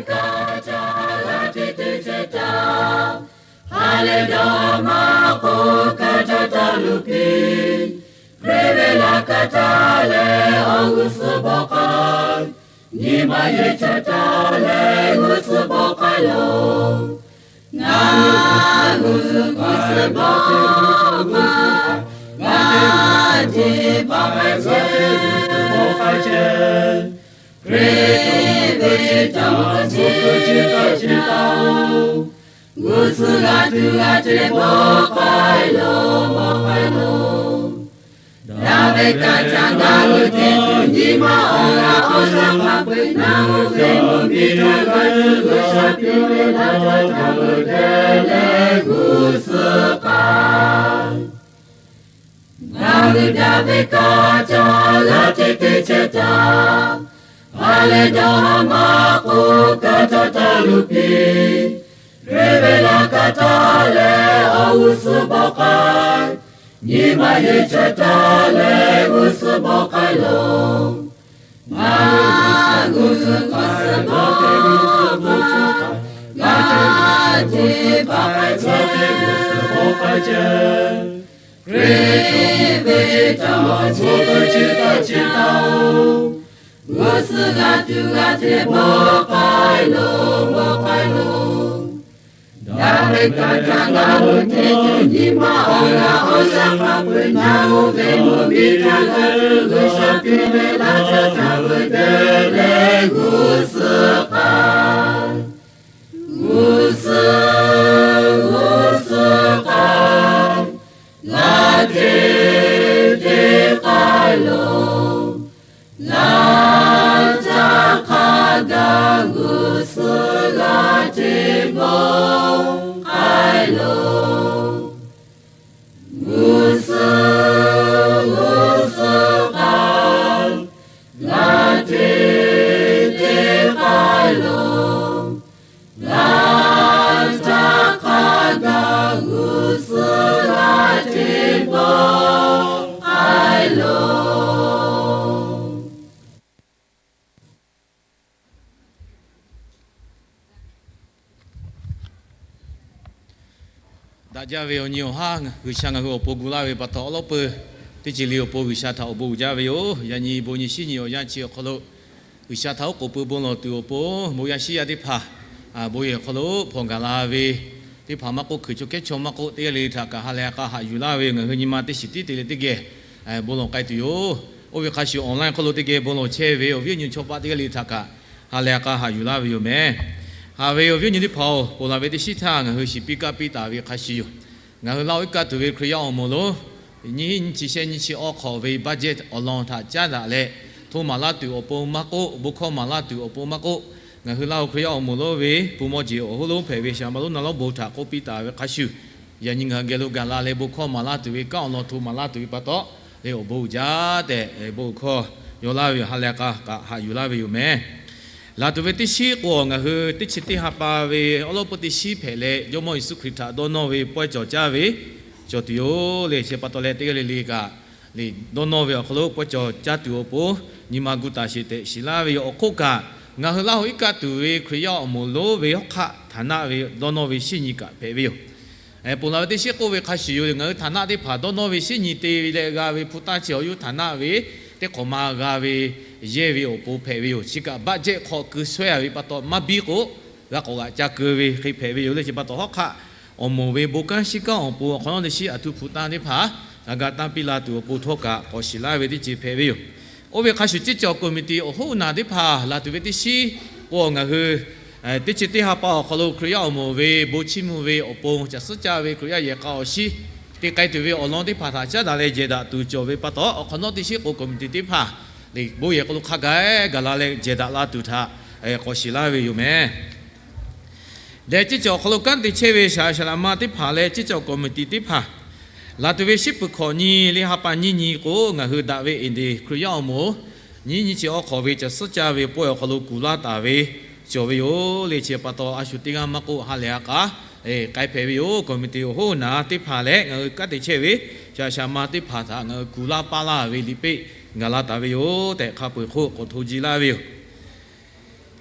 kaꞈ ca g'a te te ceh taˍ. Ha lehˬ dawˇ maˇ k'oˆ, kaˇ caˇ taˍ luˬ piˇ. Hkriꞈ ve laꞈ ka taˍ leh awˬ g'uˇ suhˍ bawˆ k'ai, nyi ma yehˬ chaweh taˍ leh g'uˇ suhˍ bawˆ k'ai loˬ. Ngaˬ g'uˇ suhˍ bawˆ k'ai, g'uˇ suhˍ bawˆ k'ai chehˇ. Hkriꞈ ve ca ma ce ce taˍ oˬ. G'uˇ suhˍ g'a tuˬ g'a te bawˆ k'ai loˬ, bawˆ k'ai loˬ. Daꞈ ve kaꞈ ca ngaˬ hui te tuˬ nyi ma awˬ g'aˇ awˬ shaˉ hk'a peu-eˬ naˬ hui ve mvuhˇ miˬ htaꞈ g'a tuˬ G'uiˬsha piˇ ve laˇ caˇ ca g'uiˬ deh leh g'uˇ suhˍ k'ai. Ngaˬ hui daꞈ ve kaꞈ ca g'a te te ceh taˍ. Ha lehˬ dawˇ maˇ k'oˆ, kaˇ caˇ taˍ luˬ piˇ. Hkriꞈ ve laꞈ ka taˍ leh awˬ g'uˇ suhˍ bawˆ k'ai, nyi ma yehˬ chaweh taˍ leh g'uˇ suhˍ bawˆ k'ai loˬ. Ngaˬ g'uˇ suhˍ bawˆ k'ai, g'a te bawˆ k'ai, g'a te g'uˇ suhˍ bawˆ k'ai chehˇ. Hkriꞈ ve ca ma ce ce taˍ oˬ. G'uˇ suhˍ g'a tuˬ g'a te bawˆ k'ai loˬ, bawˆ k'ai loˬ. Daꞈ ve kaꞈ ca ngaˬ hui te tuˬ nyi ma awˬ g'aˇ awˬ shaˉ hk'a peu-eˬ naˬ hui ve mvuhˇ miˬ htaꞈ g'a tuˬ G'uiˬsha piˇ ve laˇ caˇ ca g'uiˬ deh leh g'uˇ suhˍ k'ai. G'uˇ suhˍ, g'uˇ suhˍ k'ai, g'a te te k'ai loˬ. Laˇ caˇ hk'a gaˬ g'uˇ suhˍ g'a te bawˆ k'ai loˬ. G'uˇ suhˍ, g'uˇ suhˍ k'ai, g'a te te k'ai loˬ. Laˇ caˇ hk'a gaˬ g'uˇ suhˍ g'a te bawˆ k'ai loˬ. Daꞈ jaˇ ve awˬ nyi awˬ haˉ G'uiˬsha ngaˬ hui awˬ pon gu laˇ ve pa taw, awˉ lawˉ peuˬ teˇ ceuˬ le awˬ pon G'uiˬsha htaꞈ awˬ bon uiˍ jaˇ ve yoˬ. Yaꞈ nyi bon nyi shinˉ nyi awˬ yanˇ chi awˬ hk'aw lo G'uiˬsha htaꞈ oˉ k'oˍ pui bon lawˬ tuˬ awˬ pon, bon yaˇ shinˉ yaˇ teˇ hpaˍ, bon yehˬ awˬ hk'aw lo hpawnˬ gaˬ la ve teˇ hpaˍ maˇ k'oˆ, hkui chaw kehˉ chaw maˇ k'oˆ, teˇ g'aˇ le le htaꞈ kaꞈ ha lehˬ ha k'a haꞈ yuˬ laˇ ve yoˬ. Ngaˬ hui nyi ma teˇ shiˍ tiˉ te leh teˇ geh bon lawˬ k'ai tuˬ yoˬ. Oˇ ve hk'a shuˍ online hk'aw lo teˇ geh bon lawˬ chehˇ ve awˬ viˉ awˬ nyi chaw paˆ teˇ g'aˇ le le htaꞈ kaꞈ ha lehˬ ha k'a haꞈ yuˬ laˇ ve yoˬ mehˍ. Haꞈ ve awˬ viˉ awˬ nyi teˇ hpaˍ-oˬ, ponˬ laˬ ve teˇ shinˉ htaˇ ngaˬ hui shiˍ piˇ kaˇ piˇ taˍ ve hk'a shuˍ yoˬ. Ngaˬ hui Laˇ huˍ iˉ kaˆ tuˬ ve Hkriꞈ yaˇ awˬ moˍ lonˉ, nyiˇ hinˉ nyiˇ chi shehˆ nyiˇ chi awˬ hk'awꞈ ve budget awˬ lawn htaꞈ caˉ daꞈ leh, hto maˍ laˇ tuˬ awˬ pon maˇ k'oˆ, bon hkawˇ maˍ laˇ tuˬ awˬ pon maˇ k'oˆ, ngaˬ hui Laˇ huˍ Hkriꞈ yaˇ awˬ moˍ lonˉ ve pu mawˇ jeˬ awˬ hoˉ lonˉ hpehꞈ ve Shaˍ ma lonˉ na lonˉ bon htaꞈ k'oˆ piˇ taˍ ve hk'a shuˍ, yaꞈ nyi ngaˬ hui geh lo gaˬ la leh bon hkawˇ maˍ laˇ tuˬ ve kanˉ awˬ lawn hto maˍ laˇ tuˬ ve pa taw, leh awˬ bon uiˍ jaˇ tehꞈ bon hkawˇ yaw laˇ ve yoˬ. Ha lehˬ ha k'a haꞈ yuˬ laˇ ve yoˬ mehˍ. Laˬ tuˬ ve teˇ shinˉ k'o, ngaˬ hui teˇ chi teˇ ha pa ve awˉ lawˉ peuˬ teˇ shinˉ hpehꞈ leh, Jawˇmawˇ Yeˍsuˆ Hkriꞈ htaꞈ dawˇ nawˇ ve pawehˇ cawˬ caˇ ve cawˬ tuˬ yoˬ le. Chi pa taw leh teˇ g'aˇ le le kaꞈ le dawˇ nawˇ ve awˬ hk'aw lo pawehˇ cawˬ caˇ tuˬ awˬ pon nyi ma gu taˍ sheˍ tehꞈ shiˍ laˇ ve yoˬ. Awˬ hk'oˆ kaꞈ, ngaˬ hui Laˇ huˍ iˉ kaˆ tuˬ ve Hkriꞈ yaˇ awˬ moˍ lonˉ ve hawˉ hk'aˆ htaˍ naˆ ve dawˇ nawˇ ve shinˉ nyi kaꞈ hpehꞈ ve yoˬ. Ponˬ laˬ ve teˇ shinˉ k'oˆ ve hk'a shuˍ yoˬ. Ngaˬ hui htaˍ naˆ teˇ hpaˍ dawˇ nawˇ ve shinˉ nyi te ve leh g'a ve hpu taˇ chi awˬ yawˇ htaˍ naˆ ve teˇ hk'awꞈ ma g'a ve yehˇ ve awˬ pon hpehꞈ ve yoˬ. Chi kaꞈ budget hk'aw keu shawehˇ a ve pa taw maˇ biˇ k'o, g'a k'awꞈ g'aꞈ ca keu ve hk'e hpehꞈ ve yoˬ le. Chi pa taw hawˉ hk'aˆ awˬ moˍ ve bon kanˉ shinˉ kanˉ awˬ pon awˬ hk'awꞈ nawˉ teˇ shinˉ aˬ htoꞈ hpu taˇ teˇ hpaˍ g'a ga tanˇ piˇ la tuˬ awˬ pon htawˇ kaꞈ k'awꞈ shiˍ laˇ ve teˇ ceuˬ hpehꞈ ve yoˬ. Oˇ ve hk'a shuˍ, ceˇ cawˬ committee awˬ hoˉ naˬ teˇ hpaˍ laˬ tuˬ ve teˇ shinˉ k'o, ngaˬ hui teˇ chi teˇ ha pa awˬ hk'aw lo Hkriꞈ yaˇ awˬ moˍ ve bon chiˇ mvuh ve awˬ pon, caˬ suhˉ caˇ ve Hkriꞈ yaˇ yehˬ k'a awˬ shiˉ te k'ai tuˬ ve awˬ lawn teˇ hpaˍ htaꞈ caˉ daꞈ leh jehˬ daꞈ tuˬ cawˬ ve pa taw, awˬ hk'awꞈ nawˉ teˇ shinˉ k'o committee teˇ hpaˍ le bon yehˬ hk'aw lo hk'a gaˬ gaˬ la leh jehˬ daꞈ la tuˬ htaꞈ k'awꞈ shiˍ laˇ ve yoˬ mehˍ. Leh ceˇ cawˬ awˬ hk'aw lo kanˉ te chehˇ ve shaˍ shaˍ laꞈ ma teˇ hpaˍ leh ceˇ cawˬ committee teˇ hpaˍ laˬ tuˬ ve shinˉ peuˬ hkawꞈ nyi le ha pa nyiˇ nyi k'o, ngaˬ hui daꞈ ve eˬ deˍ Hkriꞈ yaˇ awˬ moˍ nyiˇ nyi chi awˬ hk'awꞈ ve caˬ suhˉ caˇ ve pawehˇ awˬ hk'aw lo kuˬ laˇ taˍ ve cawˬ ve yoˬ le. Chi pa taw a shu teˇ g'aˇ maˇ k'oˆ, ha lehˬ ha k'a k'ai hpehꞈ ve yoˬ. Committee awˬ hoˉ naˬ teˇ hpaˍ leh ngaˬ hui kanˉ te chehˇ ve shaˍ shaˍ ma teˇ hpaˍ htaꞈ ngaˬ hui kuˬ laˇ paˇ laˇ ve liꞈ peˆ gaˬ la taˍ ve yoˬ tehꞈ hk'a peu-eˬ hk'oˆ k'awꞈ hto ji laˇ ve yoˬ.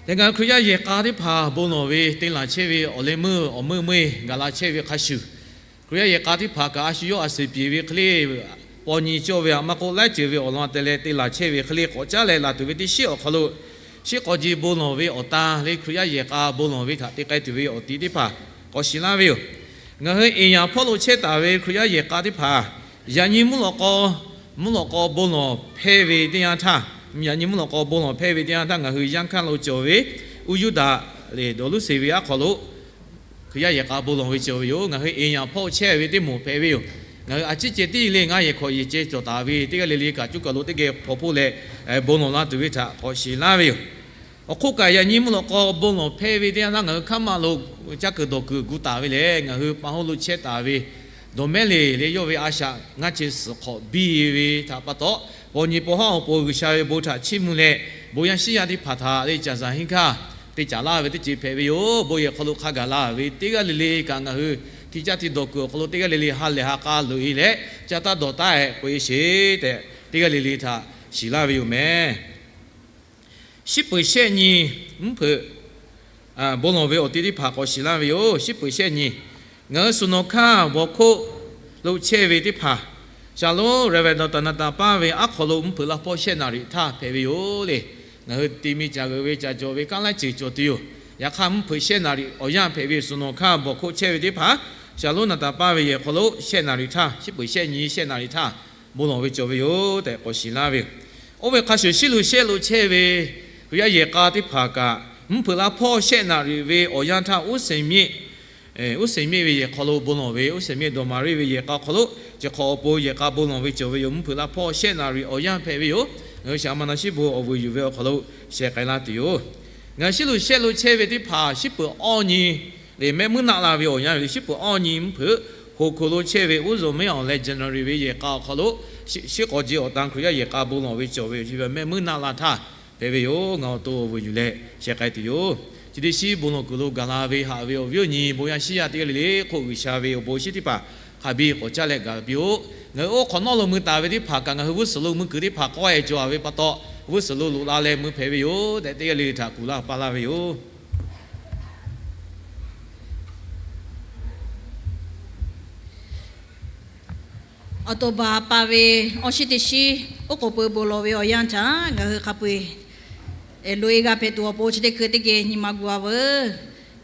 Yaꞈ ngaˬ hui Hkriꞈ yaˇ yehˬ k'a teˇ hpaˍ bon lawˬ ve te laˬ chehˇ ve awˬ leh meuˇ awˬ meuˇ meuˇ gaˬ la chehˇ ve hk'a shuˍ, Hkriꞈ yaˇ yehˬ k'a teˇ hpaˍ kaꞈ a shu yawˇ a suhˍ piˍ ve hk'e le paw nyi cawˇ ve aꞈ maˇ k'oˆ, laiˉ ceuˬ ve awˬ lawn te leh te laˬ chehˇ ve hk'e le k'awꞈ caˉ leh laˬ tuˬ ve teˇ shiˉ awˬ hk'aw lo, shiˉ k'aw ji bon lawˬ ve awˬ tan leh Hkriꞈ yaˇ yehˬ k'a bon lawˬ ve htaꞈ te k'ai tuˬ ve awˬ ti teˇ hpaˍ k'awꞈ shiˍ laˇ ve yoˬ. Ngaˬ hui eˍ yaˍ hpawˇ lo chehˇ taˍ ve Hkriꞈ yaˇ yehˬ k'a teˇ hpaˍ, yaꞈ nyi mvuhˇ lawꞈ k'aw, mvuhˇ lawꞈ k'aw bon lawˬ hpehˇ ve teˇ yanˇ htaˇ, yaꞈ nyi mvuhˇ lawꞈ k'aw bon lawˬ hpehˇ ve teˇ yanˇ htaˇ ngaˬ hui yanˇ hkanˇ lo cawˬ ve, uˇ Yuˇdaꞈ lehˬ dawˬ luˉ seˍ ve aˉ hk'aw lo Hkriꞈ yaˇ yehˬ k'a bon lawˬ ve cawˬ ve yoˬ. Ngaˬ hui eˍ yaˍ hpawˇ chehˇ ve teˇ moˍ hpehꞈ ve yoˬ. Ngaˬ hui a ciˉ ceh tiˉ le ngaˇ yehˬ hkawꞈ yehˬ ceh cawˬ taˍ ve teˇ g'aˇ le le kaꞈ cuˇ kaˬ lo teˇ geh hpaw hpoˆ leh bon lawˬ la tuˬ ve htaꞈ k'awꞈ shiˍ laˇ ve yoˬ. Awˬ hk'oˆ kaꞈ yaꞈ nyi mvuhˇ lawꞈ k'aw bon lawˬ hpehˇ ve teˇ yanˇ htaˇ ngaˬ hui hkaˉ maˆ lo caˇ kuiˬ dawˬ kuiˬ gu taˍ ve lehˬ, ngaˬ hui pa hoˉ lo chehˇ taˍ ve dawˬ mehˉ le le yawˇ ve a shaꞈ ngaˇ ceh suhˍ hk'awꞈ biˇ ve htaꞈ pa taw, paw nyi paw haˉ awˬ pon G'uiˬsha ve bon htaꞈ chiˇ mvuh leh, bon yaˇ shiˉ yaˇ teˇ hpaˍ htaꞈ leh caˬ zaˍ hinˉ hkanˇ te caˍ laˇ ve teˇ ceuˬ hpehꞈ ve yoˬ. Bon yehˬ hk'aw lo hk'a gaˬ la ve teˇ g'aˇ le le kaꞈ ngaˬ hui hti caˇ hti dawˬ kuiˬ awˬ hk'aw lo teˇ g'aˇ le le ha lehˬ ha k'a loꞈ e leh, caˇ taˇ dawˬ taˇ hehꞈ k'oꞈ e sheˍ tehꞈ, teˇ g'aˇ le le htaꞈ shiˍ laˇ ve yoˬ mehˍ. Shiˉ peuˬ shehˆ nyi mvuhˇ hpeuꞈ bon lawˬ ve awˬ ti teˇ hpaˍ k'awꞈ shiˍ laˇ ve yoˬ. Shiˉ peuˬ shehˆ nyi, ngaˬ hui Suˍ nawˬ hkanˇ bawˬ hkoˆ lo chehˇ ve teˇ hpaˍ, Shaˍlonˉ Reverend Doctor Naˍtaˍ paˇ ve aˉ hk'aw lo mvuhˇ hpeuꞈ laˇ hpawˇ shehˆ naˍ riˍ htaˇ hpehꞈ ve yoˬ le. Ngaˬ hui ti mi caˬ g'euꞈ ve caˬ cawˬ ve kanˉ laiˉ ceuˬ cawˬ tuˬ yoˬ. Yaꞈ hk'aˇ mvuhˇ hpeuꞈ shehˆ naˍ riˍ awˬ yanˇ hpehꞈ ve Suˍ nawˬ hkanˇ bawˬ hkoˆ chehˇ ve teˇ hpaˍ, Shaˍlonˉ Naˍtaˍ paˇ ve yehˬ hk'aw lo shehˆ naˍ riˍ htaˇ, shiˉ peuˬ shehˆ nyi shehˆ naˍ riˍ htaˇ bon lawˬ ve cawˬ ve yoˬ tehꞈ k'awꞈ shiˍ laˇ ve yoˬ. Oˇ ve hk'a shuˍ, shiˉ lo shehˆ lo chehˇ ve Hkriꞈ yaˇ yehˬ k'a teˇ hpaˍ kaꞈ, mvuhˇ hpeuꞈ laˇ hpawˇ shehˆ naˍ riˍ ve awˬ yanˇ htaˇ, Uˉ Seˍ mehˆ, Uˉ Seˍ mehˆ ve yehˬ hk'aw lo bon lawˬ ve, Uˉ Seˍ mehˆ dawˬ Maˍriˆ ve yehˬ k'a hk'aw lo, chi hk'awꞈ awˬ pon yehˬ k'a bon lawˬ ve cawˬ ve yoˬ. Mvuhˇ hpeuꞈ laˇ hpawˇ shehˆ naˍ riˍ awˬ yanˇ hpehꞈ ve yoˬ. Ngaˬ hui shaˍ ma na shiˉ bon awˬ vuiˬ yuˬ ve awˬ hk'aw lo sheh k'ai laˇ tuˬ yoˬ. Ngaˬ hui shiˉ lo shehˆ lo chehˇ ve teˇ hpaˍ, shiˉ peuˬ awˇ nyi lehˬ mehˆ muiˉ naˆ la ve awˬ yanˇ ve shiˉ peuˬ awˇ nyi mvuhˇ hpeuꞈ Hoˍ hkoˍ lo chehˇ ve Uˉ Zawˬ Mehˉ awˬ leh January ve yehˬ k'a awˬ hk'aw lo, shiˉ k'awꞈ ji awˬ tan Hkriꞈ yaˇ yehˬ k'a bon lawˬ ve cawˬ ve yoˬ. Chi ve mehˆ muiˉ naˆ la htaˇ hpehꞈ ve yoˬ. Ngaˬ awˬ to awˬ vuiˬ yuˬ leh sheh k'ai tuˬ yoˬ. Chi teˇ shiˉ bon lawˬ kuiˬ lo gaˬ la ve haꞈ ve awˬ viˉ awˬ nyi bon yaˇ shiˉ yaˇ teˇ g'aˇ le le hk'oˆ, G'uiˬsha ve awˬ bon shinˉ teˇ hpaˍ hk'a biˇ k'awꞈ caˇ leh gaˬ piˇ-oˆ. Ngaˬ hui oˇ hk'awꞈ nawˉ lo mui taˍ ve teˇ hpaˍ kaꞈ, ngaˬ hui g'uˇ suhˍ lo mui kuiˬ teˇ hpaˍ k'awehˇ cawˬ-a ve pa taw, g'uˇ suhˍ lo loꞈ la leh mui hpehꞈ ve yoˬ tehꞈ, teˇ g'aˇ le le htaꞈ kuˬ laˇ paˇ laˇ ve yoˬ. Awˬ to baˬ pa ve awˬ shiˉ teˇ shiˉ oˉ k'oˍ pui bon lawˬ ve awˬ yanˇ htaˇ, ngaˬ hui hk'a peu-eˬ loꞈ-e g'a hpehꞈ tuˬ awˬ pon chi teˇ hkui teˇ geh nyi ma gu-a veuˬ.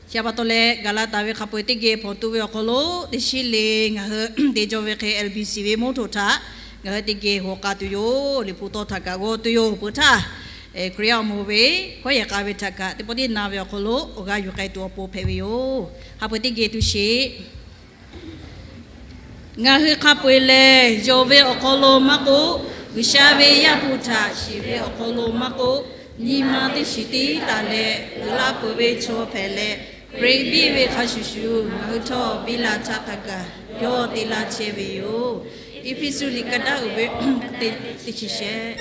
Chi pa taw leh, gaˬ la taˍ ve hk'a peu-eˬ teˇ geh hpawnˬ tu ve awˬ hk'aw lo, teˇ shiˉ le ngaˬ hui te jaw ve hk'e L B C ve mawˇ htoꞈ htaꞈ ngaˬ hui teˇ geh haw k'a tuˬ yoˬ. Liꞈ hpu tawˇ htaꞈ kaꞈ g'aw tuˬ yoˬ. Hpeuꞈ htaˇ, Hkriꞈ yaˇ awˬ moˍ ve hkawˇ yehˬ k'a ve htaꞈ kaꞈ teˇ pawˆ teˇ na ve awˬ hk'aw lo awˬ g'aˇ yuˬ k'ai tuˬ awˬ pon hpehꞈ ve yoˬ. Hk'a peu-eˬ teˇ geh tu sheˍ. Ngaˬ hui hk'a peu-eˬ lehˬ, yonˍ ve awˬ hk'aw lo maˇ k'oˆ, G'uiˬsha ve Yaˇ hpu htaꞈ shiˍ ve awˬ hk'aw lo maˇ k'oˆ, nyi ma teˇ shiˍ tiˉ taˍ leh, uiˍ la peuˬ ve chaw hpehꞈ leh, Hkriꞈ biˇ ve hk'a shuˍ shuˍ ngaˬ hui htawˇ biˇ la htaˇ hk'a gaˬ yawˇ te laˇ chehˇ ve yoˬ. Eˇfeˇsuꞈ liꞈ ka daˇ uiˍ ve teˇ chi shehˆ.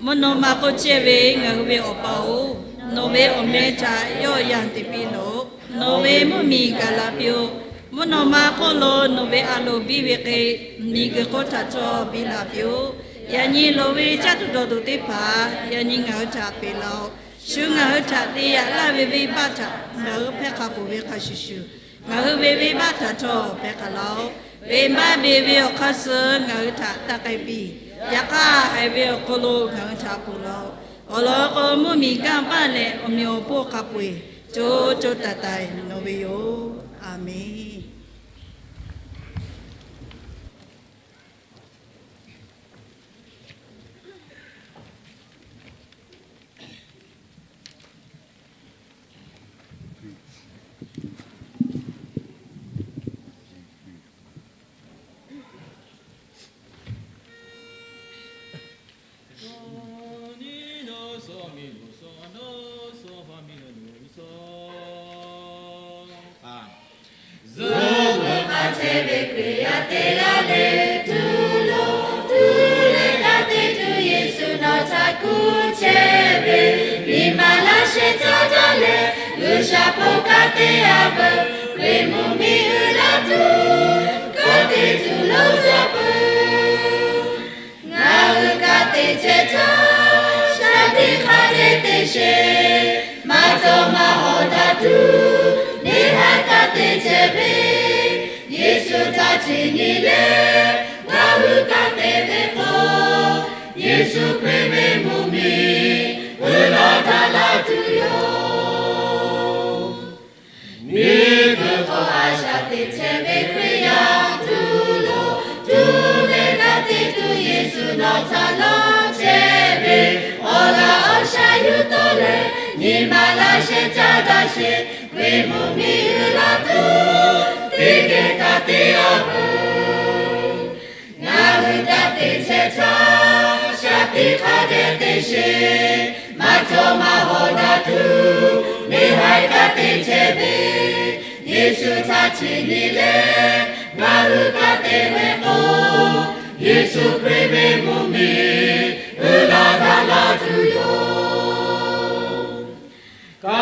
Mvuhˇ naw ma k'oˆ chehˇ ve ngaˬ hui ve Awˬ pa-oˬ, Nawˬ ve awˬ meh htaꞈ yawˇ yanˇ te piˇ loˬ. Nawˬ ve mvuhˇ miˬ gaˬ la piˇ-oˆ. Mvuhˇ naw ma hk'oˆ lo nawˬ ve a loˍ biˇ ve hk'e, miˬguiˬ hk'oˆ htaꞈ htawˇ biˇ la piˇ-oˆ. Yaꞈ nyi loˍ ve caˇ tuˬ dawˬ tuˬ teˇ hpaˍ yaꞈ nyi ngaˬ hui htaꞈ peꞈ laˇ-oˆ. Shu ngaˬ hui htaꞈ te yaꞈ laˇ ve venˇbaˆ htaꞈ ngaˬ hui hpehˇ hk'a peuˬ ve hk'a shuˍ shuˍ, ngaˬ hui ve venˇbaˆ htaꞈ htawˇ hpehˇ hk'a laˇ-oˆ. Venˇbaˆ beˬ ve awˬ hk'aˇ suh ngaˬ hui htaꞈ taˇ k'ai piˇ. Yaꞈ hk'aˇ, haiˬ ve awˬ hk'aw lo ngaˬ hui htaꞈ ponˬ laˇ-oˆ. Awˬ lawn k'o, mvuhˇ miˬ gaˇ baˆ leh awˬ meꞈ awˬ hponˇ hk'a peu-eˬ co co taiˍ taiˍ nawˬ ve yoˬ. A menˬ. Zuhꞈ meuꞈ k'aˇ chehˇ ve Hkriꞈ yaˇ teˇ g'aˇ lehˬ, tuˬ loˍ tuˬ leh ka tiꞈ tuˬ Yeˍsuˆ nawˬ htaꞈ kuˇ chehˇ ve, nyi ma laˇ shehˍ caˇ jaˇ leh, G'uiˬsha bon ka tiꞈ a veuˬ, Hkriꞈ mvuhˇ miˬ uiˍ la tuˬ, ka tiꞈ tuˬ lonˉ jaˇ peuˬ. Ngaˬ hui ka tiꞈ chehˇ htaˇ, shaˍ tiꞈ hk'a dehꞈ te sheˍ. Maˇ cawˬ maˇ hawˍ daꞈ tuˬ, neˇ haiˬ ka tiꞈ chehˇ ve, Yeˍsuˆ htaꞈ chi nyi leh, ngaˬ hui ka tiꞈ ve k'o, Yeˍsuˆ Hkriꞈ ve mvuhˇ miˬ uiˍ la daꞈ la tuˬ yoˬ. Miˬguiˬ hk'oˆ a shaˍ tiꞈ chehˇ ve Hkriꞈ yaˇ, tuˬ loˍ tuˬ leh ka tiꞈ tuˬ Yeˍsuˆ nawˬ htaꞈ lonˉ chehˇ ve, awˬ laꞈ awˬ sha yuˬ tawˆ leh, nyi ma laˇ shehˍ caˇ daꞈ sheˍ. Hkriꞈ mvuhˇ miˬ uiˍ la tuˬ, teˇ geh ka tiꞈ a veuˬ. Ngaˬ hui ka tiꞈ chehˇ htaˇ, shaˍ tiꞈ hk'a dehꞈ te sheˍ. Maˇ cawˬ maˇ hawˍ daꞈ tuˬ, neˇ haiˬ ka tiꞈ chehˇ ve, Yeˍsuˆ htaꞈ chi nyi leh, ngaˬ hui ka tiꞈ ve k'o, Yeˍsuˆ Hkriꞈ ve mvuhˇ miˬ uiˍ la daꞈ la tuˬ yoˬ. Ka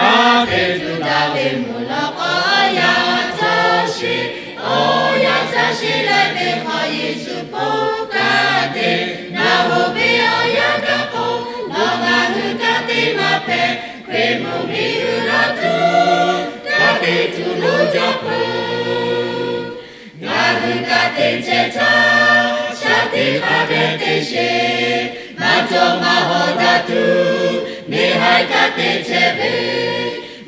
tiꞈ tuˬ daꞈ ve mvuhˇ naw k'o, awˬ yanˇ caˇ sheˍ, awˬ yanˇ caˇ sheˍ leh ve hk'aw Yeˍsuˆ ponˬ ka tiꞈ, ngaˬ hoꞈ ve awˬ yanˇ gaˬ k'o, nawˬ ngaˬ hui ka tiꞈ maˇ hpehꞈ. Hkriꞈ mvuhˇ miˬ uiˍ la tuˬ, ka tiꞈ tuˬ lonˉ jaˇ peuˬ. Ngaˬ hui ka tiꞈ chehˇ htaˇ, shaˍ tiꞈ hk'a dehꞈ te sheˍ. Maˇ cawˬ maˇ hawˍ daꞈ tuˬ, neˇ haiˬ ka tiꞈ chehˇ ve,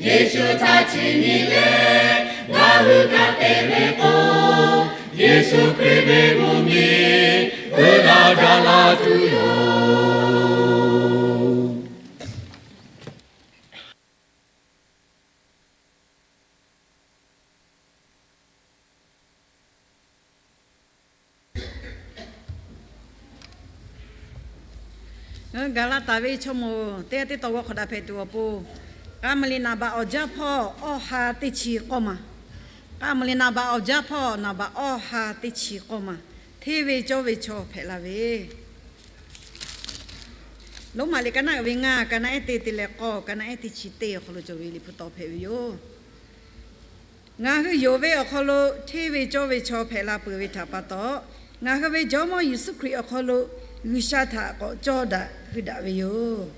Yeˍsuˆ htaꞈ chi nyi leh, ngaˬ hui ka tiꞈ ve k'o, Yeˍsuˆ Hkriꞈ ve mvuhˇ miˬ uiˍ la daꞈ la tuˬ yoˬ. Ngaˬ hui Gaˍlaˍtaˍ ve chaw moˍ teˇ g'aˇ teˇ taw g'aw hk'awꞈ daꞈ hpehꞈ tuˬ awˬ pon, K'a meuˍ liꞈ naˍ baꞈ awˬ jaˇ hpawˇ awˇ ha teˇ chi k'awˇ ma. K'a meuˍ liꞈ naˍ baꞈ awˬ jaˇ hpawˇ naˍ baꞈ awˇ ha teˇ chi k'awˇ ma. Hteˇ ve cawˇ ve chaw hpehꞈ la ve Roˉmaꞈ liꞈ ka naˆ uiˍ ve ngaˇ, ka naˆ ehˉ teˇ te leh k'awˇ, ka naˆ ehˉ teˇ chi teˇ awˬ hk'aw lo cawˬ ve Liꞈ hpu taw hpehꞈ ve yoˬ. Ngaˬ hui yonˍ ve awˬ hk'aw lo hteˇ ve cawˇ ve chaw hpehꞈ la peuˬ ve htaꞈ pa taw, ngaˬ hui ve Jawˇmawˇ Yeˍsuˆ Hkriꞈ awˬ hk'aw lo G'uiˬsha htaꞈ k'awꞈ cawˇ daꞈ hui daꞈ ve yoˬ.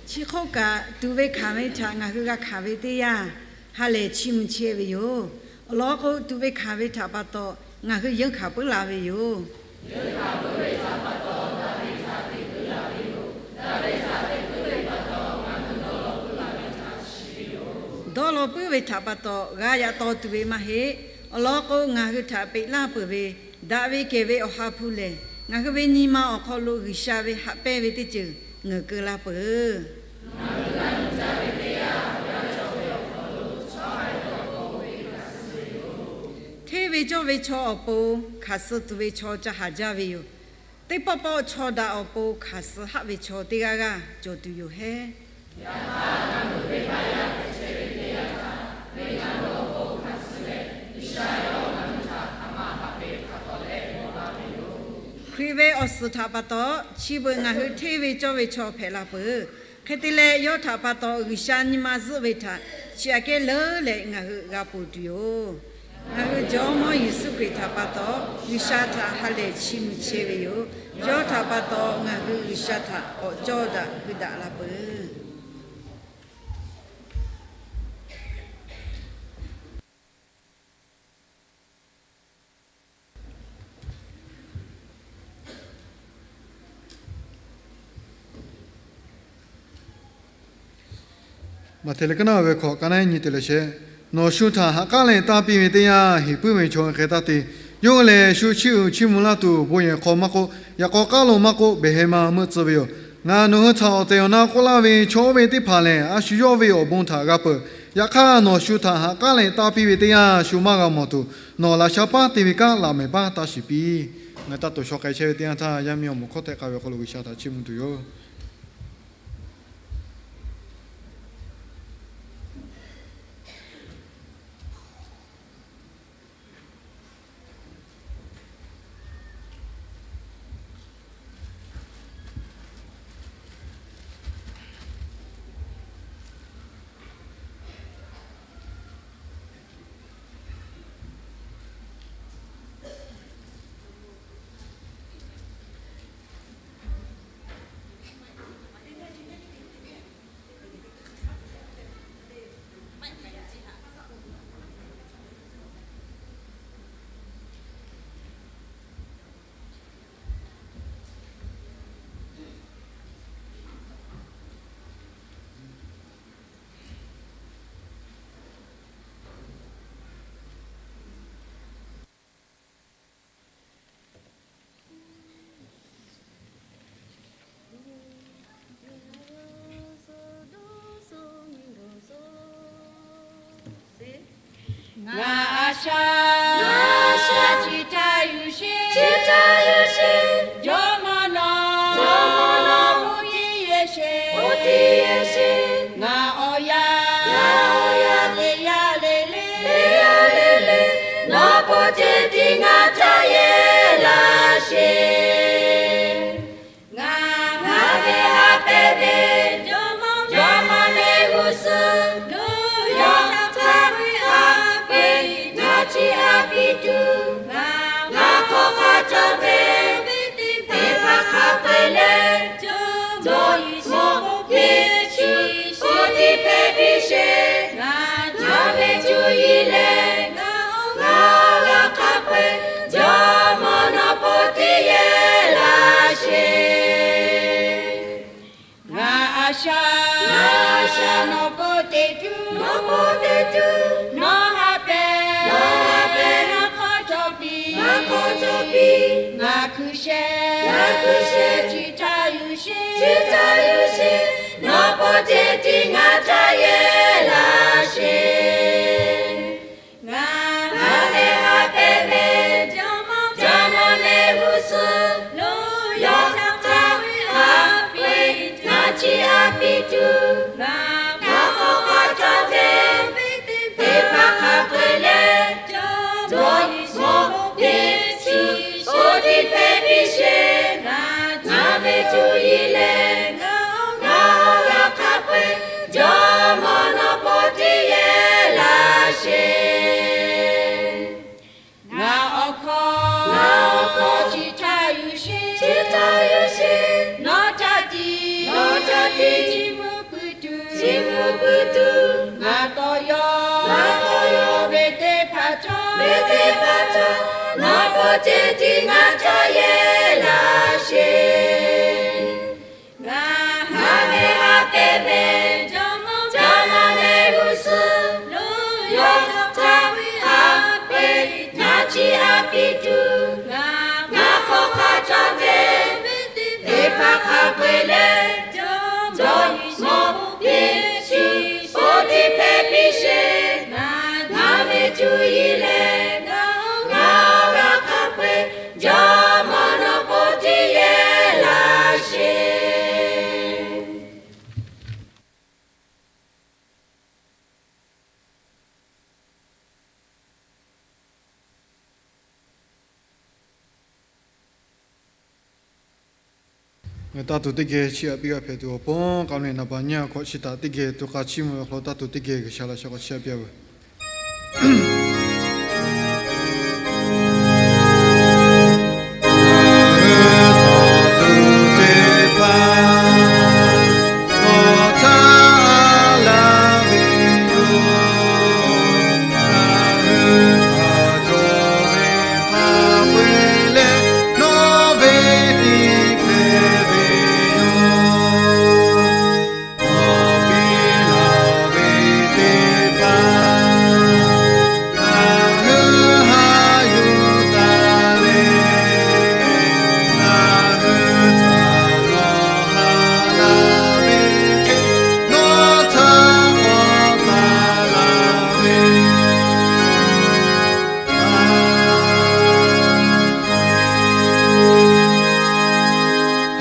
Chi hk'oˆ kaꞈ, tuꞈ ve hkanˍ ve htaꞈ ngaˬ hui g'a hkanˍ ve teˇ yanˇ, ha lehˬ chiˇ mvuh chehˇ ve yoˬ. Awˬ lawn k'o, tuꞈ ve hkanˍ ve htaꞈ pa taw ngaˬ hui yeunˇ hkanˍ puiˉ la ve yoˬ. Dawˇ law puiˉ ve htaꞈ pa taw, g'a yaꞈ taw tuˬ ve maˇ heˆ. Awˬ lawn k'o, ngaˬ hui htaꞈ peꞈ laˇ peuˬ ve daꞈ ve kehˬ ve Awˬ ha hpu lehˬ, ngaˬ hui ve nyi ma awˬ hk'aw lo G'uiˬsha ve haꞈ pehnˇ ve teˇ ceuˬ ngeuˍ keu la peuˬ. Hteˇ ve cawˇ ve chaw awˬ pon hkanˍ suh tuˬ ve chaw ca haˍ jaˇ ve yoˬ. Teˇ pawˆ pawˆ chaw daꞈ awˬ pon hkanˍ suh haˆ ve chaw teˇ g'aˇ g'aˇ cawˬ tuˬ yoˬ hehˉ. Yaꞈ hk'aˇ, ngaˬ hui ve maˇ yaˇ hpehꞈ chehˇ ve teˇ yanˇ htaˇ, venˇ laˇ ve awˬ pon hkanˍ suh Hkriꞈ ve awˬ suhˍ htaꞈ pa taw, chi beuꞈ ngaˬ hui hteˇ ve cawˇ ve chaw hpehꞈ la peuˬ. Hk'e te leh, yawˇ htaꞈ pa taw G'uiˬsha nyi ma zuhˆ ve htaꞈ chi aꞈ kehˉ leuˉ leh ngaˬ hui g'a ponˬ tuˬ yoˬ. Ngaˬ hui Jawˇmawˇ Yeˍsuˆ Hkriꞈ htaꞈ pa taw G'uiˬsha htaꞈ ha lehˬ chi mvuh chehˇ ve yoˬ. Yawˇ htaꞈ pa taw ngaˬ hui G'uiˬsha htaꞈ k'awꞈ cawˇ daꞈ hui daꞈ la peuˬ. Maꞈhtehˍ liꞈ kaˉ naˆ ve hkawꞈ ka naˆ nyi te leh sheˍ. Nawˬ shu htaꞈ ha k'aˉ leh tanˇ piˇ ve teˇ yanˇ, heˍ puiˉ ve chaw hk'e taˇ te. Yawˇ hui lehˬ, shu chiˇ uiˍ chiˇ mvuh laˇ tuˬ bon yehˬ hk'aw maˇ k'oˆ, yaꞈ k'aw k'aˉ lo maˇ k'oˆ, behˬ heh ma meuˆ tcuh ve yoˬ. Ngaˬ nawˬ hui htaꞈ awˬ tehˬ awˬ na k'oˆ laˇ ve, chaw oˇ ve teˇ hpaˍ lehˬ, a shu yawˇ ve awˬ bon htaꞈ g'a peuˬ. Yaꞈ hk'aˇ, nawˬ shu htaꞈ ha k'aˉ leh tanˇ piˇ ve teˇ yanˇ, shu maˇ g'a mawˬ tuˬ, nawˬ laꞈ sha paˉ te ve kanˉ laꞈ mehˍ paˉ taˇ shiˍ piˇ. Ngaˬ taˇ toˬ shaw k'ai chehˇ ve teˇ yanˇ htaˇ, yaˇ miˇ awˬ moˍ hkawˇ htehꞈ k'ai ve awˬ hk'aw lo G'uiˬsha htaꞈ chiˇ mvuh tuˬ yoˬ. Ngaˬ a shaꞈ, ngaˬ a shaꞈ, chi htaꞈ yuˬ sheˍ, chi htaꞈ yuˬ sheˍ. Jawˇmawˇ nawˬ, jawˇmawˇ nawˬ, oˇ tiˇ yehˬ sheˍ, oˇ tiˇ yehˬ sheˍ. Ngaˬ awˬ yaˇ, ngaˬ awˬ yaˇ, teˇ yanˇ le le, teˇ yanˇ le le, nawˬ po ceh tiˉ ngaˬ htaꞈ yehˇ laˇ sheˍ. Ngaˬ, ngaˬ ve ha pehˍ ve Jawˇmawˇ mehˆ g'uˇ suhˍ lo, yawˇ htaꞈ k'oˆ ve, a peuˬ, nawˬ chi a piˇ tuˬ, ngaˬ hk'aw hk'a cawˬ ve teˇ hpaˍ hk'a peu-eˬ leh, Jawˇmawˇ Yeˍsuˆ oˇ tiˇ hpehꞈ piˇ sheˍ. Ngaˬ ve cuˇ yiˍ leh ngaˬ awˬ g'aˇ hk'a peu-eˬ, Jawˇmawˇ nawˬ po tiˉ yehˇ laˇ sheˍ. Ngaˬ a shaꞈ, ngaˬ a shaꞈ, nawˬ po teꞈ tuˬ, nawˬ po teꞈ tuˬ, nawˬ ha pehˍ, nawˬ ha pehˍ, ngaˬ hk'aw cawˬ piˇ, ngaˬ hk'aw cawˬ piˇ. Ngaˬ hkui sheh, ngaˬ hkui sheh, chi htaꞈ yuˬ sheˍ, chi htaꞈ yuˬ sheˍ. Nawˬ po ceh tiˉ ngaˬ htaꞈ yehˇ laˇ sheˍ. Ngaˬ, ngaˬ ve ha pehˍ ve Jawˇmawˇ mehˆ g'uˇ suhˍ lo, yawˇ htaꞈ k'oˆ ve, a peuˬ, nawˬ chi a piˇ tuˬ, ngaˬ hk'aw hk'a cawˬ ve teˇ hpaˍ hk'a peu-eˬ leh, Jawˇmawˇ Yeˍsuˆ oˇ tiˇ hpehꞈ piˇ sheˍ. Ngaˬ ve cuˇ yiˍ leh ngaˬ awˬ g'aˇ hk'a peu-eˬ, Jawˇmawˇ nawˬ po tiˉ yehˇ laˇ sheˍ. Ngaˬ awˬ hkawˇ, ngaˬ awˬ hkawˇ, chi htaꞈ yuˬ sheˍ, chi htaꞈ yuˬ sheˍ. Nawˬ htaꞈ tiˉ, nawˬ htaꞈ tiˉ, chiˇ mvuh puiˉ tuˬ, chiˇ mvuh puiˉ tuˬ, ngaˬ tawˇ yaw, ngaˬ tawˇ yaw ve teˇ hpaˍ cawˬ, ve teˇ hpaˍ cawˬ. Nawˬ po ceh tiˉ ngaˬ htaꞈ yehˇ laˇ sheˍ. Ngaˬ, ngaˬ ve ha pehˍ ve Jawˇmawˇ mehˆ g'uˇ suhˍ lo, yawˇ htaꞈ k'oˆ ve, a peuˬ, nawˬ chi a piˇ tuˬ, ngaˬ hk'aw hk'a cawˬ ve teˇ hpaˍ hk'a peu-eˬ leh, Jawˇmawˇ Yeˍsuˆ oˇ tiˇ hpehꞈ piˇ sheˍ. Ngaˬ ve cuˇ yiˍ leh ngaˬ awˬ g'aˇ hk'a peu-eˬ, Jawˇmawˇ nawˬ Ngaˬ taˇ tuˬ teˇ geh chiˇ aꞈ piˇ g'a hpehꞈ tuˬ awˬ pon, k'a meh naˍ baˬ nyiˇ a hkawꞈ chi htaꞈ teˇ geh to k'a chiˇ mvuh ve awˬ hk'aw lo taˇ tuˬ teˇ geh G'uiˬsha laꞈ shawˍ k'awꞈ chiˇ aꞈ piˇ a veuˬ.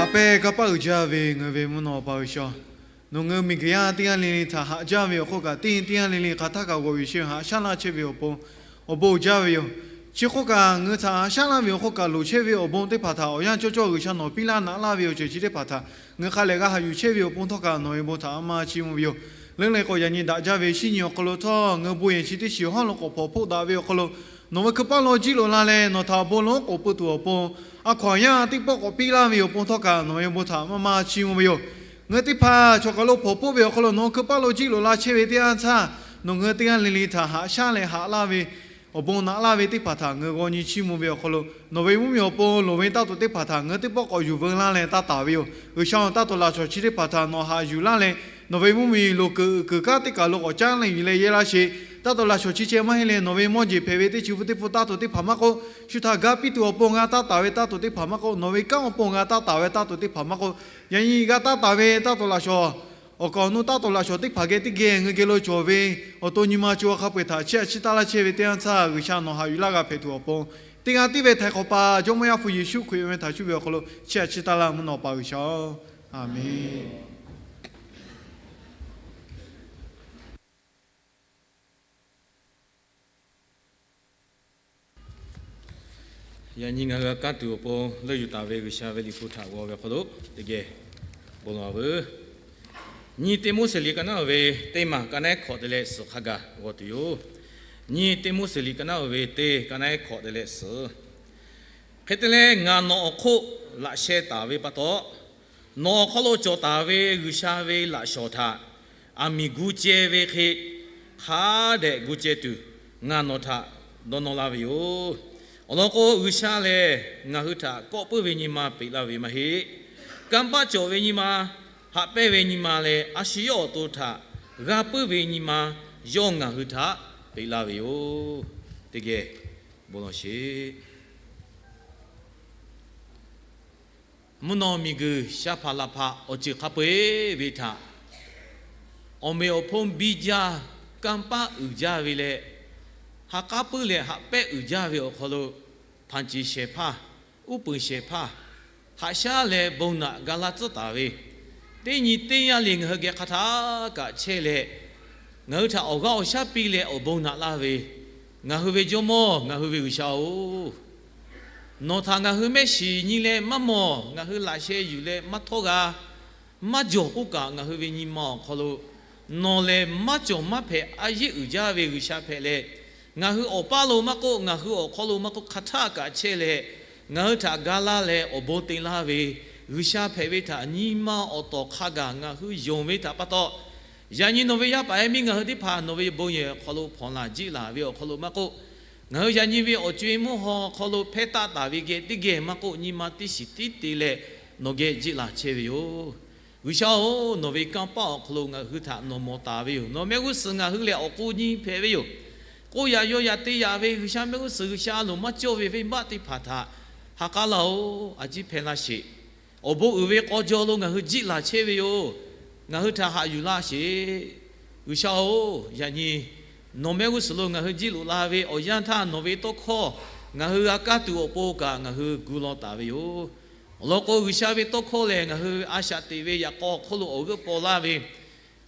Haꞈ pehnˇ kanˇ paˆ uiˍ jaˇ ve ngaˬ hui ve mvuhˇ naw Awˬ pa G'uiˬsha-oˬ, nawˬ ngaˬ hui miˬguiˬ yaˇ teˇ g'aˇ le le htaꞈ haꞈ jaˇ ve awˬ hk'oˆ kaꞈ, teˇ nyi teˇ g'aˇ le le hk'aˬ htaˇ kaꞈ g'awˬ yuˬ sheh haꞈ shaˉ laˇ chehˇ ve awˬ pon awˬ bon uiˍ jaˇ ve yoˬ. Chi hk'oˆ kaꞈ, ngaˬ hui htaꞈ haꞈ shaˉ laˇ ve awˬ hk'oˆ kaꞈ, loˍ chehˇ ve awˬ bon teˇ hpaˍ htaꞈ awˬ yanˇ cawˇ cawˇ G'uiˬsha nawˬ piˇ laˇ naꞈ laˇ ve awˬ ceuˬ chi teˇ hpaˍ htaꞈ ngaˬ hui hk'a lehˬ g'a haꞈ yuˬ chehˇ ve awˬ pon htawˇ kaꞈ, nawˬ ve bon htaꞈ maˇ maˇ chiˇ mvuh ve yoˬ. Leuˉ leh k'o, yaꞈ nyi daꞈ jaˇ ve shinˉ nyi awˬ hk'aw lo htawˇ, ngaˬ hui bon yehˬ chi teˇ shiˍ hawˉ lo k'awꞈ hpawnˬ hpoˆ daꞈ ve awˬ hk'aw lo nawˬ ve hkui paˇ lo jiˇ loꞈ la leh, nawˬ htaꞈ awˬ bon lonˉ k'oˍ pui tuˬ awˬ pon, a hkaw anˬ yaˇ teˇ pawˆ k'awꞈ piˇ laˇ ve awˬ pon htawˇ kaꞈ, nawˬ ve bon htaꞈ maˇ maˇ chiˇ mvuh ve yoˬ. Ngaˬ hui teˇ hpaˍ chaw kaˬ lo hpawnˬ hpoˆ ve awˬ hk'aw lo nawˬ ve hkui paˇ lo jiˇ loꞈ la chehˇ ve teˇ yanˇ htaˇ, nawˬ ngaˬ hui teˇ g'aˇ le le htaꞈ haꞈ shaˉ leh haꞈ laˇ ve awˬ bon naꞈ laˇ ve teˇ hpaˍ htaꞈ ngaˬ hui g'aw nyi chiˇ mvuh ve awˬ hk'aw lo, nawˬ ve mvuhˇmiˬ awˬ pon loˍ ve taˇ tuˬ teˇ hpaˍ htaꞈ ngaˬ hui teˇ pawˆ k'awꞈ yuˬ veu laˇ leh taˇ taˍ ve yoˬ. G'uiˬsha-oˬ, taˇ tuˬ laꞈ shawnˍ chi teˇ hpaˍ htaꞈ nawˬ haꞈ yuˬ laˇ leh, nawˬ ve mvuhˇmiˬ loˍ kuiˬ uiˍ kuiˬ kanˉ teˇ kaˬ lo k'awꞈ caˉ leh yuˬ leh yehˇ laˇ sheˍ. Taˇ tuˬ laꞈ shawnˍ chi ceh maˇ heˆ leh, nawˬ ve mawˇ jeˬ hpehꞈ ve teˇ chi pu teˇ pu taˇ tuˬ teˇ hpaˍ maˇ k'oˆ, shu htaꞈ ga piˇ tuˬ awˬ pon g'a taˇ taˍ ve taˇ tuˬ teˇ hpaˍ maˇ k'oˆ, nawˬ ve kanˉ awˬ pon g'a taˇ taˍ ve taˇ tuˬ teˇ hpaˍ maˇ k'oˆ, yaꞈ nyi g'a taˇ taˍ ve taˇ tuˬ laꞈ shawnˍ, awˬ kaˍ awˬ nu taˇ tuˬ laꞈ shawnˍ teˇ hpaˍ geh teˇ geh ngaˬ hui geh lo cawˬ ve awˬ to nyi ma co hk'a peu-eˬ htaꞈ chiˇ aꞈ chiˇ taˇ laˇ chehˇ ve teˇ yanˇ htaˇ, G'uiˬsha nawˬ haꞈ yuˬ laˇ g'a hpehꞈ tuˬ awˬ pon, teˇ g'aˇ tiˉ ve Htaiˍ hk'awꞈ pa Jawˇmawˇ Yaˇ hpu Yeˍsuˆ Hkriꞈ ve htaꞈ cuˇ ve awˬ hk'aw lo chiˇ aꞈ chiˇ taˇ laˇ mvuhˇ naw Awˬ pa G'uiˬsha-oˬ, Aˍmenˍ. Yaꞈ nyi ngaˬ hui g'a kaˇ tuˬ awˬ pon leuˆ yuˬ taˍ ve G'uiˬsha ve liꞈ hpu htaꞈ g'aw ve awˬ hk'aw lo teˇ geh bon lawˬ veuˬ. Nyi Tiˆmoˉseˍ liꞈ ka naˉ uiˍ ve teˇ maˬ ka naˉ hkawꞈ te leh suhˍ hk'a gaˬ g'aw tuˬ yoˬ. Nyi Tiˆmoˉseˍ liꞈ ka naˉ uiˍ ve teˇ ka naˉ hkawꞈ te leh suhˍ. Hk'e te leh, ngaˬ nawˬ awˬ hk'oˆ laꞈ sheh taˍ ve pa taw, nawˬ awˬ hk'aw lo cawˬ taˍ ve G'uiˬsha ve laꞈ shawnˍ htaꞈ aˬ miˍ gu ceh ve hk'e hk'a dehꞈ gu ceh tuˬ, ngaˬ nawˬ htaꞈ dawˇ nawˇ laˇ ve yoˬ. Awˬ lawn k'o, G'uiˬsha lehˬ ngaˬ hui htaꞈ kawˆ puiˉ ve nyi ma peꞈ laˇ ve maˇ heˆ. Kanˇ paˆ cawˬ ve nyi ma, haꞈ pehnˇ ve nyi ma leh a shu yawˇ awˬ to htaꞈ g'a puiˉ ve nyi ma, yawˇ ngaˬ hui htaꞈ peꞈ laˇ ve yoˬ. Teˇ geh bon lawˬ sheˍ. Mvuhˇ naw miˬguiˬ sha hpaˍ laˬ hpaˍ awˬ ceuˬ hk'a peu-eˬ ve htaꞈ awˬ meꞈ awˬ hponˇ biˇ jaˇ, kanˇ paˆ uiˍ jaˇ ve leh, ha k'aˉ puiˉ leh haꞈ pehnˇ uiˍ jaˇ ve awˬ hk'aw lo, hpanˍ ceˬ shehˍ hpaˇ, uˉ peunˍ shehˍ hpaˇ, haꞈ shaˉ leh bon naꞈ ga laˇ tcuhˉ taˍ ve, teˇ nyi teˇ yanˇ le ngaˬ hui geh hk'a htaˇ kaꞈ chehˇ leh, ngaˬ hui htaꞈ awˬ g'aˇ awˬ shaˉ piˇ leh awˬ bon naꞈ laˇ ve, ngaˬ hui ve Jawˇmawˇ, ngaˬ hui ve G'uiˬsha-oˬ, nawˬ htaꞈ ngaˬ hui mehˆ shiˍ nyi leh maˇ mawˬ, ngaˬ hui laꞈ sheh yuˬ leh maˇ htawˇ g'a, maˇ jawˬ k'oˆ kaꞈ, ngaˬ hui ve nyi ma awˬ hk'aw lo nawˬ lehˬ maˇ cawˬ maˇ hpehꞈ, a yeˇ uiˍ jaˇ ve G'uiˬsha hpehꞈ leh, ngaˬ hui awˬ paˇ lo maˇ k'oˆ, ngaˬ hui awˬ hk'aw lo maˇ k'oˆ, hk'a htaˇ kaꞈ chehˇ leh, ngaˬ hui htaꞈ ga laˇ leh awˬ bon te laˇ ve G'uiˬsha hpehꞈ ve htaꞈ nyi ma awˬ tawˍ hk'a gaˬ ngaˬ hui yonˍ ve htaꞈ pa taw, yaꞈ nyi nawˬ ve yaˇ paˍ yaˇ miˇ ngaˬ hui teˇ hpaˍ nawˬ ve bon yehˬ awˬ hk'aw lo hpawnˬ laˬ jiˆ laˬ ve awˬ hk'aw lo maˇ k'oˆ, ngaˬ hui yaꞈ nyi ve awˬ co-e mvuhˇ haw hk'aw lo hpehˇ taˆ taˍ ve geh teˇ geh maˇ k'oˆ, nyi ma teˇ shiˍ tiˉ te leh nawˬ geh jiˆ laˬ chehˇ ve yoˬ. G'uiˬsha-oˬ, nawˬ ve kanˇ paˆ awˬ hk'aw lo ngaˬ hui htaꞈ nawˬ mawˬ taˍ ve yoˬ. Nawˬ mehˆ g'uˇ suhˍ ngaˬ hui lehˬ awˬ k'o nyi hpehꞈ ve yoˬ. K'oˆ yaꞈ yaw yaꞈ te yaꞈ ve G'uiˬsha mehˆ g'uˇ suhˍ G'uiˬsha loˍ maˇ cawˇ ve venˇbaˆ teˇ hpaˍ htaꞈ ha k'aˉ laˇ-oˬ, a ciˉ hpehˇ laˇ sheˍ. Awˬ bon uiˍ ve k'aw jaw lo ngaˬ hui jiˆ laˬ chehˇ ve yoˬ. Ngaˬ hui htaꞈ haꞈ yuˬ laˇ sheˍ. G'uiˬsha-oˬ, yaꞈ nyi nawˬ mehˆ g'uˇ suhˍ lo ngaˬ hui jiˆ loꞈ la ve awˬ yanˇ htaˇ, nawˬ ve tawˇ hkawˇ ngaˬ hui g'a kaˇ tuˬ awˬ pon kaꞈ ngaˬ hui gu law taˍ ve yoˬ. Awˬ lawn k'o, G'uiˬsha ve tawˇ hkawˇ lehˬ ngaˬ hui a shaꞈ teꞈ ve yaꞈ k'aw awˬ hk'oˆ lo awˬ g'euˆ paw laˇ ve,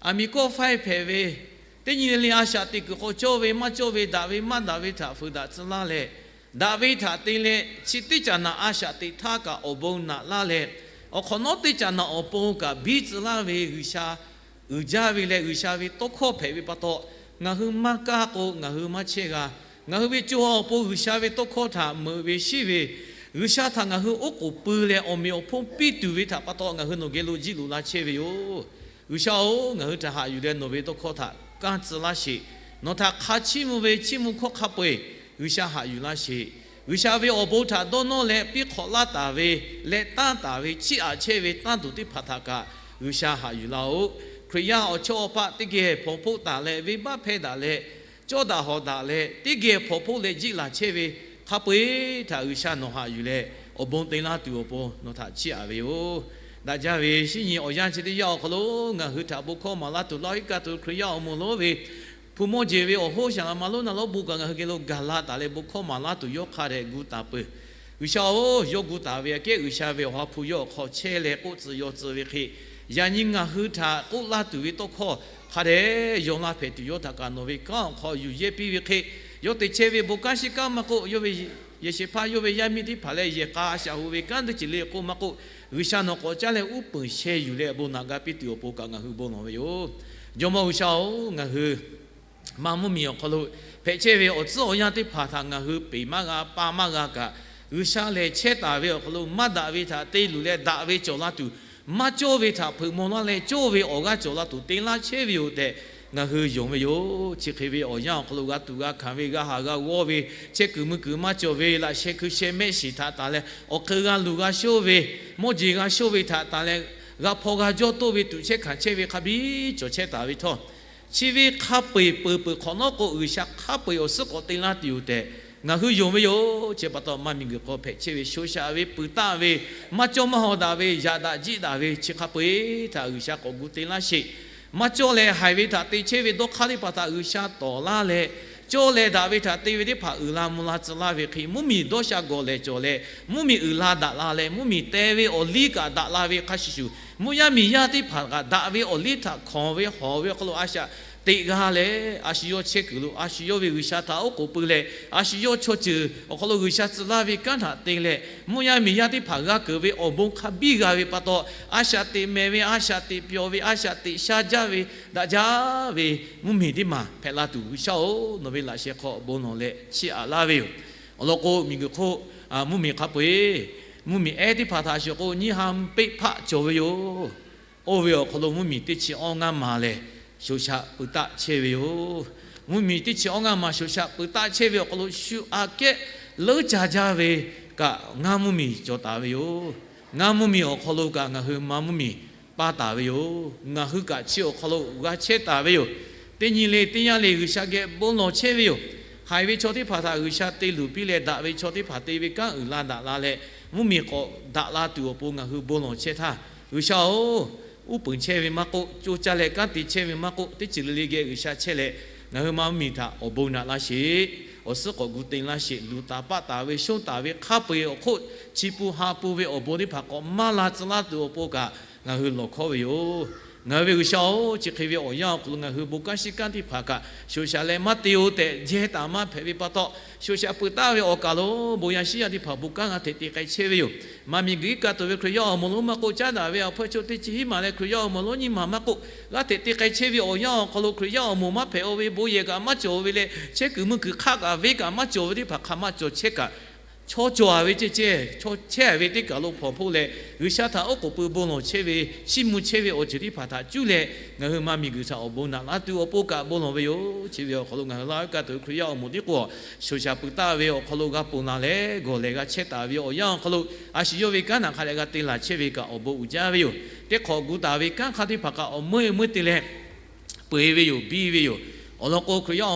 aˬ miˍ kawˆ faiˇ hpehꞈ ve, teˇ nyi le le a shaꞈ teꞈ kuiˬ hk'aw cawˇ ve maˇ cawˇ ve, daꞈ ve maˇ daꞈ ve htaꞈ fuiˍ daꞈ tcuh laˇ leh, daꞈ ve htaꞈ te leh chi teˇ caꞈ naꞈ a shaꞈ teꞈ htaˇ kaꞈ awˬ bon naꞈ laˇ leh, Awˬ hk'awꞈ nawˉ teˇ caꞈ naꞈ awˬ pon kaꞈ biˇ tcuh laˇ ve G'uiˬsha uiˍ jaˇ ve leh, G'uiˬsha ve tawˇ hkawˇ hpehꞈ ve pa taw, ngaˬ hui maˇ kaˇ k'o ngaˬ hui maˇ chehˇ g'a. Ngaˬ hui ve co ha awˬ pon G'uiˬsha ve tawˇ hkawˇ htaꞈ meuꞈ ve shiˉ ve, G'uiˬsha htaꞈ ngaˬ hui oˉ k'oˍ pui leh awˬ meꞈ awˬ hponˇ piˇ tuˬ ve htaꞈ pa taw ngaˬ hui nawˬ geh lo jiˆ loꞈ la chehˇ ve yoˬ. G'uiˬsha-oˬ, ngaˬ hui htaꞈ haꞈ yuˬ leh nawˬ ve tawˇ hkawˇ htaꞈ kanˇ tcuh laˇ sheˍ. Nawˬ htaꞈ hk'a chiˇ mvuh ve chiˇ mvuh hkawˇ hk'a peu-eˬ G'uiˬsha haꞈ yuˬ laˇ sheˍ. G'uiˬsha ve awˬ bon htaꞈ dawˇ nawˇ leh piˇ hk'awꞈ laˇ taˍ ve, leh tanˇ taˍ ve, chiˇ aꞈ chehˇ ve tanˇ tuˬ teˇ hpaˍ htaꞈ kaꞈ G'uiˬsha haꞈ yuˬ laˇ-oˆ. Hkriꞈ yaˇ awˬ chawˇ awˬ paˆ teˇ geh hpawnˬ hpoˆ taˍ leh, venˇbaˆ hpehˇ daꞈ leh, cawˇ daꞈ hawˍ daꞈ leh, teˇ geh hpawnˬ hpoˆ leh jiˆ laˬ chehˇ ve hk'a peu-eˬ htaꞈ G'uiˬsha nawˬ haꞈ yuˬ leh, awˬ bon te laˇ tuˬ awˬ pon nawˬ htaꞈ chiˇ aꞈ ve yoˬ. Daꞈ jaˇ ve shinˉ nyi awˬ yanˇ chi teˇ yanˇ awˬ hk'aw lo ngaˬ hui htaꞈ bon hkawˇ maˍ laˇ tuˬ, lawˇ iˉ kaˆ tuˬ Hkriꞈ yaˇ awˬ moˍ lonˉ ve hpu mawˇ jeˬ ve awˬ hoˉ shaˍ laꞈ ma lonˉ na lonˉ bon kaꞈ ngaˬ hui geh lo gaˬ la taˍ leh bon hkawˇ maˍ laˇ tuˬ yawˇ hk'a dehꞈ gu taˍ peuˬ. G'uiˬsha-oˬ, yawˇ gu taˍ ve aꞈ kehˉ G'uiˬsha ve awˬ ha hpu yawˇ awˬ hk'aw chehˇ leh k'oˆ tcuh yaw tcuh ve hk'e, yaꞈ nyi ngaˬ hui htaꞈ k'oˆ laˇ tuˬ ve tawˇ hkawˇ hk'a dehꞈ yaw laˇ hpehꞈ tuˬ yawˇ htaꞈ kaꞈ nawˬ ve kanˉ awˬ hk'aw yuˬ yehˇ piˇ ve hk'e, yawˇ te chehˇ ve bon kanˉ shiˉ kanˉ maˇ k'oˆ, yawˇ ve yehˬ shehˍ hpaˇ yawˇ ve yaˇ miˇ teˇ hpaˍ leh yehˬ k'a a shaꞈ hoꞈ ve kanˉ teˇ ceuˬ le k'oˆ maˇ k'oˆ, G'uiˬsha nawˬ k'awꞈ caˉ leh uˉ peunˍ sheh yuˬ leh bon naꞈ ga piˇ tuˬ awˬ pon kaꞈ ngaˬ hui bon lawˬ ve yoˬ. Jawˇmawˇ G'uiˬsha-oˬ, ngaˬ hui maˇ mvuhˇmiˬ awˬ hk'aw lo hpehꞈ chehˇ ve awˬ tcuhˉ awˬ yanˇ teˇ hpaˍ htaꞈ ngaˬ hui peˬ maˇ g'a, pa maˇ g'a kaꞈ, G'uiˬsha lehˬ chehˇ taˍ ve awˬ hk'aw lo maˇ daꞈ ve htaꞈ te luˬ leh daꞈ ve cawˬ la tuˬ, maˇ cawˇ ve htaꞈ hpeuꞈ maw laˇ leh cawˇ ve awˬ g'aˇ cawˬ la tuˬ te laˇ chehˇ ve yoˬ tehꞈ ngaˬ hui yonˍ ve yoˬ. Chi hk'e ve awˬ yanˇ awˬ hk'aw lo g'a tuˬ g'a hkanˍ ve, g'a haˍ g'a g'awˇ ve, chehˇ kuiˬ mui kuiˬ maˇ cawˬ ve, laꞈ sheh hkui sheh mehˆ shiˍ htaꞈ tanˬ leh awˬ hk'eun g'a luˬ g'a shonˇ ve, mawˇ jeˬ g'a shonˇ ve htaꞈ tanˬ leh g'a hpaw g'a jawˇ toˇ ve tuꞈ chehˇ hkanˍ chehˇ ve hk'a biˇ cawˬ chehˇ taˍ ve htawˇ, chi ve hk'a peu-eˬ peuˬ peuˬ hk'awꞈ nawˉ k'o G'uiˬsha hk'a peu-eˬ awˬ suhˉ k'awꞈ te laˇ tuˬ yoˬ tehꞈ ngaˬ hui yonˍ ve yoˬ. Chi pa taw maˇ miˬguiˬ hk'aw hpehꞈ chehˇ ve shoˍ shaꞈ ve peuˬ taˆ ve, maˇ cawˇ maˇ haw daꞈ ve, yaꞈ daꞈ jiˆ daꞈ ve chi hk'a peu-eˬ htaꞈ G'uiˬsha k'awꞈ gu te laˇ sheˍ. Maˇ cawˇ leh haiˬ ve htaꞈ te chehˇ ve dawˇ hk'aˇ teˇ hpaˍ htaꞈ G'uiˬsha tawˍ laˇ leh, cawˇ leh daꞈ ve htaꞈ te ve teˇ hpaˍ uiˍ la mvuh la tcuh laˇ ve hk'e, mvuhˇmiˬ dawˇ sha gawˬ lehˬ cawˬ leh, mvuhˇmiˬ uiˍ la daꞈ la leh, mvuhˇmiˬ teh ve awˬ liˇ kaꞈ daꞈ la ve hk'a shuˍ shuˍ, mvuhˇ yaˇ miˬ yaˇ teˇ hpaˍ kaꞈ daꞈ ve awˬ liˇ htaꞈ hkanˍ ve hawˍ ve awˬ hk'aw lo a shaꞈ teꞈ g'a leh, a shu yawˇ chehˇ kuiˬ lo a shu yawˇ ve G'uiˬsha htaꞈ oˉ k'oˍ pui leh, a shu yawˇ chaw ceuˬ awˬ hk'aw lo G'uiˬsha tcuh laˇ ve kanˉ htaꞈ te leh, mvuhˇ yaˇ miˬ yaˇ teˇ hpaˍ g'a keunˍ ve awˬ bon hk'a biˇ g'a ve pa taw, a shaꞈ teꞈ mehˍ ve, a shaꞈ teꞈ pyawˬ ve, a shaꞈ teꞈ sha jaˇ ve, daꞈ jaˇ ve mvuhˇmiˬ teˇ maˬ hpehꞈ la tuˬ G'uiˬsha-oˬ, nawˬ ve laꞈ sheh hk'aw awˬ bon lawˬ leh chiˇ aꞈ laˇ ve yoˬ. Awˬ lawn k'o, miˬguiˬ hk'oˆ mvuhˇmiˬ hk'a peu-eˬ, mvuhˇmiˬ ehˉ teˇ hpaˍ htaꞈ shuˍ k'o, nyiˇ ha peˆ hpaˆ cawˬ ve yoˬ. Oˇ ve awˬ hk'aw lo mvuhˇmiˬ teˇ chi awˇ ngaˇ ma lehˬ, shoˍ shaꞈ peuˬ taˆ chehˇ ve yoˬ. Mvuhˇmiˬ teˇ chi awˇ ngaˇ ma shoˍ shaꞈ peuˬ taˆ chehˇ ve awˬ hk'aw lo, shu aꞈ kehˉ leuˉ ca jaˇ ve kaꞈ ngaˇ mvuhˇmiˬ cawˬ taˍ ve yoˬ. Ngaˇ mvuhˇmiˬ awˬ hk'aw lo kaꞈ ngaˬ hui ma mvuhˇmiˬ paˇ taˍ ve yoˬ. Ngaˬ hui kaꞈ chi awˬ hk'aw lo g'a chehˇ taˍ ve yoˬ. Teˇ nyi le teˇ yanˇ le G'uiˬsha geh bon lawˬ chehˇ ve yoˬ. Haiˬ ve chaw teˇ hpaˍ htaꞈ G'uiˬsha te luˬ piˇ leh, daꞈ ve chaw teˇ hpaˍ te ve kanˉ uiˍ la daꞈ la leh, mvuhˇmiˬ k'awꞈ daꞈ la tuˬ awˬ pon ngaˬ hui bon lawˬ chehˇ htaˇ, G'uiˬsha-oˬ, uˉ peunˍ chehˇ ve maˇ k'oˆ, co caˇ leh kanˉ te chehˇ ve maˇ k'oˆ, teˇ ceuˬ le le geh G'uiˬsha chehˇ leh, ngaˬ hui ma mvuhˇmiˬ htaꞈ awˬ bon naꞈ laˇ sheˍ. Awˬ suhˉ k'awꞈ gu te laˇ sheˍ. Luˬ taˍ paˆ taˍ ve, shonˇ taˍ ve hk'a peu-eˬ awˬ hk'oˆ, chi pu ha pu ve awˬ bon teˇ hpaˍ k'awꞈ maˇ la tcuh laˇ tuˬ awˬ pon kaꞈ ngaˬ hui lawˬ hkawˉ ve yoˬ. Ngaˬ hui ve G'uiˬsha-oˬ, chi hk'e ve awˬ yanˇ awˬ hk'aw lo ngaˬ hui bon kanˉ shiˉ kanˉ teˇ hpaˍ kaꞈ shoˍ shaꞈ leh maˇ te-o tehꞈ jehˇ taˍ maˇ hpehꞈ ve pa taw, shoˍ shaꞈ peuˬ taˆ ve awˬ kaˬ lo bon yaˇ shiˉ yaˇ teˇ hpaˍ bon kanˉ g'a hteꞈ te k'ai chehˇ ve yoˬ. Maˇ miˬguiˬ iˉ kaˆ tuˬ ve Hkriꞈ yaˇ awˬ moˍ lonˉ maˇ k'oˆ, caˉ daꞈ ve awˬ hpfuhˇ chaw teˇ chi hiˉ maˬ leh Hkriꞈ yaˇ awˬ moˍ lonˉ nyiˇ maˬ maˇ k'oˆ, g'a hteꞈ te k'ai chehˇ ve awˬ yanˇ awˬ hk'aw lo Hkriꞈ yaˇ awˬ moˍ maˇ hpehꞈ-o ve, bon yehˬ kaꞈ maˇ cawˬ ve leh, chehˇ kuiˬ mui kuiˬ hk'aˆ kaꞈ venˇ kaꞈ maˇ cawˬ ve teˇ hpaˍ hk'aˬ maˇ cawˬ chehˇ kaꞈ, chaw cawˬ-a ve ceh ceh, chaw chehˇ-a ve teˇ kaˬ lo hpawnˬ hpoˆ leh, G'uiˬsha htaꞈ oˉ k'oˍ pui bon lawˬ chehˇ ve, chiˇ mvuh chehˇ ve awˬ ceuˬ teˇ hpaˍ htaꞈ cuˇ leh, ngaˬ hui ma miˬguiˬ htaꞈ awˬ bon naꞈ laˇ tuˬ awˬ pon kaꞈ bon lawˬ ve yoˬ. Chi ve awˬ hk'aw lo ngaˬ hui Laˇ huˉ kaˆ tuˬ ve Hkriꞈ yaˇ awˬ moˍ tiˉ k'o, shoˍ shaꞈ peuˬ taˆ ve awˬ hk'aw lo g'a ponˬ laˬ leh gawˬ lehˬ g'a chehˇ taˍ ve awˬ yanˇ awˬ hk'aw lo, a shu yawˇ ve kanˉ htaꞈ hk'a dehꞈ g'a te laˬ chehˇ ve kaꞈ awˬ bon uiˍ jaˇ ve yoˬ. Teˇ hk'awꞈ gu taˍ ve kanˉ hk'a teˇ hpaˍ kaꞈ awˬ meuˇ meuˇ te leh peu-eˬ ve yoˬ, biˇ ve yoˬ. Awˬ lawn k'o,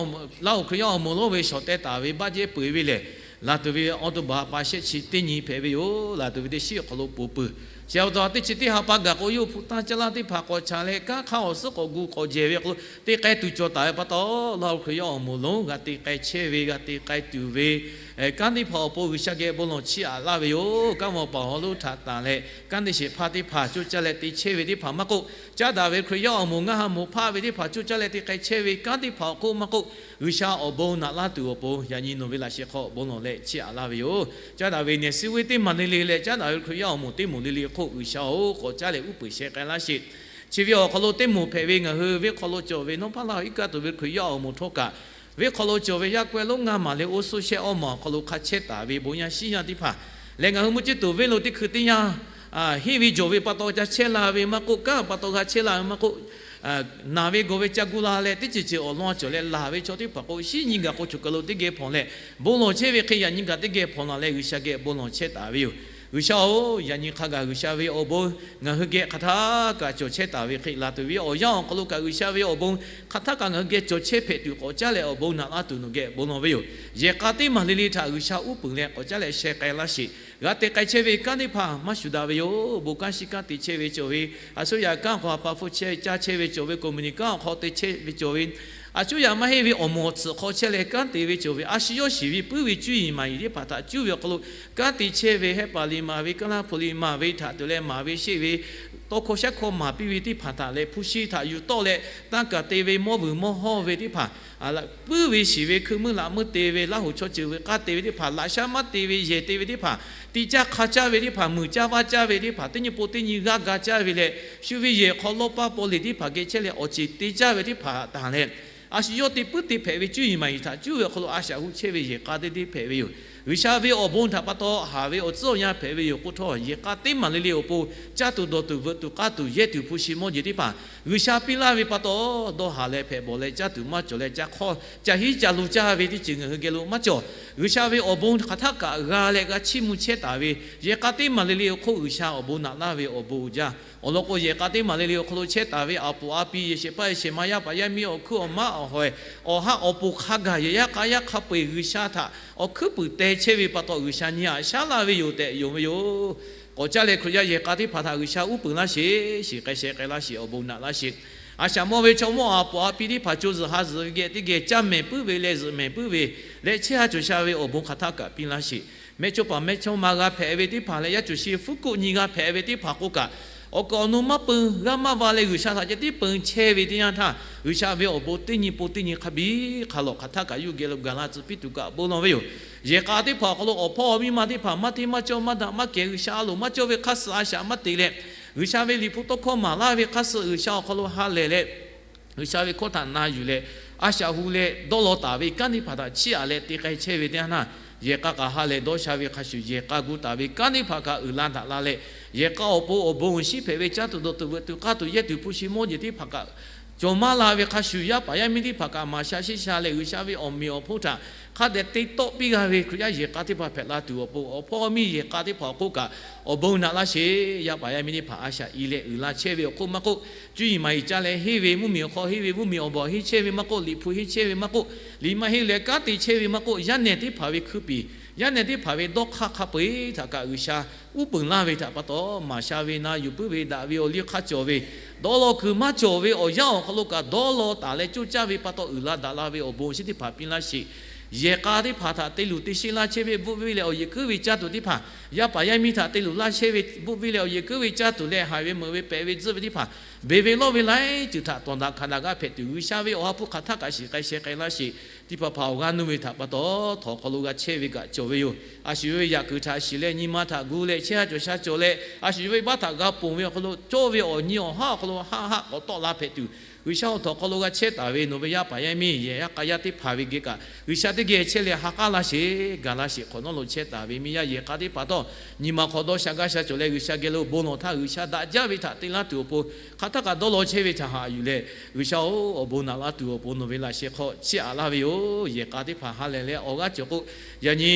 Laˇ huˍ Hkriꞈ yaˇ awˬ moˍ lonˉ ve shawˍ teh taˍ ve baˆ jehˇ peu-eˬ ve lehˬ, laˬ tuˬ ve awˬ to baˬ pa shehˆ chi teˇ nyi hpehꞈ ve yoˬ. Laˬ tuˬ ve teˇ shiˉ awˬ hk'aw lo ponˬ peuˬ. Chi awˬ to teˇ chi teˇ ha pa gaˬ k'o, yawˇ hpu tanˇ caˇ laˇ teˇ hpaˍ k'awꞈ chaˍ leh, kanˉ hk'aˇ awˬ suhˉ k'awꞈ gu k'awꞈ jehˬ ve awˬ hk'aw lo te k'ai tuˬ cawˬ taˍ ve pa taw, Laˇ huˍ Hkriꞈ yaˇ awˬ moˍ lonˉ g'a te k'ai chehˇ ve, g'a te k'ai tuˬ ve kanˉ teˇ hpaˍ awˬ pon G'uiˬsha geh bon lawˬ chiˇ aꞈ laˇ ve yoˬ. Kanˉ mvuh paˍ hawˉ lonˉ htaꞈ tanˬ leh, kanˉ te sheˍ hpaˇ teˇ hpaˍ coˇ caˇ leh te chehˇ ve teˇ hpaˍ maˇ k'oˆ, caˉ daꞈ ve Hkriꞈ yaˇ awˬ moˍ ngaˇ ha moˍ hpaˆ ve teˇ hpaˍ coˇ caˇ leh te k'ai chehˇ ve kanˉ teˇ hpaˍ awˬ hk'oˆ maˇ k'oˆ, G'uiˬsha awˬ bon naꞈ laˇ tuˬ awˬ pon yaꞈ nyi nawˬ ve laꞈ sheh hk'aw bon lawˬ leh chiˇ aꞈ laˇ ve yoˬ. Caˉ daꞈ ve nehˬ suh ve teˇ maˬ le le leh caˉ daꞈ ve Hkriꞈ yaˇ awˬ moˍ teˇ moˍ le le hk'oˆ G'uiˬsha-oˬ, k'awꞈ caˉ leh uˉ peunˍ sheh k'ai laˇ sheˍ. Chi ve awˬ hk'aw lo teˇ moˍ hpehꞈ ve ngaˬ hui venˇ hk'aw lo cawˬ ve nawˉ hpaˇ laˇ iˉ kaˆ tuˬ ve Hkriꞈ yaˇ awˬ moˍ htawˇ kaꞈ, venˇ hk'aw lo cawˬ ve yaˇ k'awehˇ lonˉ ngaˇ maˬ leh oˇ suhˉ shehˆ awˇ maˬ awˬ hk'aw lo hk'a chehˇ taˍ ve bon yaˇ shiˉ yaˇ teˇ hpaˍ leh, ngaˬ hui mvuhˇ ceˇ tuˬ venˇ lo teˇ hkui teˇ yanˇ henˇ ve jawˬ ve pa taw ca chehˇ la ve maˇ k'oˆ, kanˉ pa taw g'a chehˇ la ve maˇ k'oˆ, naˬ ve gawˬ ve ca gu la leh teˇ ceuˬ ceuˬ awˬ lawn cawˬ leh laˬ ve chaw teˇ hpaˍ k'o, shiˉ nyi gaˬ k'o choˬ kaˬ lo teˇ geh hpawnˬ leh, bon lawˬ chehˇ ve hk'e yaꞈ nyi gaˬ teˇ geh hpawnˬ la leh G'uiˬsha geh bon lawˬ chehˇ taˍ ve yoˬ. G'uiˬsha-oˬ, yaꞈ nyi hk'a gaˬ G'uiˬsha ve awˬ bon ngaˬ hui geh hk'aˬ htaˇ kaꞈ cawˬ chehˇ taˍ ve hk'e, laˬ tuˬ ve awˬ yanˇ awˬ hk'aw lo kaꞈ G'uiˬsha ve awˬ bon hk'aˬ htaˇ kaꞈ ngaˬ hui geh cawˬ chehˇ hpehꞈ tuˬ k'awꞈ caˉ leh awˬ bon naꞈ laˇ tuˬ nawˬ geh bon lawˬ ve yoˬ. Yehˬ k'a teˇ maˬ le le htaꞈ G'uiˬsha uˉ peunˍ leh k'awꞈ caˉ leh sheh k'ai laˇ sheˍ. G'a te k'ai chehˇ ve kanˉ teˇ hpaˍ maˇ shuˍ daꞈ ve yoˬ. Bon kanˉ shiˉ kanˉ te chehˇ ve cawˬ ve, a suˉ yaꞈ kanˉ awˬ hk'aw ha pa hpfuhˇ chehˇ caˇ chehˇ ve cawˬ ve, company kanˉ awˬ hk'aw te chehˇ ve cawˬ ve, a suˉ yaꞈ maˇ heˆ ve awˬ moˍ awˬ tsuhꞈ hk'aw chehˇ leh kanˉ te ve cawˬ ve, a shu yawˇ shiˍ ve puiˉ ve cuˇ yiˍ maˍ yiˍ teˇ hpaˍ htaꞈ cuˇ ve awˬ hk'aw lo kanˉ te chehˇ ve, hehˆ paˍ liꞈ maˍ ve, kanˉ laˇ hpu liꞈ maˍ ve htaꞈ tuˬ leh maˍ ve sheˆ ve, tawˇ hkawˇ shaˉ hkawˇ maˍ piˇ ve teˇ hpaˍ htaꞈ leh hpu shi htaꞈ yuˬ tawˆ leh tanˇ kaˬ te ve, mawˇ vuiˬ mawˇ hawˇ ve teˇ hpaˍ, puiˉ ve shiˍ ve, hkui meuˇ laꞈ meuˇ te ve, Laˇ hoꞈ chaw ceuˬ ve k'aˇ te ve teˇ hpaˍ, laꞈ shaˉ maˇ te ve yehˬ te ve teˇ hpaˍ, te caˇ hk'a caˇ ve teˇ hpaˍ, muiˬ caˇ vaˇ caˇ ve teˇ hpaˍ, teˇ nyi po teˇ nyi g'aˇ ga caˇ ve leh, shu ve yehˬ hk'aw lawˇ paˇ paw leˬ teˇ hpaˍ geh chehˇ leh awˬ ceˬ te caˇ ve teˇ hpaˍ tanˬ leh, a shu yawˇ te puiˉ te hpehꞈ ve cuˇ yiˍ maˍ yiˍ htaꞈ cuˇ ve awˬ hk'aw lo a shaꞈ hu chehˇ ve yehˬ k'a teˇ teˇ hpehꞈ ve yoˬ. G'uiˬsha ve awˬ bon htaꞈ pa taw haˍ ve awˬ tcuhˉ awˬ yanˇ hpehꞈ ve yoˬ k'oˆ htawˇ, yehˬ k'a teˇ maˬ le le awˬ pon caˇ tuˬ dawˬ tuˬ veuꞈ tuˬ k'aˇ tuˬ yehˇ tuˬ hpu shi mawˇ jeˬ teˇ hpaˍ G'uiˬsha piˇ laˇ ve pa taw, dawˇ haˍ leh hpehꞈ bawˬ leh caˇ tuˬ maˇ cawˬ leh, caˇ hk'awˇ caˇ hiˉ caˇ lo caˇ ve teˇ ceuˬ ngaˬ hui geh lo maˇ cawˬ. G'uiˬsha ve awˬ bon hk'aˬ htaˇ kaꞈ g'a leh g'a chiˇ mvuh chehˇ taˍ ve, yehˬ k'a teˇ maˬ le le awˬ hk'oˆ G'uiˬsha awˬ bon naꞈ laˇ ve awˬ bon uiˍ jaˇ. Awˬ lawn k'o, yehˬ k'a teˇ maˬ le le awˬ hk'aw lo chehˇ taˍ ve a poˍ a pi, yehˬ shehˍ hpaˇ yehˬ shehˍ ma, yaˇ paˍ yaˇ miˇ, awˬ hkuiˉ awˬ maˉ awˬ hawehˬ, awˬ haˆ awˬ poˍ hk'a gaˬ yehˬ yaˇ k'a yaˇ hk'a peu-eˬ G'uiˬsha htaꞈ awˬ hkuiˉ puiˍ teh chehˇ ve pa taw, G'uiˬsha nyi aꞈ shaˉ laˇ ve yoˬ tehꞈ yonˍ ve yoˬ. K'awꞈ caˇ leh Hkriꞈ yaˇ yehˬ k'a teˇ hpaˍ htaꞈ G'uiˬsha uˉ peunˍ laˇ sheˍ, shiˍ k'ai sheh k'ai laˇ sheˍ, awˬ bon naꞈ laˇ sheˍ. A shaꞈ mawˇ ve chaw mawˇ a poˍ a pi teˇ hpaˍ co zuhˬ ha zuhˬ ve geh teˇ geh caˇ mehˍ puiˉ ve leh zuhꞈ mehˍ puiˉ ve leh chehˇ ha cawˬ sha ve awˬ bon hk'aˬ htaˇ kaꞈ piˇ laˇ sheˍ. Mehˇchawˇ paˍ mehˇchawˇma g'a hpehꞈ ve teˇ hpaˍ leh yaˇ cawˬ shi fuˉ koˆ nyi g'a hpehꞈ ve teˇ hpaˍ k'o kaꞈ, awˬ kaˍ awˬ nu maˇ peu g'aˇ maˇ va leh G'uiˬsha htaꞈ ceh tiˉ peun chehˇ ve teˇ yanˇ htaˇ, G'uiˬsha ve awˬ bon teˇ nyi po teˇ nyi hk'a biˇ hk'a lawˬ hk'aˬ htaˇ kaꞈ yuˇ geh lo gaˬ la tcuh piˇ tuˬ kaꞈ bon lawˬ ve yoˬ. Yehˬ k'a teˇ hpaˍ awˬ hk'aw lo awˬ hpawˇ awˬ miˇ ma teˇ hpaˍ maˇ hteˇ maˇ cawˇ maˇ daꞈ maˇ kehˬ, G'uiˬsha a loˍ maˇ cawˇ ve hk'aˇ suh a shaꞈ maˇ te leh, G'uiˬsha ve liꞈ hpu tawˇ hkawˇ maˍ laˇ ve hk'aˇ suh G'uiˬsha awˬ hk'aw lo ha lehˬ leh, G'uiˬsha ve hkawˇ htaꞈ na yuˬ leh, a shaꞈ hu leh dawˇ law taˍ ve kanˉ teˇ hpaˍ htaꞈ chiˇ aꞈ leh te k'ai chehˇ ve teˇ yanˇ htaˇ, yehˬ k'a kaꞈ ha lehˬ dawˇ sha ve hk'a shuˍ, yehˬ k'a gu taˍ ve kanˉ teˇ hpaˍ kaꞈ uiˍ la daꞈ la leh, yehˬ k'a awˬ pon awˬ bon shiˉ hpehꞈ ve caˇ tuˬ dawˬ tuˬ veuꞈ tuˬ k'aˇ tuˬ yehˇ tuˬ hpu shi mawˇ jeˬ teˇ hpaˍ kaꞈ cawˬ maˇ la ve hk'a shuˍ, yaˇ paˍ yaˇ miˇ teˇ hpaˍ kaꞈ maˍ sha sheˉ sha leh G'uiˬsha ve awˬ meꞈ awˬ hponˇ htaꞈ hk'a dehꞈ te tawˆ piˇ g'a ve Hkriꞈ yaˇ yehˬ k'a teˇ hpaˍ hpehꞈ la tuˬ awˬ pon, awˬ hpawˇ miˇ yehˬ k'a teˇ hpaˍ awˬ hk'oˆ kaꞈ awˬ bon naꞈ laˇ sheˍ. Yaˇ paˍ yaˇ miˇ teˇ hpaˍ a shaꞈ i leh uiˍ la chehˇ ve awˬ hk'oˆ maˇ k'oˆ, cuˇ yiˍ maˍ yiˍ caˇ leh henˇ ve mvuhˇmiˬ awˬ hk'aw henˇ ve mvuhˇmiˬ awˬ bawˬ henˇ chehˇ ve maˇ k'oˆ, liꞈ hpu henˇ chehˇ ve maˇ k'oˆ, liꞈ maˇ henˇ leh kanˉ te chehˇ ve maˇ k'oˆ, yaˇ nehˬ teˇ hpaˍ ve hkuiˉ piˍ, yaˇ nehˬ teˇ hpaˍ ve dawˇ hk'aˇ hk'a peu-eˬ htaꞈ kaꞈ G'uiˬsha uˉ peunˍ laˇ ve htaꞈ pa taw, maˍ sha ve na yuˬ puiˉ ve daꞈ ve awˬ liˇ hk'a cawˬ ve, dawˇ law kuiˬ maˇ cawˬ ve awˬ yanˇ awˬ hk'aw lo kaꞈ dawˇ law taˍ leh coˇ caˇ ve pa taw uiˍ la daꞈ la ve awˬ bon awˬ shinˉ teˇ hpaˍ piˇ laˇ sheˍ. Yehˬ k'a teˇ hpaˍ htaꞈ te luˬ te sheˆ laˇ chehˇ ve bvuhˆ viˇ leh awˬ yeˬ kuiˉ ve caˇ tuˬ teˇ hpaˍ, yaˇ paˍ yaˇ miˇ htaꞈ te luˬ laˇ chehˇ ve bvuhˆ viˇ leh awˬ yeˬ kuiˉ ve caˇ tuˬ leh haiˬ ve meuꞈ ve pehꞈ ve tzuhˆ ve teˇ hpaˍ, beˬ ve lawˇ ve laiˉ ceuˬ htaꞈ tawˍ daꞈ hkanˍ daꞈ g'aˇ hpehꞈ tuˬ, G'uiˬsha ve awˬ ha hpu hk'aˬ htaˇ kaꞈ shiˍ k'ai sheh k'ai laˇ sheˍ. Teˇ hpaˍ hpaˍ awˬ g'aˇ nuˇ ve htaꞈ pa taw, htawnˍ hk'aw lo g'a chehˇ ve kaꞈ cawˬ ve yoˬ. A shu yawˇ ve yaꞈ kuiˬ htaꞈ shiˍ leh nyi ma htaꞈ gu leh chehˇ ha cawˬ sha cawˬ leh, a shu yawˇ ve baˆ htaꞈ g'a ponˬ ve awˬ hk'aw lo cawˇ ve awˬ nyi awˬ haˉ awˬ hk'aw lo haˆ haˆ k'awꞈ tawˆ la hpehꞈ tuˬ, G'uiˬsha awˬ htawnˍ hk'aw lo g'a chehˇ taˍ ve nawˬ ve yaˇ paˍ yaˇ miˇ yehˬ yaˇ k'a yaˇ teˇ hpaˍ ve geh kaꞈ G'uiˬsha teˇ geh chehˇ leh ha k'aˉ laˇ sheˍ, gaˬ laˇ sheˍ. Hk'awꞈ nawˉ lo chehˇ taˍ ve miˇ yaˇ yehˬ k'a teˇ hpaˍ htawˇ, nyi ma hk'aw dawˇ sha gaˇ sha cawˬ leh G'uiˬsha geh lo bon lawˬ htaˇ, G'uiˬsha daꞈ jaˇ ve htaꞈ te laˇ tuˬ awˬ pon, hk'aˬ htaˇ kaꞈ dawˇ law chehˇ ve htaꞈ haꞈ yuˬ leh, G'uiˬsha-oˬ, awˬ bon naꞈ laˇ tuˬ awˬ pon nawˬ ve laꞈ sheh hk'aw chiˇ aꞈ laˇ ve yoˬ. Yehˬ k'a teˇ hpaˍ ha lehˬ leh awˬ g'aˇ cawˬ k'o, yaꞈ nyi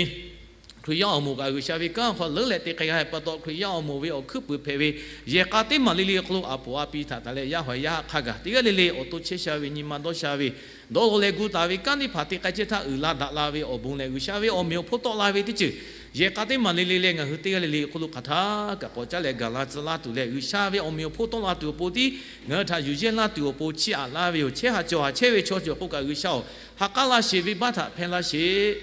Hkriꞈ yaˇ awˬ moˍ kaꞈ G'uiˬsha ve kanˉ hk'aw leuˉ leh te k'ai g'a ve pa taw, Hkriꞈ yaˇ awˬ moˍ ve awˬ hkuiˉ puiˍ hpehꞈ ve yehˬ k'a teˇ maˬ le le awˬ hk'aw lo a poˍ a pi htaꞈ taˍ leh yaˇ hawehˬ yaˇ haˆ hk'a gaˬ teˇ g'aˇ le le awˬ to chehˇ sha ve, nyi ma dawˇ sha ve, dawˇ law leh gu taˍ ve kanˉ teˇ hpaˍ te k'ai chehˇ htaˇ uiˍ la daꞈ la ve awˬ bon lehˬ, G'uiˬsha ve awˬ meꞈ awˬ hponˇ tawˆ la ve teˇ ceuˬ yehˬ k'a teˇ maˬ le le leh ngaˬ hui teˇ g'aˇ le le awˬ hk'aw lo hk'aˬ htaˇ kaꞈ k'awꞈ caˉ leh gaˬ la tcuh laˇ tuˬ leh, G'uiˬsha ve awˬ meꞈ awˬ hponˇ tawˆ la tuˬ awˬ pon tiˉ ngaˬ hui htaꞈ yuˬ yehˇ laˇ tuˬ awˬ pon chiˇ aꞈ laˇ ve yoˬ. Chehˇ ha cawˬ ha chehˇ ve chaw cawˬ k'o kaꞈ G'uiˬsha-oˬ, ha k'aˉ laˇ sheˍ, venˇbaˆ htaꞈ hpehˇ laˇ sheˍ.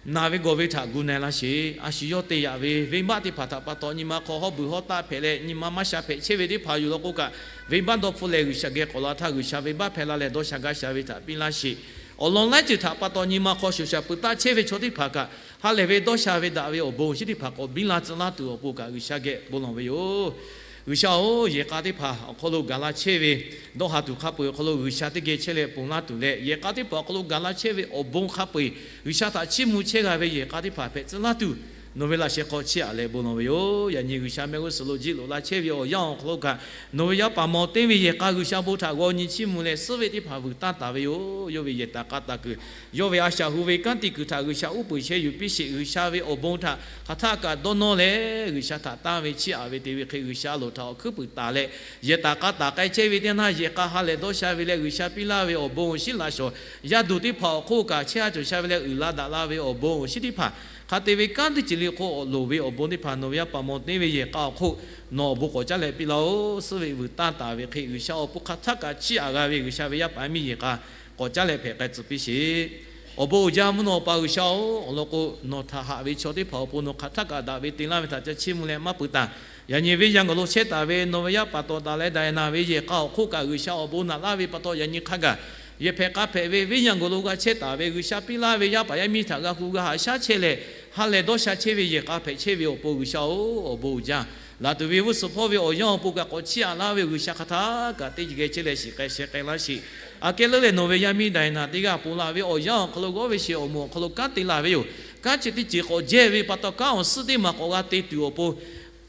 Naˬ ve gawˬ ve htaꞈ gu na laˇ sheˍ. A shu yawˇ te yaꞈ ve venˇbaˆ teˇ hpaˍ htaꞈ pa taw, nyi ma hk'aw hawˉ beuˬ hawˉ taˆ hpehꞈ leh, nyi ma maˇ sha hpehꞈ chehˇ ve teˇ hpaˍ yoˬ law k'o kaꞈ, venˇbaˆ dawˇ hpfuhˆ leh G'uiˬsha geh k'awꞈ la htaˇ, G'uiˬsha venˇbaˆ hpehˇ la leh dawˇ sha gaˇ sha ve htaꞈ piˇ laˇ sheˍ. Awˬ lawn laiˉ ceuˬ htaꞈ pa taw nyi ma hk'aw shoˍ shaˍ peuˬ taˆ chehˇ ve chaw teˇ hpaˍ kaꞈ, ha lehˬ ve dawˇ sha ve daꞈ ve awˬ bon awˬ shinˉ teˇ hpaˍ k'awꞈ biˇ la tcuh laˇ tuˬ awˬ pon kaꞈ, G'uiˬsha geh bon lawˬ ve yoˬ. G'uiˬsha-oˬ, yehˬ k'a teˇ hpaˍ awˬ hk'aw lo gaˬ la chehˇ ve dawˇ ha tuˬ hk'a peu-eˬ awˬ hk'aw lo G'uiˬsha teˇ geh chehˇ leh ponˬ laˇ tuˬ leh, yehˬ k'a teˇ hpaˍ awˬ hk'aw lo gaˬ la chehˇ ve awˬ bon hk'a peu-eˬ G'uiˬsha htaꞈ chiˇ mvuh chehˇ g'a ve yehˬ k'a teˇ hpaˍ hpehꞈ tcuh laˇ tuˬ, nawˬ ve laꞈ sheh hk'aw chiˇ aꞈ leh bon lawˬ ve yoˬ. Yaꞈ nyi G'uiˬsha mehˆ g'uˇ suhˍ lo jiˇ loꞈ la chehˇ ve awˬ yanˇ awˬ hk'aw lo kaꞈ, nawˬ ve yaˇ paˍ mawˬ teˇ ve yehˬ k'a G'uiˬsha bon htaꞈ g'aw nyi chiˇ mvuh leh, suhˉ ve teˇ hpaˍ vuiˬ taˇ taˍ ve yoˬ. Yawˇ ve yehˬ taˍ k'a taˍ kuiˬ, yawˇ ve a shaꞈ hu ve kanˉ te kuiˬ htaꞈ G'uiˬsha uˉ peunˍ sheh yuˬ piˇ sheˍ. G'uiˬsha ve awˬ bon htaꞈ hk'aˬ htaˆ kaꞈ dawˇ nawˇ leh, G'uiˬsha htaꞈ tanˇ ve chiˇ aꞈ ve te ve hk'e, G'uiˬsha loˍ htaꞈ awˬ hkuiˉ puiˍ taˍ leh, yehˬ taˍ k'a taˍ k'ai chehˇ ve teˇ naˇ, yehˬ k'a ha lehˬ dawˇ sha ve leh G'uiˬsha piˇ laˇ ve awˬ bon awˬ shinˉ laꞈ shawˍ, yaˇ duˬ teˇ hpaˍ awˬ hk'oˆ kaꞈ chehˇ ha cawˬ sha ve leh uiˍ la daꞈ la ve awˬ bon awˬ shinˉ teˇ hpaˍ, hk'a te ve kanˉ teˇ ceuˬ le hk'oˆ loˍ ve awˬ bon teˇ hpaˍ nawˬ ve yaˇ paˍ mawˬ teˇ ve yehˬ k'a awˬ hk'oˆ nawˬ awˬ bon k'awꞈ caˉ leh piˇ laˇ-oˆ. Suhˉ ve vuiˬ taˇ taˍ ve hk'e, G'uiˬsha awˬ pon hk'aˬ htaˆ kaꞈ chiˇ aꞈ g'a ve G'uiˬsha ve yaˇ paˍ yaˇ miˇ yehˬ k'a k'awꞈ caˉ leh hpehꞈ k'ai tcuh piˇ sheˍ. Awˬ bon uiˍ jaˇ mvuhˇ naw awˬ pa G'uiˬsha-oˬ, awˬ lawn k'o, nawˬ htaꞈ haꞈ ve chaw teˇ hpaˍ awˬ pon nawˬ hk'aˬ htaˆ kaꞈ daꞈ ve te laˇ ve htaꞈ ca chiˇ mvuh leh maˇ peuˬ taˍ. Yaꞈ nyi venˇ yaˇ gawˬ lo chehˇ taˍ ve nawˬ ve yaˇ paˍ tawˍ taˍ leh daꞈ e naˬ ve yehˬ k'a awˬ hk'oˆ kaꞈ G'uiˬsha awˬ bon naꞈ laˇ ve pa taw, yaꞈ nyi hk'a gaˬ yehˬ hpehꞈ k'a hpehꞈ ve venˇ yaˇ gawˬ lo g'a chehˇ taˍ ve G'uiˬsha piˇ laˇ ve yaˇ paˍ yaˇ miˇ htaꞈ g'a hu g'a haꞈ shaˉ chehˇ leh, ha lehˬ dawˇ sha chehˇ ve yehˬ k'a hpehꞈ chehˇ ve awˬ pon G'uiˬsha-oˬ, awˬ bon uiˍ jaˇ. Laˬ tuˬ ve g'uˇ suhˍ hpawˇ ve awˬ yanˇ awˬ pon kaꞈ k'awꞈ chiˇ aꞈ laˇ ve G'uiˬsha hk'aˬ htaˆ kaꞈ teˇ geh chehˇ leh shiˍ k'ai sheh k'ai laˇ sheˍ. Aꞈ kehˉ leuˉ leh nawˬ ve yaˇ miˇ daꞈ e naˬ teˇ g'aˇ ponˬ laˬ ve awˬ yanˇ awˬ hk'aw lo g'awˇ ve sheˍ awˬ moˍ awˬ hk'aw lo kanˉ te laˬ ve yoˬ. Kanˉ chi teˇ ceuˬ k'awꞈ jehˇ ve pa taw, kanˉ awˬ suhˉ teˇ maˬ k'awꞈ g'a te tuˬ awˬ pon,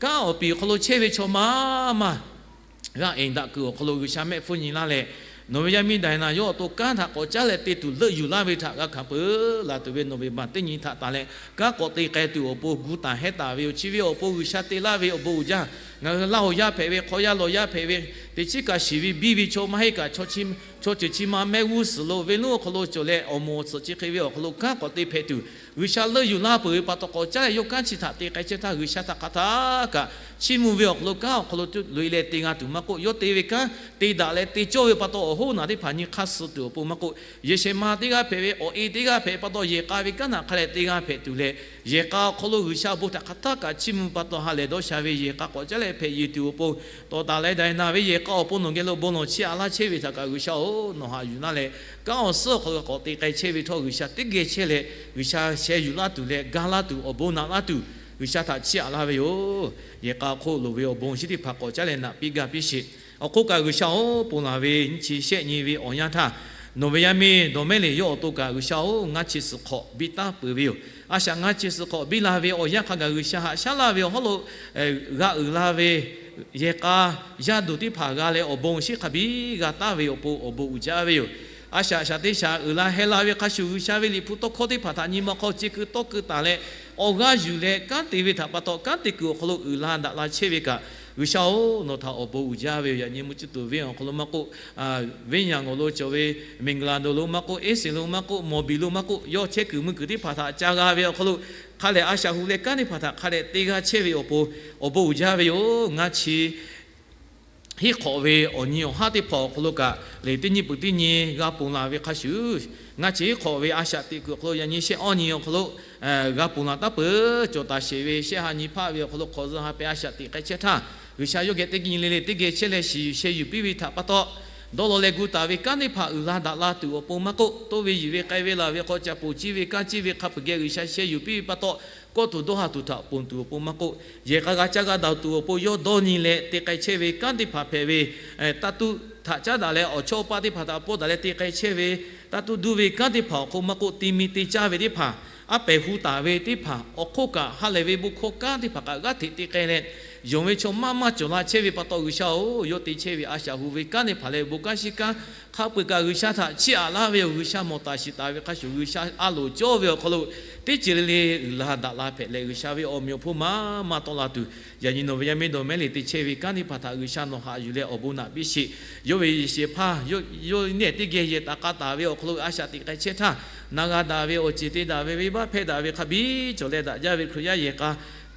kanˉ awˬ piˍ awˬ hk'aw lo chehˇ ve chaw maˇ maˇ g'a eˍ daꞈ kuiˬ awˬ hk'aw lo G'uiˬsha mehˆ hpfuhˇ nyi laˇ leh, nawˬ ve yaˇ miˇ daꞈ e naˬ yawˇ awˬ to kanˉ htaꞈ k'awꞈ caˉ leh te tuˬ leuˆ yuˬ laˇ ve htaꞈ g'a hkanˍ peuˬ. Laˬ tuˬ ve nawˬ ve baˬ teˇ nyi htaꞈ tanˬ leh kanˉ k'awꞈ te k'ai tuˬ awˬ pon gu taˍ hehˉ taˍ ve yoˬ. Chi ve awˬ pon G'uiˬsha te laˇ ve awˬ bon uiˍ jaˇ. Ngaˬ hui Laˇ hoˍ yaˇ hpehꞈ ve, hk'aw yaˇ law yaˇ hpehꞈ ve, teˇ chiˉ kaꞈ shiˍ ve biˇ ve chaw maˇ heˆ kaꞈ, chaw ceuˬ chi ma mehˆ g'uˇ suhˍ lo venˇ lonˉ awˬ hk'aw lo cawˬ leh awˬ moˍ awˬ tsuhꞈ chi hk'e ve awˬ hk'aw lo kanˉ k'awꞈ te hpehꞈ tuˬ, G'uiˬsha leuˆ yuˬ laˇ peuˬ ve pa taw k'awꞈ caˉ leh yawˇ kanˉ chi htaꞈ te k'ai chehˇ htaˇ, G'uiˬsha htaꞈ hk'aˬ htaˆ kaꞈ chiˇ mvuh ve awˬ hk'aw lo kanˉ awˬ hk'aw lo loꞈ e leh te g'a tuˬ maˇ k'oˆ, yawˇ te ve kanˉ te daꞈ leh te cawˇ ve pa taw awˬ hoˉ naˬ teˇ hpaˍ nyi hk'aˇ suh tuˬ awˬ pon maˇ k'oˆ, yehˬ shehˍ ma teˇ g'aˇ hpehꞈ ve awˬ e teˇ g'aˇ hpehꞈ pa taw yehˬ k'a ve kanˉ htaꞈ hk'a leh te g'a hpehꞈ tuˬ leh, yehˬ k'a awˬ hk'aw lo G'uiˬsha awˬ bon htaꞈ hk'aˬ htaˆ kaꞈ chiˇ mvuh pa taw ha lehˬ dawˇ sha ve yehˬ k'a k'awꞈ caˉ leh hpehꞈ yuˬ tuˬ awˬ pon, tawˍ taˍ leh daꞈ e naˬ ve yehˬ k'a awˬ pon nawˬ geh lo bon lawˬ chiˇ aꞈ laˇ chehˇ ve htaꞈ kaꞈ G'uiˬsha-oˬ, nawˬ haꞈ yuˬ laˇ leh, kanˉ awˬ suhˉ awˬ hk'aw lo k'awꞈ te k'ai chehˇ ve htawˇ G'uiˬsha teˇ geh chehˇ leh G'uiˬsha sheh yuˬ laˇ tuˬ leh ga laˇ tuˬ awˬ bon naꞈ laˇ tuˬ G'uiˬsha htaꞈ chiˇ aꞈ laˇ ve yoˬ. Yehˬ k'a awˬ hk'oˆ loˍ ve awˬ bon awˬ shinˉ teˇ hpaˍ k'awꞈ caˉ leh naꞈ piˇ ga piˇ sheˍ. Awˬ hk'oˆ kaꞈ G'uiˬsha-oˬ, ponˬ laˬ ve nyiˇ chi shehˆ nyi ve awˬ yanˇ htaˇ, nawˬ ve yaˇ miˇ Dawˬmehˉliˍ yawˇ awˬ to kaꞈ G'uiˬsha-oˬ, ngaˇ chi suhˍ hk'awꞈ biˇ taˉ peuˬ ve yoˬ. A shaꞈ ngaˇ chi suhˍ hk'awꞈ biˇ la ve awˬ yanˇ hk'a gaˬ G'uiˬsha haꞈ shaˉ laˇ ve awˬ hawˉ lo g'a uiˍ la ve yehˬ k'a yaˇ duˬ teˇ hpaˍ g'a leh awˬ bon awˬ shinˉ hk'a biˇ g'a taˍ ve awˬ pon awˬ bon uiˍ jaˇ ve yoˬ. A shaꞈ shaꞈ teˇ shaꞈ uiˍ la heh la ve hk'a shuˍ, G'uiˬsha ve liꞈ hpu tawˇ hkawˇ teˇ hpaˍ htaꞈ nyi ma hk'aw ce keu tawˇ keu taˍ leh, awˬ g'aˇ yuˬ leh kanˉ te ve htaꞈ pa taw, kanˉ te kuiˬ awˬ hk'aw lo uiˍ la daꞈ la chehˇ ve kaꞈ, G'uiˬsha-oˬ, nawˬ htaꞈ awˬ bon uiˍ jaˇ ve yoˬ. Yaꞈ nyi mvuhˇ ciˇ tuˬ venˇ awˬ hk'aw lo maˇ k'oˆ, venˇ yaꞈ ngawˬ lo cawˬ ve Meˍgaˍlaˍdoˍ lo maˇ k'oˆ, Eˉseˍ lo maˇ k'oˆ, Mawˍbiˍ lo maˇ k'oˆ, yawˇ chehˇ kuiˬ mui kuiˬ teˇ hpaˍ htaꞈ ca g'a ve awˬ hk'aw lo, hk'a lehˬ a shaꞈ hu leh kanˉ teˇ hpaˍ htaꞈ hk'a dehꞈ te g'a chehˇ ve awˬ pon awˬ bon uiˍ jaˇ ve yoˬ. Ngaˇ chi hiˉ hk'awꞈ ve awˬ nyi awˬ haˉ teˇ hpaˍ awˬ hk'aw lo kaꞈ, lehˬ teˇ nyi peuˬ teˇ nyi g'a ponˬ laˬ ve hk'a shuˍ, ngaˇ chi hiˉ hk'awꞈ ve a shaꞈ teꞈ kuiˬ awˬ hk'aw lo yaꞈ nyi shehˆ awˇ nyi awˬ hk'aw lo g'a ponˬ laˬ taˉ peuˬ. Cawˬ taˍ sheˍ ve shehˆ ha nyi hpaˆ ve awˬ hk'aw lo hk'awꞈ zuh ha peh a shaꞈ teꞈ k'ai chehˇ htaˇ, G'uiˬsha yawˇ geh teˇ nyi le le teˇ geh chehˇ leh shiˍ yuˬ sheh yuˬ piˇ ve htaꞈ pa taw, dawˇ law leh gu taˍ ve kanˉ teˇ hpaˍ uiˍ la daꞈ la tuˬ awˬ pon maˇ k'oˆ, toˇ ve yuˬ ve k'ai ve laˬ ve hk'aw ca poˬ ciˇ ve kanˉ ciˇ ve hk'a peuˬ geh G'uiˬsha sheh yuˬ piˇ ve pa taw, kawˆ tuˬ dawˇ ha tuˬ htaꞈ ponˬ tuˬ awˬ pon maˇ k'oˆ, yehˬ k'a g'a caˇ g'a daꞈ tuˬ awˬ pon yawˇ dawˇ nyi leh te k'ai chehˇ ve kanˉ teˇ hpaˍ hpehꞈ ve, taˇ tuˇ htaꞈ caˉ daꞈ leh awˬ chawˇ paˆ teˇ hpaˍ htaꞈ pawˇ daꞈ leh te k'ai chehˇ ve, taˇ tuˇ duˇ ve kanˉ teˇ hpaˍ awˬ hk'oˆ maˇ k'oˆ, ti mi te caˇ ve teˇ hpaˍ, aˉ pehˍ hu taˍ ve teˇ hpaˍ awˬ hk'oˆ kaꞈ ha lehˬ ve bon hkawˇ kanˉ teˇ hpaˍ kaꞈ g'aˇ hteꞈ te k'ai leh, yonˍ ve chaw maˇ maˇ cawˬ la chehˇ ve pa taw, G'uiˬsha-oˬ, yawˇ te chehˇ ve a shaꞈ hu ve kanˉ teˇ hpaˍ leh bon kanˉ shinˉ kanˉ hk'a peu-eˬ kaꞈ G'uiˬsha htaꞈ chiˇ aꞈ laˇ ve yoˬ. G'uiˬsha mawˬ taˍ shiˍ taˍ ve hk'a shuˍ, G'uiˬsha a loˍ cawˇ ve awˬ hk'aw lo teˇ ceuˬ le le uiˍ la daꞈ la hpehꞈ leh, G'uiˬsha ve awˬ meꞈ awˬ hponˇ maˇ maˇ tawˆ la tuˬ, yaꞈ nyi nawˬ ve yaˇ miˇ Dawˬmehˉliˍ te chehˇ ve kanˉ teˇ hpaˍ htaꞈ G'uiˬsha nawˬ haꞈ yuˬ leh awˬ bon naꞈ piˇ sheˍ. Yawˇ ve yehˬ shehˍ hpaˇ, yawˇ nehˬ teˇ geh yehˬ taˍ k'a taˍ ve awˬ hk'aw lo a shaꞈ teꞈ k'ai chehˇ htaˇ, na g'a daꞈ ve awˬ ceˬ te daꞈ ve venˇbaˆ hpehˇ daꞈ ve hk'a biˇ cawˬ leh daꞈ jaˇ ve Hkriꞈ yaˇ yehˬ k'a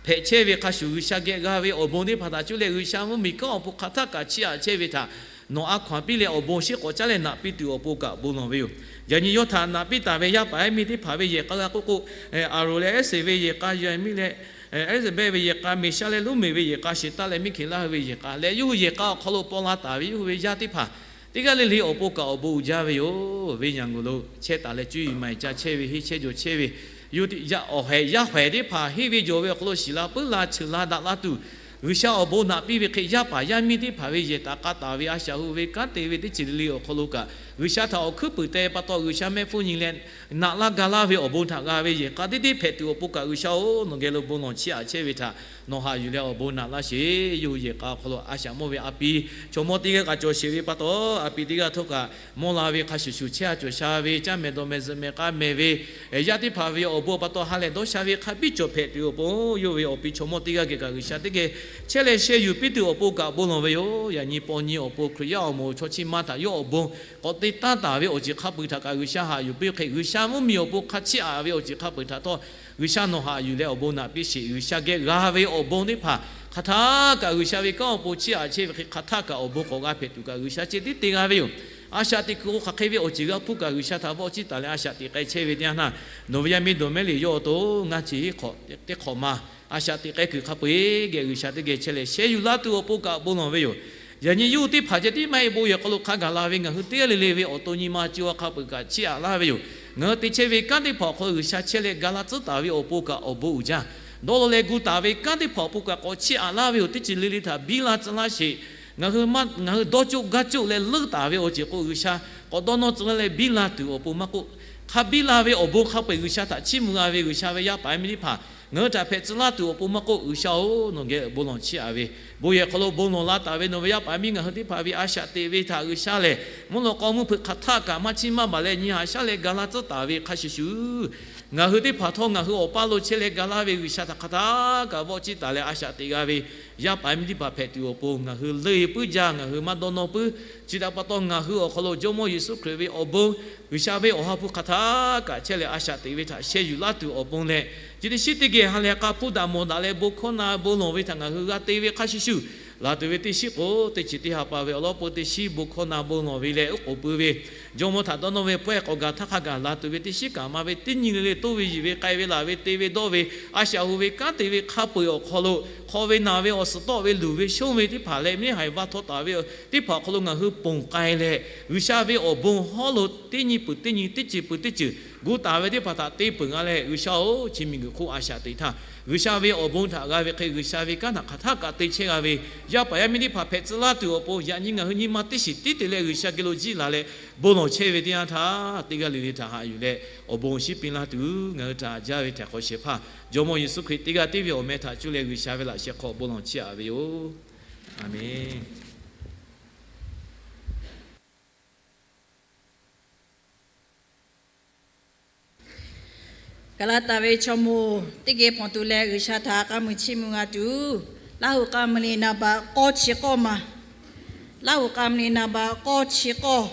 hpehꞈ chehˇ ve hk'a shuˍ, G'uiˬsha geh g'a ve awˬ bon teˇ hpaˍ htaꞈ cuˇ leh G'uiˬsha mvuhˇmiˬ kanˉ awˬ hpu hk'aˬ htaˆ kaꞈ chiˇ aꞈ chehˇ ve htaꞈ nawˬ a hkaw-anˬ piˇ leh awˬ bon shiˉ k'awꞈ caˉ leh naꞈ piˇ tuˬ awˬ pon kaꞈ bon lawˬ ve yoˬ. Yaꞈ nyi yawˇ htaꞈ naꞈ piˇ taˍ ve yaˇ paˍ yaˇ miˇ teˇ hpaˍ ve yehˬ k'a g'a k'oˆ k'o, Aˍronˍ leh Eˉseˍ ve yehˬ k'a, yaˇ miˇ leh Eˉseˍbehˇ ve yehˬ k'a, Meˍshaˇ leh Luˉmeˍ ve yehˬ k'a, Sheˍtaˆ leh Miˇhkeˍlaˆ hui ve yehˬ k'a leh, yawˇ hui yehˬ k'a awˬ hk'aw lo paw la taˍ ve yawˇ hui ve yaˇ teˇ hpaˍ teˇ g'aˇ le le awˬ pon kaꞈ awˬ bon uiˍ jaˇ ve yoˬ. Venˇ yaˍ g'uiˬ lo chehˇ taˍ leh cuˇ yiˍ ma yiˍ ca chehˇ ve, henˇ chehˇ jawˬ chehˇ ve, yawˇ teˇ yaˇ awˬ haiˬ yaˇ haiˬ teˇ hpaˍ henˇ ve jawˬ ve awˬ hk'aw lo shiˍ la puiˉ la cheuˬ la daꞈ la tuˬ, G'uiˬsha awˬ bon naꞈ piˇ ve hk'e yaˇ paˍ yaˇ miˇ teˇ hpaˍ ve yehˬ taˍ k'a taˍ ve a shaꞈ hu ve kanˉ te ve teˇ ceuˬ le le awˬ hk'aw lo kaꞈ, G'uiˬsha htaꞈ awˬ hkuiˉ puiˍ te pa taw G'uiˬsha mehˆ hpfuhˇ nyi leh naꞈ laˇ ga laˇ ve awˬ bon htaꞈ g'a ve yehˬ k'a teˇ teˇ hpehꞈ tuˬ awˬ pon kaꞈ G'uiˬsha-oˬ, nawˬ geh lo bon lawˬ chiˇ aꞈ chehˇ ve htaꞈ nawˬ haꞈ yuˬ leh awˬ bon naꞈ laˇ sheˍ. Yawˇ hui yehˬ k'a awˬ hk'aw lo a shaꞈ mawˇ ve a pi chaw mawˇ teˇ g'aˇ kaꞈ cawˬ sheˍ ve pa taw, a pi teˇ g'aˇ htawˇ kaꞈ mawˇ la ve hk'a shuˍ shuˍ chehˇ a cawˬ sha ve, caˇ mehˍ dawˬ mehˍ zuhꞈ mehˍ k'a mehˍ ve, yaˇ teˇ hpaˍ ve awˬ bon pa taw ha lehˬ dawˇ sha ve hk'a biˇ cawˬ hpehꞈ tuˬ awˬ pon, yawˇ ve awˬ pi chaw mawˇ teˇ g'aˇ geh kaꞈ G'uiˬsha teˇ geh chehˇ leh sheh yuˬ piˇ tuˬ awˬ pon kaꞈ bon lawˬ ve yoˬ. Yaꞈ nyi paw nyi awˬ pon Hkriꞈ yaˇ awˬ moˍ chaw chi ma htaꞈ yawˇ awˬ bon k'awꞈ te tanˇ taˍ ve awˬ ceuˬ hk'a peuˬ htaꞈ kaꞈ G'uiˬsha haꞈ yuˬ piˇ hk'e, G'uiˬsha mvuhˇmiˬ awˬ pon hk'a chiˇ aꞈ ve awˬ ceuˬ hk'a peuˬ htaꞈ htawˇ, G'uiˬsha nawˬ haꞈ yuˬ leh awˬ bon naꞈ piˇ sheˍ. G'uiˬsha geh g'a ve awˬ bon teˇ hpaˍ hk'aˬ htaˇ kaꞈ G'uiˬsha ve kanˉ awˬ pon chiˇ aꞈ chehˇ ve hk'e, hk'aˬ htaˇ kaꞈ awˬ bon k'awꞈ g'a hpehꞈ tuˬ kaꞈ G'uiˬsha ceh tiˉ te g'a ve yoˬ. A shaꞈ teꞈ kuiˬ k'o hk'aˬ hk'e ve awˬ ceuˬ g'a hpuˇ kaꞈ G'uiˬsha htaꞈ vawˆ chiˇ taˍ leh a shaꞈ teꞈ k'ai chehˇ ve teˇ yanˇ htaˇ, nawˬ ve yaˇ miˇ dawˬ mehˉ le yawˇ awˬ to ngaˇ chi hiˉ hk'awꞈ teˇ hk'awꞈ ma a shaꞈ teꞈ k'ai kuiˬ hk'a peu-eˬ geh G'uiˬsha teˇ geh chehˇ leh sheh yuˬ laˇ tuˬ awˬ pon kaꞈ bon lawˬ ve yoˬ. Yaꞈ nyi yawˇ hui teˇ hpaˍ ceh tiˉ maˇ heˆ, bon yehˬ hk'aw lo hk'a gaˬ la ve ngaˬ hui teˇ g'aˇ le le ve awˬ to nyi ma co a hk'a peu-eˬ kaꞈ chiˇ aꞈ laˇ ve yoˬ. Ngaˬ hui te chehˇ ve kanˉ teˇ hpaˍ awˬ hk'aw lo G'uiˬsha chehˇ leh ga laˇ tcuhˉ taˍ ve awˬ pon kaꞈ awˬ bon uiˍ jaˇ. Dawˇ law leh gu taˍ ve kanˉ teˇ hpaˍ awˬ pon kaꞈ k'awꞈ chiˇ aꞈ laˇ ve yoˬ. Teˇ ceuˬ le le htaꞈ biˇ la tcuh laˇ sheˍ. Ngaˬ hui maˇ, ngaˬ hui dawˇ coˆ gaˇ coˆ leh leuˆ taˍ ve awˬ ceuˬ k'o G'uiˬsha k'awꞈ dawˇ nawˇ tcuh laˇ leh biˇ la tuˬ awˬ pon maˇ k'oˆ, hk'a biˇ la ve awˬ bon hk'a peu-eˬ G'uiˬsha htaꞈ chiˇ mvuh g'a ve G'uiˬsha ve yaˇ paˍ yaˇ miˇ teˇ hpaˍ ngaˬ hui htaꞈ hpehꞈ tcuh laˇ tuˬ awˬ pon maˇ k'oˆ, G'uiˬsha-oˬ, nawˬ geh bon lawˬ chiˇ aꞈ ve, bon yehˬ hk'aw lo bon lawˬ la taˍ ve nawˬ ve yaˇ paˍ yaˇ miˇ ngaˬ hui teˇ hpaˍ ve a shaꞈ teꞈ ve htaꞈ G'uiˬsha lehˬ, mvuhˇ lawꞈ k'aw mvuhˇ hpeuꞈ hk'aˬ htaˇ kaꞈ maˇ chiˇ maˇ baˬ leh nyi haꞈ shaˉ leh ga laˇ tcuhˉ taˍ ve hk'a shuˍ shuˍ, ngaˬ hui teˇ hpaˍ htawˇ ngaˬ hui awˬ paˇ lo chehˇ leh ga laˇ ve G'uiˬsha htaꞈ hk'aˬ htaˇ kaꞈ vawˆ chiˇ taˍ leh a shaꞈ teꞈ g'a ve yaˇ paˍ yaˇ miˇ teˇ hpaˍ hpehꞈ tuˬ awˬ pon ngaˬ hui leuˆ puiˉ jaˇ, ngaˬ hui maˇ dawˇ nawˇ puiˉ. Chi htaꞈ pa taw ngaˬ hui awˬ hk'aw lo Jawˇmawˇ Yeˍsuˆ Hkriꞈ ve awˬ bon, G'uiˬsha ve awˬ ha hpu hk'aˬ htaˇ kaꞈ chehˇ leh a shaꞈ teꞈ ve htaꞈ sheh yuˬ laˇ tuˬ awˬ pon leh, chi teˇ shiˉ teˇ geh ha leh k'a hpuˇ daꞈ mawˬ daꞈ leh bon hkawˇ na bon lawˬ ve htaꞈ ngaˬ hui g'a te ve hk'a shuˍ shuˍ, laˬ tuˬ ve teˇ shiˉ k'o teˇ chi teˇ ha pa ve awˬ lawn peu teˇ shiˉ bon hkawˇ na bon lawˬ ve leh oˉ k'oˍ pui ve Jawˇmawˇ htaꞈ dawˇ nawˇ ve pawehˇ k'awꞈ gaˬ htaˇ hk'a gaˬ laˬ tuˬ ve teˇ shiˉ kaꞈ ma ve teˇ nyi le le toˇ ve yiˬ ve k'ai ve laˬ ve te ve dawˇ ve a shaꞈ hu ve kanˉ te ve hk'a peu-eˬ awˬ hk'aw lo hk'aw ve naˬ ve awˬ suhˍ tawˆ ve luˬ ve shonˇ ve teˇ hpaˍ leh neˇ haiˬ vaˇ htawˇ taˍ ve teˇ hpaˍ awˬ hk'aw lo ngaˬ hui ponˬ k'ai leh, G'uiˬsha ve awˬ bon hawˉ lo teˇ nyi peuˬ teˇ nyi teˇ ceuˬ peuˬ teˇ ceuˬ gu taˍ ve teˇ hpaˍ htaꞈ te peuˬ g'a leh, G'uiˬsha-oˬ, chi miˬguiˬ hk'oˆ a shaꞈ teꞈ htaˇ G'uiˬsha ve awˬ bon htaꞈ g'a ve hk'e G'uiˬsha ve kanˉ htaꞈ hk'aˬ htaˇ kaꞈ te chehˇ g'a ve yaˇ paˍ yaˇ miˇ teˇ hpaˍ hpehꞈ tcuh laˇ tuˬ awˬ pon yaꞈ nyi ngaˬ hui nyi ma teˇ shiˍ tiˉ te leh G'uiˬsha geh lo jiˇ laˬ leh bon lawˬ chehˇ ve teˇ yanˇ htaˇ, teˇ g'aˇ le le htaꞈ haꞈ yuˬ leh awˬ bon awˬ shinˉ piˇ laˇ tuˬ ngaˬ hui htaꞈ haꞈ jaˇ ve htaiˍ hk'awꞈ shehˍ hpaˇ Jawˇmawˇ Yeˍsuˆ Hkriꞈ teˇ g'aˇ tiˉ ve awˬ meh htaꞈ cuˇ leh G'uiˬsha ve laꞈ sheh hk'aw bon lawˬ chiˇ aꞈ ve yoˬ. Aˍmenˍ. Gaˍlaˍtaˍ ve chaw mawˇ teˇ geh hpawnˬ tuˬ leh G'uiˬsha htaꞈ k'a muiˬ chiˇ mvuh g'a tuˬ, Laˇhuˍ k'a muiˬ le naˍ baꞈ k'awˇ chi k'awˇ ma, Laˇhuˍ k'a muiˬ le naˍ baꞈ k'awˇ chi k'awˇ,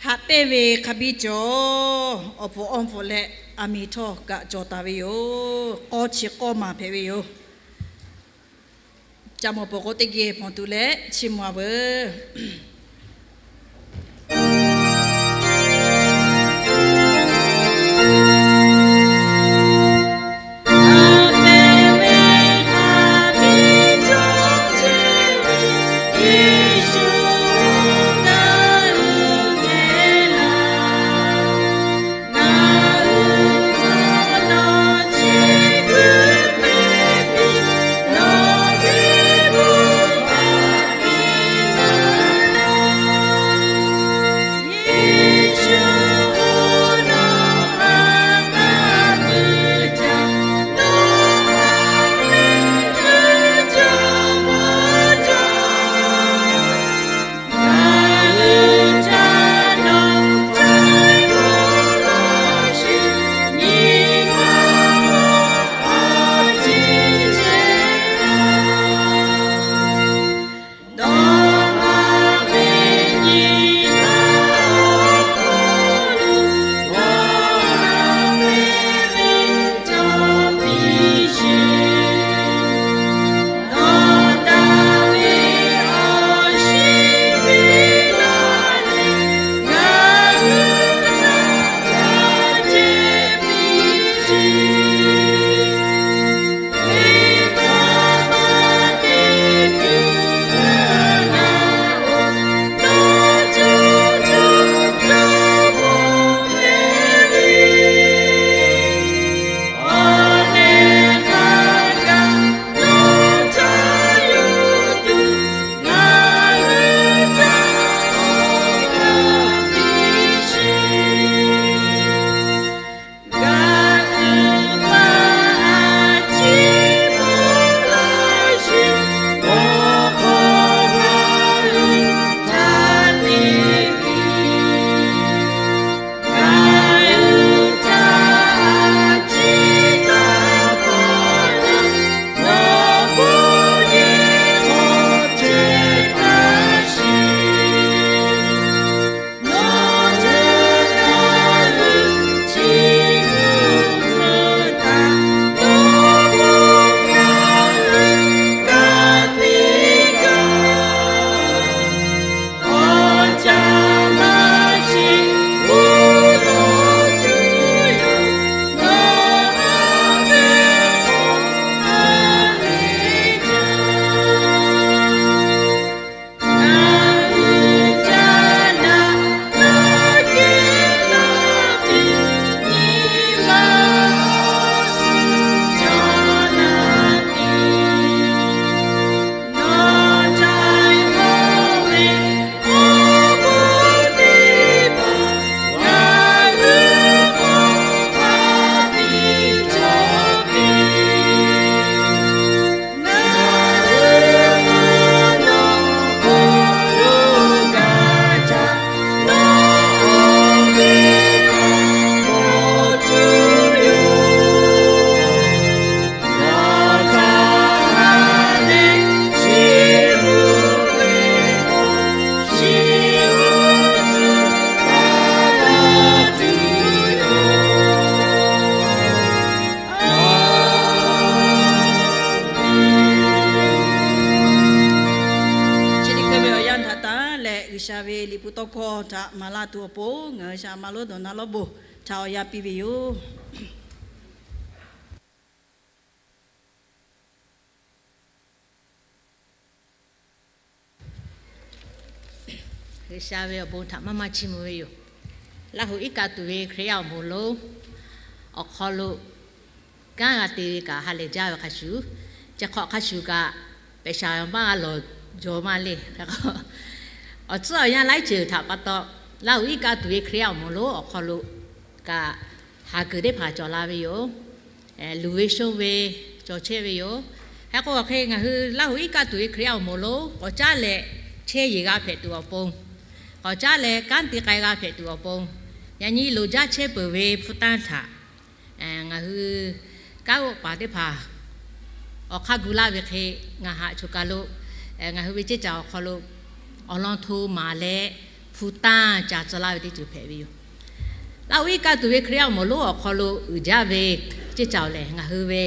haꞈ pehnˇ ve hk'a biˇ cawˬ, awˬ pfuhˍ awˬ pfuhˍ leh aˬ miˍ htawˇ kaꞈ cawˬ taˍ ve yoˬ. K'awˇ chi k'awˇ ma hpehꞈ ve yoˬ. Ca mawˬ peuˬ k'o teˇ geh hpawnˬ tuˬ leh chiˇ mvuh a veuˬ. Liꞈ hpu tawˇ hkawˇ htaꞈ maˍ laˇ tuˬ awˬ pon, ngaˬ hui shaˍ ma lonˉ dawˬ na lawˉ bon htaꞈ awˬ yanˇ piˇ ve yoˬ. G'uiˬsha ve awˬ bon htaꞈ maˇ maˇ chiˇ mvuh ve yoˬ. Laˇ huˍ iˉ kaˆ tuˬ ve Hkriꞈ yaˇ awˬ moˍ lonˉ awˬ hk'aw lo kanˉ g'a te ve kaꞈ ha lehˬ jaˇ ve hk'a shuˍ, chi hk'awꞈ hk'a shuˍ kaꞈ, pehꞈ shaˍ maˇ g'a lawˬ jaw maˇ le. Awˬ tcuhˉ awˬ yanˇ laiˉ ceuˬ htaꞈ pa taw, Laˇ huˍ iˉ kaˆ tuˬ ve Hkriꞈ yaˇ awˬ moˍ lonˉ awˬ hk'aw lo kaꞈ, haˍ kuiˬ teˇ hpaˍ cawˬ la ve yoˬ. Luˬ ve shonˇ ve cawˬ chehˇ ve yoˬ. Hk'e k'o, awˬ hk'e ngaˬ hui Laˇ huˍ iˉ kaˆ tuˬ ve Hkriꞈ yaˇ awˬ moˍ lonˉ k'awꞈ caˉ leh chehˇ yeˬ g'a hpehꞈ tuˬ awˬ pon, k'awꞈ caˉ leh kanˉ te k'ai g'a hpehꞈ tuˬ awˬ pon, yaꞈ nyi loˍ jaˇ chehˇ peuˬ ve hpu tanˇ htaꞈ ngaˬ hui kanˉ g'oˆ paˍ teˇ hpaˍ awˬ hk'aˇ gu laˇ ve hk'e, ngaˬ haꞈ choˬ kaˬ lo ngaˬ hui ve ceˇ caˬ awˬ hk'aw lo awˬ lawn hto maˍ leh, hpu tanˇ ca tcuh laˇ ve teˇ ceuˬ hpehꞈ ve yoˬ. Laˇ huˍ iˉ kaˆ tuˬ ve Hkriꞈ yaˇ awˬ moˍ lonˉ awˬ hk'aw lo uiˍ jaˇ ve ceˇ caˬ awˬ lehˬ, ngaˬ hui ve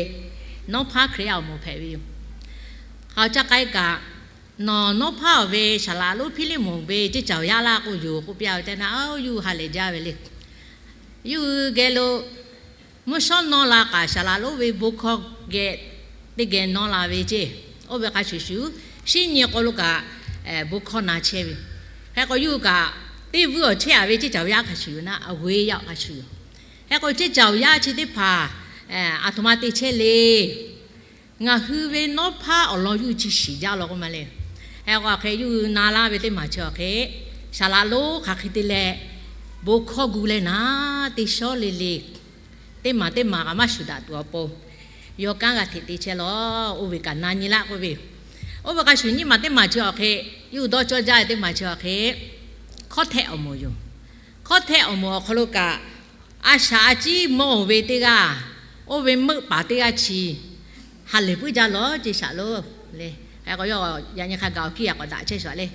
Nawˉ hpaˇ Hkriꞈ yaˇ awˬ moˍ hpehꞈ ve yoˬ. Hk'aˬ ca k'ai kaꞈ, nawˬ Nawˉ hpaˇ awˬ ve saˍ laꞈ lonˉ Hpiˇliˇmonˍ ve ceˇ caˬ awˬ yaˇ laˇ k'oˆ yoˬ k'oˆ piˇ ve teˇ naˇ, oˇ yawˇ hui ha lehˬ jaˇ ve le. Yawˇ hui geh lo mvuhˇ shawˉ nawˇ la kaꞈ, saˍ laꞈ lonˉ ve bon hkawˇ geh teˇ geh nawˇ la ve ceˇ. Oˇ ve hk'a shuˍ shuˍ, shinˉ nyi k'o lo kaꞈ bon hkawˇ na chehˇ ve. Hk'e k'o, yawˇ hui kaꞈ teˇ vuiˇ awˬ chehˇ a ve ceˇ caˬ awˬ yaˇ hk'a shuˍ yoˬ naˆ, awˬ g'uˇ yaˇ hk'a shuˍ yoˬ. Hk'e k'o, ceˇ caˬ awˬ yaˇ chi teˇ hpaˍ aˬ htoꞈ ma te chehˇ le. Ngaˬ hui ve Nawˉ hpaˇ awˬ lawn yawˇ hui chi shiˍ jaˇ law k'oˆ ma le. Hk'e k'o, hk'e yawˇ hui na laˇ ve teˇ maˬ chi awˬ hk'e, saˍ laꞈ lonˉ hk'aˬ hk'e te leh bon hkawˇ gu leh naˉ, teˇ shawˉ le le teˇ maˬ teˇ maˬ kaꞈ maˇ shuˍ daꞈ tuˬ awˬ pon, yawˇ kanˉ g'a hteꞈ te chehˇ law. Oˇ ve kaꞈ na nyi laˇ k'oˆ ve yoˬ. Oˇ ve hk'a shuˍ nyiˇ maˬ teˇ maˬ chi awˬ hk'e, yawˇ hui dawˇ cawˇ jaˇ ve teˇ maˬ chi awˬ hk'e, hkawˇ htehˆ awˬ moˍ yoˬ. Hkawˇ htehˆ awˬ moˍ awˬ hk'aw lo kaꞈ, a shaꞈ a ciˉ mawˇ ve teˇ g'aˇ, oˇ ve meuˆ paˍ teˇ g'aˇ chi ha lehˬ puiˉ jaˇ law ceˇ shaꞈ lonˉ le. Hk'e k'o, yawˇ yaꞈ nyi hk'a gaˬ awˬ kiˇ yaꞈ k'awꞈ daꞈ chehˇ shaˍ le.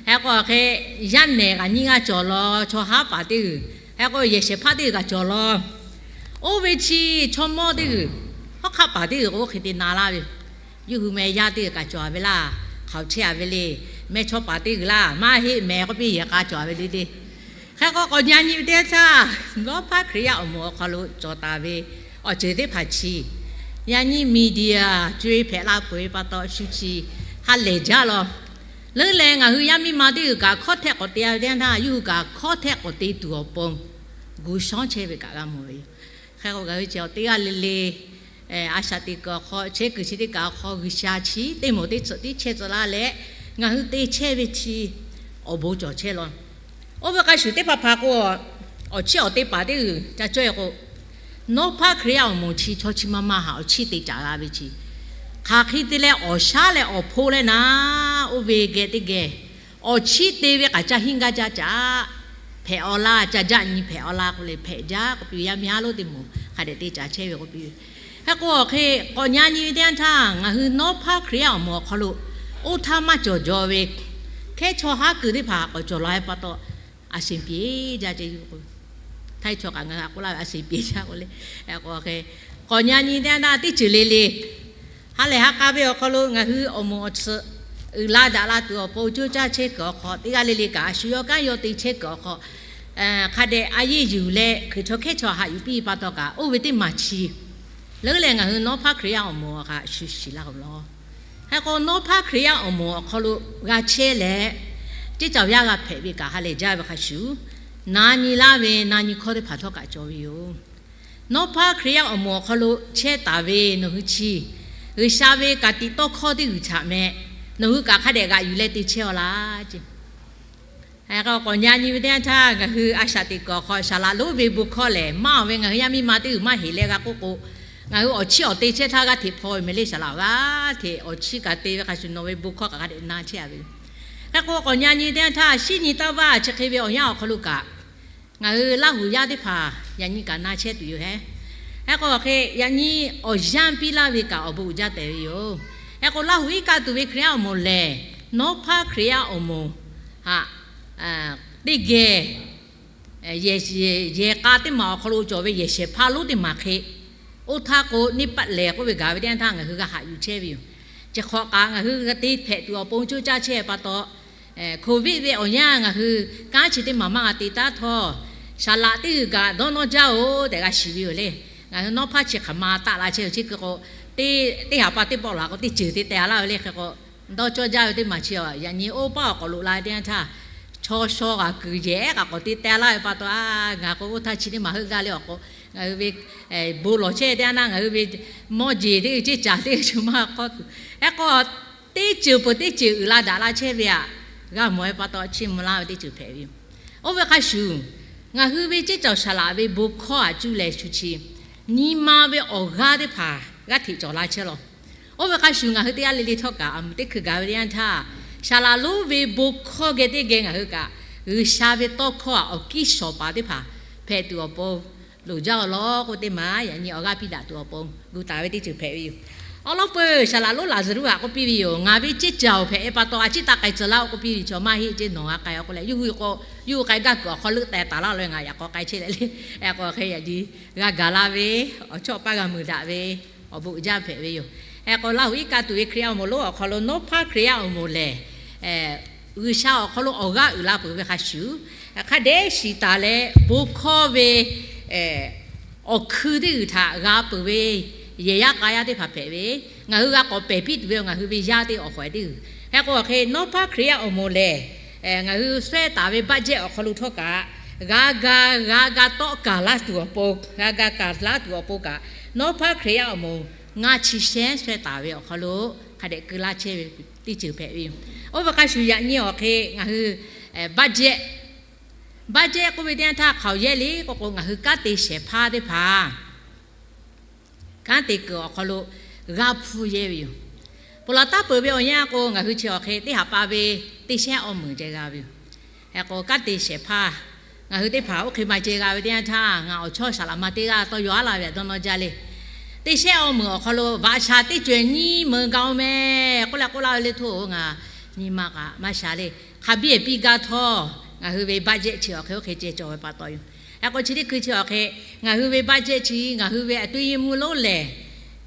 Hk'e k'o, hk'e yaˇ nehˬ kaꞈ nyiˇ g'aˇ cawˬ law, chaw haˉ paˍ teˇ g'uiˬ, hk'e k'o yehˬ shehˍ hpaˇ teˇ g'uiˬ kaꞈ cawˬ law. Oˇ ve chi chaw mawˇ teˇ g'uiˬ, hawˉ hk'aˆ paˍ teˇ g'uiˬ k'o, oˇ hk'e te na laˇ ve. Yawˇ hui meh yaˇ teˇ g'uiˬ kaꞈ cawˬ ve laˇ, hk'aoˍ chehˇ a ve le. Meh chaw paˍ teˇ g'uiˬ laˇ, maˇ heˆ meh k'oˆ piˇ yehˬ k'a cawˬ ve le le. Hk'e k'o, k'awꞈ nyi nyi ve teˇ yanˇ htaˇ, Nawˉ hpaˇ Hkriꞈ yaˇ awˬ moˍ awˬ hk'aw lo cawˬ taˍ ve awˬ ceuˬ teˇ hpaˍ chi, yaꞈ nyi media co-e hpehꞈ la peuˬ ve pa taw shu chi ha lehˬ jaˇ law. Leuˉ leh ngaˬ hui yaˇ miˇ ma teˇ g'uiˬ kaꞈ hkawˇ htehˆ k'awꞈ te a ve teˇ yanˇ htaˇ, yawˇ hui kaꞈ hkawˇ htehˆ k'awꞈ te tuˬ awˬ pon gu shawˉ chehˇ ve kaꞈ g'a mawˬ ve yoˬ. Hk'e k'o, ngaˬ hui chi awˬ teˇ g'aˇ le le a shaꞈ teꞈ kuiˬ awˬ hk'aw, chehˇ kuiˬ chi teˇ kaꞈ awˬ hk'aw G'uiˬsha chi teˇ moˍ teˇ tsuhꞈ tiˉ chehˇ tcuh laˇ leh, ngaˬ hui te chehˇ ve chi awˬ bon cawˬ chehˇ law. Oˇ ve hk'a shuˍ teˇ hpaˍ hpaˍ k'o, awˬ chiˇ awˬ te paˍ teˇ g'uiˬ ca cawehˇ k'o, Nawˉ hpaˇ Hkriꞈ yaˇ awˬ moˍ chi chaw chi ma ma haꞈ awˬ chiˇ te caˍ g'a ve chi, hk'aˬ hk'e te leh awˬ shaˉ leh awˬ hpoˇ leh naˉ, oˇ ve geh teˇ geh awˬ chiˇ te ve k'aꞈ ca hiˆ gaˇ jaˇ caꞈ, hpehꞈ awˬ laˇ ca jaˆ nyi hpehꞈ awˬ laˇ k'oˆ le, hpehꞈ jaˇ k'oˆ piˇ ve yaˇ miˇ haˉ lonˉ teˇ moˍ hk'a dehꞈ te caˍ chehˇ ve k'oˆ piˇ ve. Hk'e k'o, awˬ hk'e k'awꞈ nyi nyi ve teˇ yanˇ htaˇ, ngaˬ hui Nawˉ hpaˇ Hkriꞈ yaˇ awˬ moˍ awˬ hk'aw lo oˇ htaˇ maˇ cawˬ jaw ve hkehˉ chaw haˉ kuiˬ teˇ hpaˍ k'awꞈ cawˬ la ve pa taw, a shinˍ piˍ jaˇ ce yoˬ k'o, htaiˇ chaw kaꞈ ngaˬ hui a k'oˆ laˇ ve a shinˍ piˍ jaˇ k'o le. K'awꞈ nyi nyi teˇ yanˇ htaˇ teˇ ceuˬ le le ha lehˬ ha k'a ve awˬ hk'aw lo ngaˬ hui awˬ moˍ awˬ tsuhꞈ uiˍ la daꞈ la tuˬ awˬ pon coˇ caˇ chehˇ kuiˬ awˬ hk'aw, teˇ g'aˇ le le kaꞈ a shu yawˇ kanˉ yawˇ te chehˇ kuiˬ awˬ hk'aw, hk'a dehꞈ a yeˇ yuˬ leh Hkriꞈ chaw hkehˉ chaw haꞈ yuˬ piˇ pa taw kaꞈ, oˇ ve teˇ maˬ chi leuˉ leh ngaˬ hui Nawˉ hpaˇ Hkriꞈ yaˇ awˬ moˍ hk'a shuˍ shiˍ laˇ k'o law. Hk'e k'o, Nawˉ hpaˇ Hkriꞈ yaˇ awˬ moˍ awˬ hk'aw lo g'a chehˇ leh, ceˇ caˬ awˬ yaˇ g'a hpehꞈ ve kaꞈ ha lehˬ jaˇ ve hk'a shuˍ, na nyi laˇ ve na nyi hkawˇ teˇ hpaˍ htawˇ kaꞈ cawˬ ve yoˬ. Nawˉ hpaˇ Hkriꞈ yaˇ awˬ moˍ awˬ hk'aw lo chehˇ taˍ ve nawˬ hui chi, G'uiˬsha ve ka tiꞈ tawˇ hkawˇ teˇ g'uiˬ htaꞈ meh, nawˬ hui kaꞈ hk'a dehꞈ g'aꞈ yuˬ leh te chehˇ aw laˇ ce. K'awꞈ nyi nyi ve teˇ yanˇ htaˇ, ngaˬ hui a shaꞈ teꞈ kuiˬ awˬ hk'aw saˍ laꞈ lonˉ ve bon hkawˇ lehˬ, maˇ awˬ ve ngaˬ hui yaˇ miˇ ma teˇ g'uiˬ maˇ heˍ leh g'a k'oˆ k'o, ngaˬ hui awˬ chiˇ awˬ te chehˇ htaˇ g'aˇ hteꞈ hpaw ve meh le, saˍ laꞈ g'aˇ hteꞈ awˬ chiˇ kaꞈ te ve hk'a shuˍ nawˬ ve bon hkawˇ kaꞈ hk'a dehꞈ na chehˇ a ve. Hk'e k'o, k'awꞈ nyi nyi teˇ yanˇ htaˇ, shinˉ nyi taˇ vaˇ chi hk'e ve awˬ yanˇ awˬ hk'aw lo kaꞈ, ngaˬ hui Laˇ huˍ yaˇ teˇ hpaˍ yaꞈ nyi kaꞈ na chehˇ tuˬ yoˬ hehˉ. Hk'e k'o, hk'e yaꞈ nyi awˬ yanˇ piˇ laˇ ve kaꞈ awˬ bon uiˍ jaˇ tehꞈ ve yoˬ. Hk'e k'o, Laˇ huˍ iˉ kaˆ tuˬ ve Hkriꞈ yaˇ awˬ moˍ lehˬ, Nawˉ hpaˇ Hkriꞈ yaˇ awˬ moˍ haꞈ teˇ geh yehˬ k'a teˇ maˬ awˬ hk'aw lo cawˬ ve yehˬ shehˍ hpaˇ lonˉ teˇ maˬ hk'e, oˇ htaˇ k'o neˇ paˆ lehˬ k'oˆ ve gaˬ ve teˇ yanˇ htaˇ ngaˬ hui g'a haꞈ yuˬ chehˇ ve yoˬ. Chi hk'awꞈ kaꞈ ngaˬ hui g'a te hpehꞈ tuˬ awˬ pon coˇ caˇ chehˇ pa taw, Covid ve awˬ yanˇ ngaˬ hui kanˉ chi teˇ maˬ maˇ g'a te taˉ htawˇ, saˍ laꞈ teˇ g'uiˬ kaꞈ dawˇ nawˇ jaˇ oˬ tehꞈ g'a shiˍ ve yoˬ le. Ngaˬ hui nawˉ hpaˇ chi hk'aˬ ma taˆ la chehˇ ve chi hk'e k'o, teˇ haˍ pa teˇ pawˆ laˬ k'o teˇ ceuˬ te teh laˇ ve le hk'e k'o, dawˇ cawˇ jaˇ ve teˇ maˬ chi yaꞈ nyi oˇ paˉ awˬ k'awꞈ loꞈ la ve teˇ yanˇ htaˇ, chaw shaw g'a kuiˬ yehˬ kaꞈ k'awꞈ te teh laˇ ve pa taw, ngaˬ k'o oˇ htaˇ chi teˇ maˬ heuˆ gaˇ le awˬ k'o, ngaˬ hui ve bon lawˬ chehˇ teˇ yanˇ naˆ ngaˬ hui ve mawˇ jeˬ teˇ ceuˬ ceˇ caˬ teˇ ceuˬ maˇ hk'awˇ tuˬ, hk'e k'o teˇ ceuˬ peuˬ teˇ ceuˬ uiˍ la daꞈ la chehˇ ve aꞈ, g'a mawˬ ve pa taw chiˇ mvuh laˇ ve teˇ ceuˬ hpehꞈ ve yoˬ. Oˇ ve hk'a shuˍ, ngaˬ hui ve ceˇ caˬ saˍ laꞈ ve bon hkawˇ aꞈ cuˇ leh shu chi nyi ma ve awˬ g'aˇ teˇ hpaˍ g'aˇ hteꞈ cawˬ la chehˇ law. Oˇ ve hk'a shuˍ ngaˬ hui teˇ g'aˇ le le htawˇ kaꞈ a muˍ teˇ hkui gaˬ ve teˇ yanˇ htaˇ, saˍ laꞈ lonˉ ve bon hkawˇ geh teˇ geh ngaˬ hui kaꞈ G'uiˬsha ve tawˇ hkawˇ aꞈ awˬ kiˇ shawˍ paˍ teˇ hpaˍ hpehꞈ tuˬ awˬ pon loˍ jaˇ-oˬ law k'oˆ teˇ maˬ yaꞈ nyi awˬ g'aˇ piˇ daꞈ tuˬ awˬ pon gu taˍ ve teˇ ceuˬ hpehꞈ ve yoˬ. Awˬ lawn peuˬ saˍ laꞈ lonˉ Laˍzaˍruˆ htaꞈ k'oˆ piˇ ve yoˬ. Ngaˬ ve ceˇ caˬ oˬ hpehꞈ ve pa taw a ciˉ taˇ k'ai tcuh laˇ oˬ k'oˆ piˇ ve, chaw maˇ heˆ ceˇ nawˬ g'a k'ai-a k'oˆ leh, yawˇ hui k'o, yawˇ hui k'ai gaˇ kuiˬ awˬ hk'aw leuˆ teh taˍ laˇ lo ngaˬ yaꞈ k'aw k'ai chehˇ leh le, k'o hk'e yaꞈ nyi g'a gaˬ la ve, awˬ chawˇ paˇ g'a mui daꞈ ve awˬ bon uiˍ jaˇ hpehꞈ ve yoˬ. Hk'e k'o Laˇhuˍ iˉ kaˆ tuˬ ve Hkriꞈ yaˇ awˬ moˍ lonˉ awˬ hk'aw lo nawˉ hpaˇ Hkriꞈ yaˇ awˬ moˍ lehˬ, G'uiˬsha awˬ hk'aw lo awˬ g'aˇ uiˍ la peuˬ ve hk'a shuˍ, hk'a dehꞈ shiˍ taˍ leh bon hkawˇ ve awˬ hkui teˇ g'uiˬ htaꞈ g'a peuˬ ve yehˬ yaˇ k'a yaˇ teˇ hpaˍ hpehꞈ ve, ngaˬ hui g'a k'awꞈ pehˬ piˇ tuˬ ve ngaˬ hui ve yaˇ teˇ awˬ hawehˍ teˇ g'uiˬ. Hk'e k'o hk'e nawˉ hpaˇ Hkriꞈ yaˇ awˬ moˍ lehˬ, ngaˬ hui shawehˇ taˍ ve budget awˬ hk'aw lo htawˇ kaꞈ, g'a ga g'a ga tawˆ kaˬ laˇ tuˬ awˬ pon, g'a ga kaˬ laˇ tuˬ awˬ pon kaꞈ, nawˉ hpaˇ Hkriꞈ yaˇ awˬ moˍ ngaˇ chi shehnˉ shawehˇ taˍ ve awˬ hk'aw lo hk'a dehꞈ keu laˇ chehˇ ve teˇ ceuˬ hpehꞈ ve yoˬ. Oˇ ve hk'a shuˍ yaꞈ nyi awˬ hk'e ngaˬ hui budget, budget k'oˆ ve teˇ yanˇ htaˇ hk'aoˍ yehˇ le k'o k'o ngaˬ hui kanˉ te shehˍ hpaˇ teˇ hpaˍ kanˉ te kuiˬ awˬ hk'aw lo g'a hpu yehˇ ve yoˬ. Ponˬ laˬ taˉ peuˬ ve awˬ yanˇ k'o ngaˬ hui chi awˬ hk'e teˇ haꞈ pa ve teˇ shehnˉ awˬ meunˍ ceh g'a ve yoˬ. Hk'e k'o kanˉ te shehˍ hpaˇ ngaˬ hui teˇ hpaˍ oˇ hk'e ma ceh g'a ve teˇ yanˇ htaˇ, ngaˬ awˬ chawˇ saˍ laꞈ ma teˇ g'aˇ tawˇ yaw aˉ laˇ ve htaꞈ dawˇ nawˇ jaˇ le. Teˇ shehnˉ awˬ meunˍ awˬ hk'aw lo vaꞈ shaˍ teˇ cawehˬ nyiˇ meunˍ gaˬ-oˬ meh k'oˆ leh k'oˆ laˇ ve le htoˇ, ngaˬ nyi ma kaꞈ maˇ sha le. Hk'a biˇ piˇ gaˇ htawˇ, ngaˬ hui ve budget chi awˬ hk'e oˇ hk'e ceh cawˬ ve pa taw yoˬ. Hk'e k'o chi teˇ hkui chi awˬ hk'e ngaˬ hui ve budget chi ngaˬ hui ve aˬ to yehˇ mvuhˇ lonˉ lehˬ,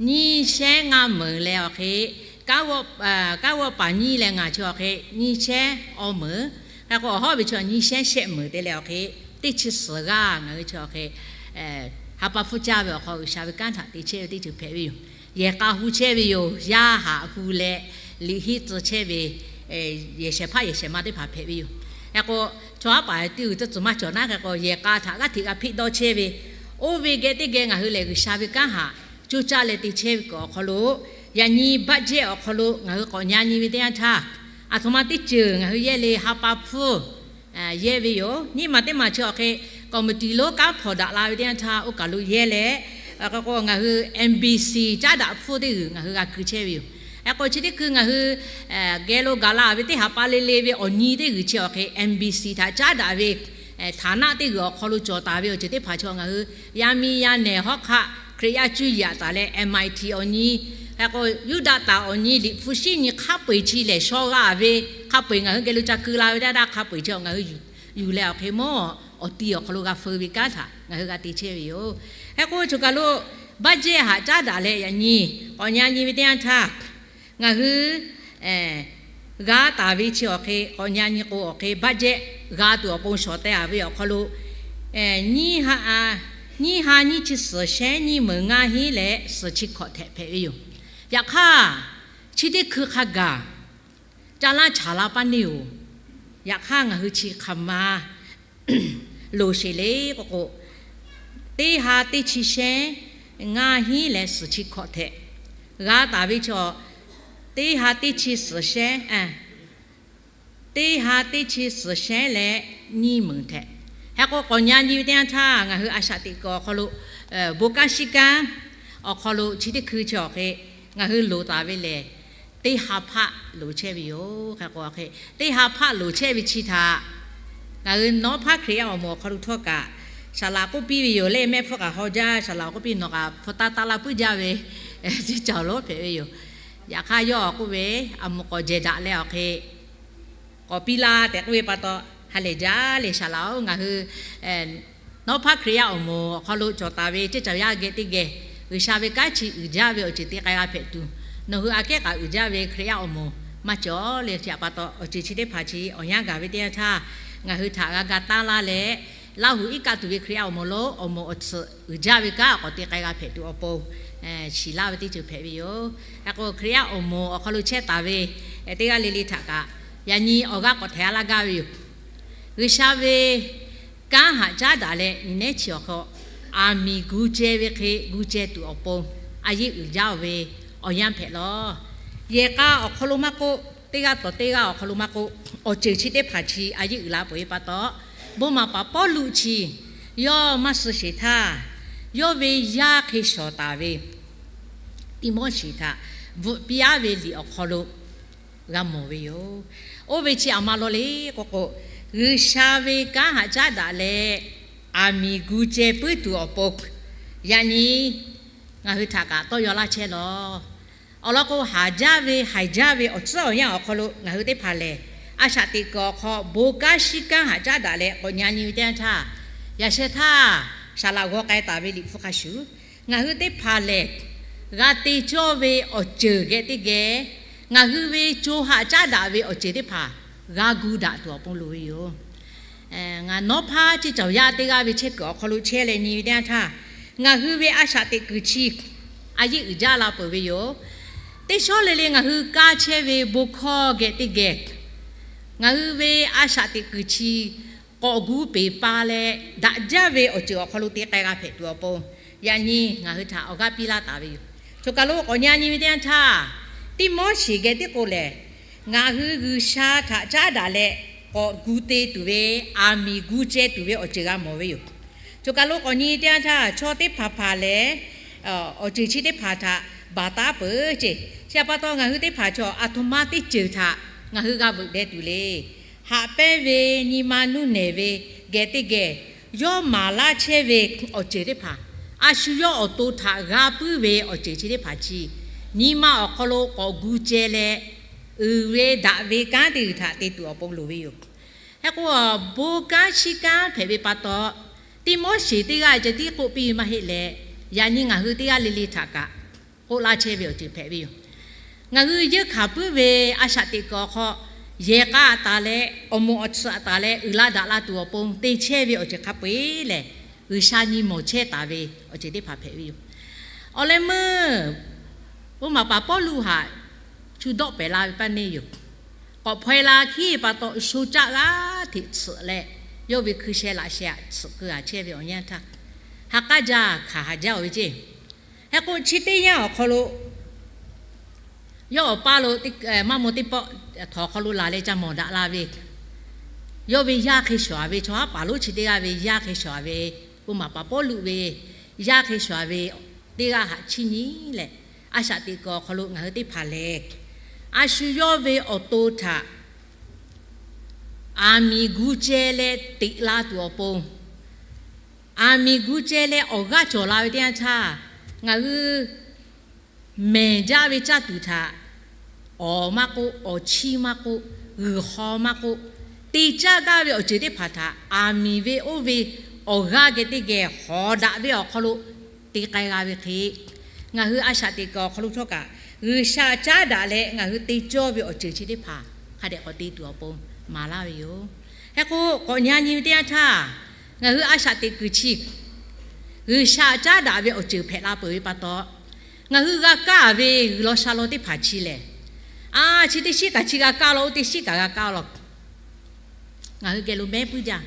nyiˇ shehnˉ ngaˇ meunˍ leh awˬ hk'e, kanˉ g'awˇ paˍ nyiˇ leh ngaˬ chi awˬ hk'e nyiˇ shehnˉ awˬ meunˍ. Hk'e k'o awˬ hawˉ ve chi nyiˇ shehnˉ shehˆ meunˍ te leh awˬ hk'e, teˇ chi suhˍ g'aˇ ngaˬ hui chi awˬ hk'e ha pa hpfuhˇ caˇ ve awˬ hk'aw G'uiˬsha ve kanˉ htaꞈ te chehˇ ve teˇ ceuˬ hpehꞈ ve yoˬ. Yehˬ k'a hu chehˇ ve yoˬ. Yaˇ haꞈ hu leh liꞈ henˇ tcuh chehˇ ve yehˬ shehˍ hpaˇ yehˬ shehˍ ma teˇ hpaˍ hpehꞈ ve yoˬ. Hk'e k'o chaw haˉ paˍ teˇ g'uiˬ teˇ tcuh maˇ cawˬ naˉ hk'e k'o yehˬ k'a htaꞈ g'aˇ hteꞈ g'a hpeˆ dawˇ chehˇ ve, oˇ ve geh teˇ geh ngaˬ hui lehˬ G'uiˬsha ve kanˉ haꞈ coˇ caˇ leh te chehˇ ve kuiˬ awˬ hk'aw lo, yaꞈ nyi budget awˬ hk'aw lo ngaˬ hui k'awꞈ nyi nyi ve teˇ yanˇ htaˇ, aˬ htoꞈ ma teˇ ceuˬ ngaˬ hui yehˇ le ha pa hpfuhˇ yehˇ ve yoˬ. Nyiˇ maˬ teˇ maˬ chi awˬ hk'e committee lonˉ kanˉ hpawnˬ daꞈ la ve teˇ yanˇ htaˇ oˇ kaˬ lo yehˇ leh, k'o ngaˬ hui MBC caˉ daꞈ hpfuhˇ teˇ g'uiˬ ngaˬ hui g'a keu chehˇ ve yoˬ. Hk'e k'o chi teˇ hkui ngaˬ hui geh lo gaˬ la ve teˇ haꞈ pa le le ve awˬ nyi teˇ g'uiˬ chi awˬ hk'e MBC htaꞈ caˉ daꞈ ve htaˍ naˆ teˇ g'uiˬ awˬ hk'aw lo cawˬ taˍ ve awˬ ceuˬ teˇ hpaˍ chi ngaˬ hui yaˇ miˇ yaˇ nehˬ hawˉ hk'aˆ Hkriꞈ yaˇ cuˇ yiˍ taˍ leh MIT awˬ nyi, hk'e k'o Yuˇdaꞈ taˍ awˬ nyi liꞈ hpu shiˉ nyi hk'a peu-eˬ chi lehˬ shaw g'a ve, hk'a peu-eˬ ngaˬ hui geh lo ca keu la ve teˇ htaˇ hk'a peu-eˬ chi ngaˬ hui yuˬ leh awˬ hk'e mawˇ awˬ ti awˬ hk'aw lo g'a feu ve kanˉ htaꞈ ngaˬ hui g'a te chehˇ ve yoˬ. Hk'e k'o choˬ kaˬ lo budget haꞈ caˉ daꞈ leh yaꞈ nyi k'awꞈ nyi nyi ve teˇ yanˇ htaˇ, ngaˬ hui g'a taˍ ve chi awˬ hk'e k'awꞈ nyi nyi k'o awˬ hk'e budget g'a tuˬ awˬ pon shawˍ teh-a ve awˬ hk'aw lo nyiˇ ha nyiˇ chi suhˍ shehnˉ nyiˇ meunˍ ngaˇ hinˉ leh suhˍ chi hkawꞈ htehꞈ hpehꞈ ve yoˬ. Yaꞈ hk'aˇ, chi teˇ hkui hk'a gaˬ ca laˇ chaˍ la paˇ neˇ-oˬ. Yaꞈ hk'aˇ ngaˬ hui chi hk'aˬ ma loˍ sheˍ le k'o k'o, teˇ ha teˇ chi shehnˉ ngaˇ hinˉ leh suhˍ chi hkawꞈ htehꞈ g'a taˍ ve chaw, teˇ ha teˇ chi suhˍ shehnˉ, teˇ ha teˇ chi suhˍ shehnˉ leh nyiˇ meunˍ htehꞈ. Hk'e k'o k'awꞈ nyi nyi ve teˇ yanˇ htaˇ ngaˬ hui a shaꞈ teꞈ kuiˬ awˬ hk'aw lo bon kanˉ shiˉ kanˉ awˬ hk'aw lo chi teˇ hkui chi awˬ hk'e ngaˬ hui loˍ taˍ ve lehˬ, teˇ ha hpaˆ loˍ chehˇ ve yoˬ. Hk'e k'o hk'e teˇ ha hpaˆ loˍ chehˇ ve chi htaꞈ ngaˬ hui nawˉ hpaˉ Hkriꞈ yaˇ awˬ moˍ awˬ hk'aw lo htawˇ kaꞈ saˍ laꞈ k'oˆ piˇ ve yoˬ le. Mehˆ hpfuhˇ kaꞈ haw jaˇ, saˍ laꞈ k'oˆ piˇ nawˬ kaꞈ hpu taˇ taˇ laˇ puiˉ jaˇ ve ceˇ caˬ lonˉ hpehꞈ ve yoˬ. Yaꞈ hk'aˇ yawˇ k'oˆ ve, a moˍ k'awꞈ jehˬ daꞈ leh awˬ hk'e k'awꞈ piˇ laˇ tehꞈ k'oˆ ve pa taw, ha lehˬ jaˇ le saˍ laꞈ-oˬ, ngaˬ hui nawˉ hpaˉ Hkriꞈ yaˇ awˬ moˍ awˬ hk'aw lo cawˬ taˍ ve ceˇ caˬ yaˇ geh teˇ geh G'uiˬsha ve kanˉ chi uiˍ jaˇ ve awˬ ceuˬ te k'ai g'a hpehꞈ tuˬ, nawˬ hui aꞈ kehˉ kaꞈ uiˍ jaˇ ve Hkriꞈ yaˇ awˬ moˍ maˇ cawˬ le. Chi htaꞈ pa taw, awˬ ceuˬ chi teˇ hpaˍ chi awˬ yanˇ gaˬ ve teˇ yanˇ htaˇ, ngaˬ hui htaꞈ g'a ga tanˇ laˇ leh, Laˇ huˍ iˉ kaˆ tuˬ ve Hkriꞈ yaˇ awˬ moˍ lo awˬ moˍ awˬ tsuhꞈ uiˍ jaˇ ve kanˉ k'awꞈ te k'ai g'a hpehꞈ tuˬ awˬ pon shiˍ laˇ ve teˇ ceuˬ hpehꞈ ve yoˬ. Hk'e k'o, Hkriꞈ yaˇ awˬ moˍ awˬ hk'aw lo chehˇ taˍ ve teˇ g'aˇ le le htaꞈ kaꞈ yaꞈ nyi awˬ g'aˇ k'awꞈ htaiˍ a laˇ gaˇ ve yoˬ. G'uiˬsha ve kanˉ haꞈ caˉ daꞈ leh nyi nehˉ chi awˬ hk'aw, aˬ miˍ gu ceh ve hk'e gu ceh tuˬ awˬ pon a yeˇ uiˍ jaˇ ve awˬ yanˇ hpehꞈ lawˬ. Yehˬ k'a awˬ hk'aw lo maˇ k'oˆ, teˇ g'aˇ tawˍ teˇ g'aˇ awˬ hk'aw lo maˇ k'oˆ, awˬ ceuˬ chi teˇ hpaˍ chi a yeˇ uiˍ la peuˬ ve pa taw, bon maˍ paˍ Pawˇluꞈ chi yawˇ maˇ suh sheˍ htaˇ, yawˇ ve yaˇ hk'e shawˍ taˍ ve Tiˆmoˉseˍ htaꞈ bvuhꞈ piˇ aˉ ve liꞈ awˬ hk'aw lo g'a mawˬ ve yoˬ. Oˇ ve chi aˬ ma law le k'oˆ k'o, G'uiˬsha ve kanˉ haꞈ caˉ daꞈ leh aˬ miˍ gu ceh puiˉ tuˬ awˬ pon, yaꞈ nyi ngaˬ hui htaꞈ kaꞈ tawˇ yaw laˇ chehˇ lawˬ. Awˬ lawn k'o, haˍ jaˇ ve haiˬ jaˇ ve awˬ tcuhˉ awˬ yanˇ awˬ hk'aw lo ngaˬ hui teˇ hpaˍ lehˬ, a shaꞈ teꞈ kuiˬ awˬ hk'aw bon kanˉ shiˉ kanˉ haꞈ caˉ daꞈ leh k'awꞈ nyi nyi ve teˇ yanˇ htaˇ, yaꞈ sheh htaˇ saˍ laꞈ g'aw k'ai taˍ ve liꞈ hpu hk'a shuˍ, ngaˬ hui teˇ hpaˍ lehˬ g'a te cawˇ ve awˬ ceuˬ geh teˇ geh, ngaˬ hui ve co haꞈ caˉ daꞈ ve awˬ ceuˬ teˇ hpaˍ g'a gu daꞈ tuˬ awˬ pon loˍ ve yoˬ. Ngaˬ nawˉ hpaˇ ceˇ cawˬ yaˇ teˇ g'aˇ ve chehˇ kuiˬ awˬ hk'aw lo chehˇ leh nyi ve teˇ yanˇ htaˇ, ngaˬ hui ve a shaꞈ teꞈ kuiˬ chi a yeˇ uiˍ jaˇ la peuˬ ve yoˬ. Teˇ shawˉ le le ngaˬ hui kaˇ chehˇ ve bon hkawˇ geh teˇ geh, ngaˬ hui ve a shaꞈ teꞈ kuiˬ chi k'awꞈ gu peˍ pa leh daꞈ jaˇ ve awˬ ceuˬ awˬ hk'aw lo te k'ai g'a hpehꞈ tuˬ awˬ pon, yaꞈ nyi ngaˬ hui htaꞈ awˬ g'aˇ piˇ laˇ taˍ ve yoˬ. Choˬ kaˬ lo k'awꞈ nyi nyi ve teˇ yanˇ htaˇ, Tiˆmoˉseˍ geh tiˉ k'o lehˬ, ngaˬ hui G'uiˬsha htaꞈ caˉ daꞈ leh k'awꞈ gu te tuˬ ve, aˬ miˍ gu ceh tuˬ ve awˬ ceuˬ g'a mawˬ ve yoˬ. Choˬ kaˬ lo k'awꞈ nyi teˇ yanˇ htaˇ, chaw teˇ hpaˍ hpaˍ lehˬ awˬ ceuˬ chi teˇ hpaˍ htaꞈ baˬ taˉ peuˬ ceˇ. Chi htaꞈ pa taw, ngaˬ hui teˇ hpaˍ chaw aˬ htoꞈ ma teˇ ceuˬ htaꞈ ngaˬ hui g'a veuꞈ deh tuˬ le. Haꞈ pehnˇ ve, nyi ma nuˇ nehˬ ve geh teˇ geh, yawˇ maˍ laˇ chehˇ ve awˬ ceuˬ teˇ hpaˍ, a shu yawˇ awˬ to htaꞈ g'a puiˉ ve awˬ ceuˬ chi teˇ hpaˍ chi nyi ma awˬ hk'aw lo k'awꞈ gu ceh leh, uiˍ ve daꞈ ve kanˉ teˇ g'uiˬ htaꞈ te tuˬ awˬ pon loˍ ve yoˬ. Hk'e k'o, bon kanˉ shiˉ kanˉ hpehꞈ ve pa taw, Tiˆmoˉseˍ teˇ g'aˇ ceh tiˉ k'oˆ piˇ ve maˇ heˆ leh, yaꞈ nyi ngaˬ hui teˇ g'aˇ le le htaꞈ kaꞈ k'oˆ laˇ chehˇ ve awˬ ceuˬ hpehꞈ ve yoˬ. Ngaˬ hui yeunˇ hkanˍ puiˉ ve a shaꞈ teꞈ kuiˬ awˬ hk'aw, yehˬ k'a taˍ leh awˬ moˍ awˬ tsuhꞈ taˍ leh uiˍ la daꞈ la tuˬ awˬ pon te chehˇ ve awˬ ceuˬ hk'a peu-eˬ lehˬ, G'uiˬsha nyi mawˬ chehˇ taˍ ve awˬ ceuˬ teˇ hpaˍ hpehꞈ ve yoˬ. Awˬ leh meuˇ bon maˍ paˍ Pawˇluꞈ htaꞈ chu dawˆ pehˍ la ve paˇ neˇ yoˬ. K'awꞈ hpaw e la hkiˉ pa taw, sho caˆ g'aˇ hteꞈ tsuhꞈ leh, yawˇ ve hkui sheh laꞈ sheh aꞈ tsuhꞈ keu a chehˇ ve awˬ yanˇ htaˇ, ha k'aˉ jaˇ hkanˍ haˍ jaˇ-oˬ ve ceˇ. Hk'e k'o, chi teˇ yanˇ awˬ hk'aw lo yawˇ awˬ paˇ lo maˇ maw teˇ pawˆ htawnˍ hk'aw lo laˬ leh ca mawˬ daꞈ la ve, yawˇ ve yaˇ hk'e shawˍ a ve chaw haˉ paˍ lonˉ chi teˇ g'aˇ ve yaˇ hk'e shawˍ a ve, bon maˍ paˍ Pawˇluꞈ ve yaˇ hk'e shawˍ a ve teˇ g'aˇ haꞈ chiˇ nyi leh, a shaꞈ teꞈ kuiˬ awˬ hk'aw lo ngaˬ hui teˇ hpaˍ lehˬ, a shu yawˇ ve awˬ to htaꞈ aˬ miˍ gu ceh leh teꞈ la tuˬ awˬ pon, aˬ miˍ gu ceh leh awˬ g'aˇ cawˬ la ve teˇ yanˇ htaˇ, ngaˬ hui mehˬ jaˇ ve caˇ tuˬ htaꞈ awˍ maˇ k'oˆ, awˬ chiˇ maˇ k'oˆ, g'uiˬ haw maˇ k'oˆ, te caˇ gaˇ ve awˬ ceuˬ teˇ hpaˍ htaꞈ aˬ miˍ ve oˇ ve awˬ g'aˇ geh teˇ geh hawˍ daꞈ ve awˬ hk'aw lo te k'ai g'a ve hk'e, ngaˬ hui a shaꞈ teꞈ kuiˬ awˬ hk'aw lo htawˇ kaꞈ G'uiˬsha caˉ daꞈ leh ngaˬ hui te cawˇ ve awˬ ceuˬ chi teˇ hpaˍ hk'a dehꞈ k'awꞈ te tuˬ awˬ pon maˍ laˇ ve yoˬ. Hk'e k'o, k'awꞈ nyi nyi ve teˇ yanˇ htaˇ, ngaˬ hui a shaꞈ teꞈ kuiˬ chi G'uiˬsha caˉ daꞈ ve awˬ ceuˬ hpehꞈ la peuˬ ve pa taw, ngaˬ hui g'a kaˇ ve g'uiˬ law sha law teˇ hpaˍ chi lehˬ, a chi teˇ shiˉ kaꞈ chi g'a kaˇ law, oˇ teˇ shiˉ kaꞈ g'a kaˇ law. Ngaˬ hui geh lo mehˉ puiˉ jaˇ.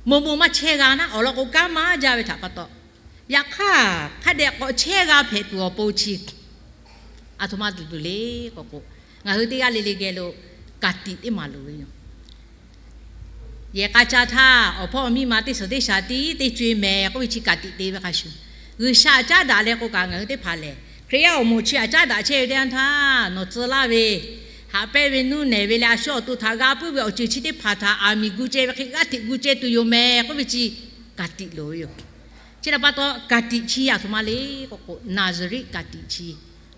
Moˍ moˍ maˇ chehˇ g'a naˉ, awˬ lawn k'o kanˉ maˇ jaˇ ve htaꞈ pa taw, yaꞈ hk'aˇ hk'a dehꞈ k'awꞈ chehˇ g'a hpehꞈ tuˬ awˬ pon chi aˬ htoꞈ ma tuˬ tuˬ le k'o k'o, ngaˬ hui teˇ g'aˇ le le geh lo ka tiꞈ teˇ maˍ loˍ ve yoˬ. Yehˬ k'a ca htaˇ, awˬ hpawˇ awˬ miˇ ma teˇ suhˍ teˇ shaˍ tiˉ teˇ co e mehˍ k'oˆ ve chi ka tiꞈ te ve hk'a shuˍ, G'uiˬsha aꞈ caˉ daꞈ leh k'o kaꞈ, ngaˬ hui teˇ hpaˍ lehˬ Hkriꞈ yaˇ awˬ moˍ chi aꞈ caˉ daꞈ chehˇ ve teˇ yanˇ htaˇ, nawˬ tcuh laˇ ve haꞈ pehnˇ ve nuˇ nehˬ ve leh a shu awˬ to htaꞈ g'a puiˉ ve awˬ ceuˬ chi teˇ hpaˍ htaꞈ aˬ miˍ gu ceh ve hk'e g'aˇ hteꞈ gu ceh tuˬ yoˬ mehˍ k'oˆ ve chi ka tiꞈ loˍ ve yoˬ. Chi htaꞈ pa taw, ka tiꞈ chi aˬ htoꞈ ma le k'o k'o, Naˍzaˍriˆ ka tiꞈ chi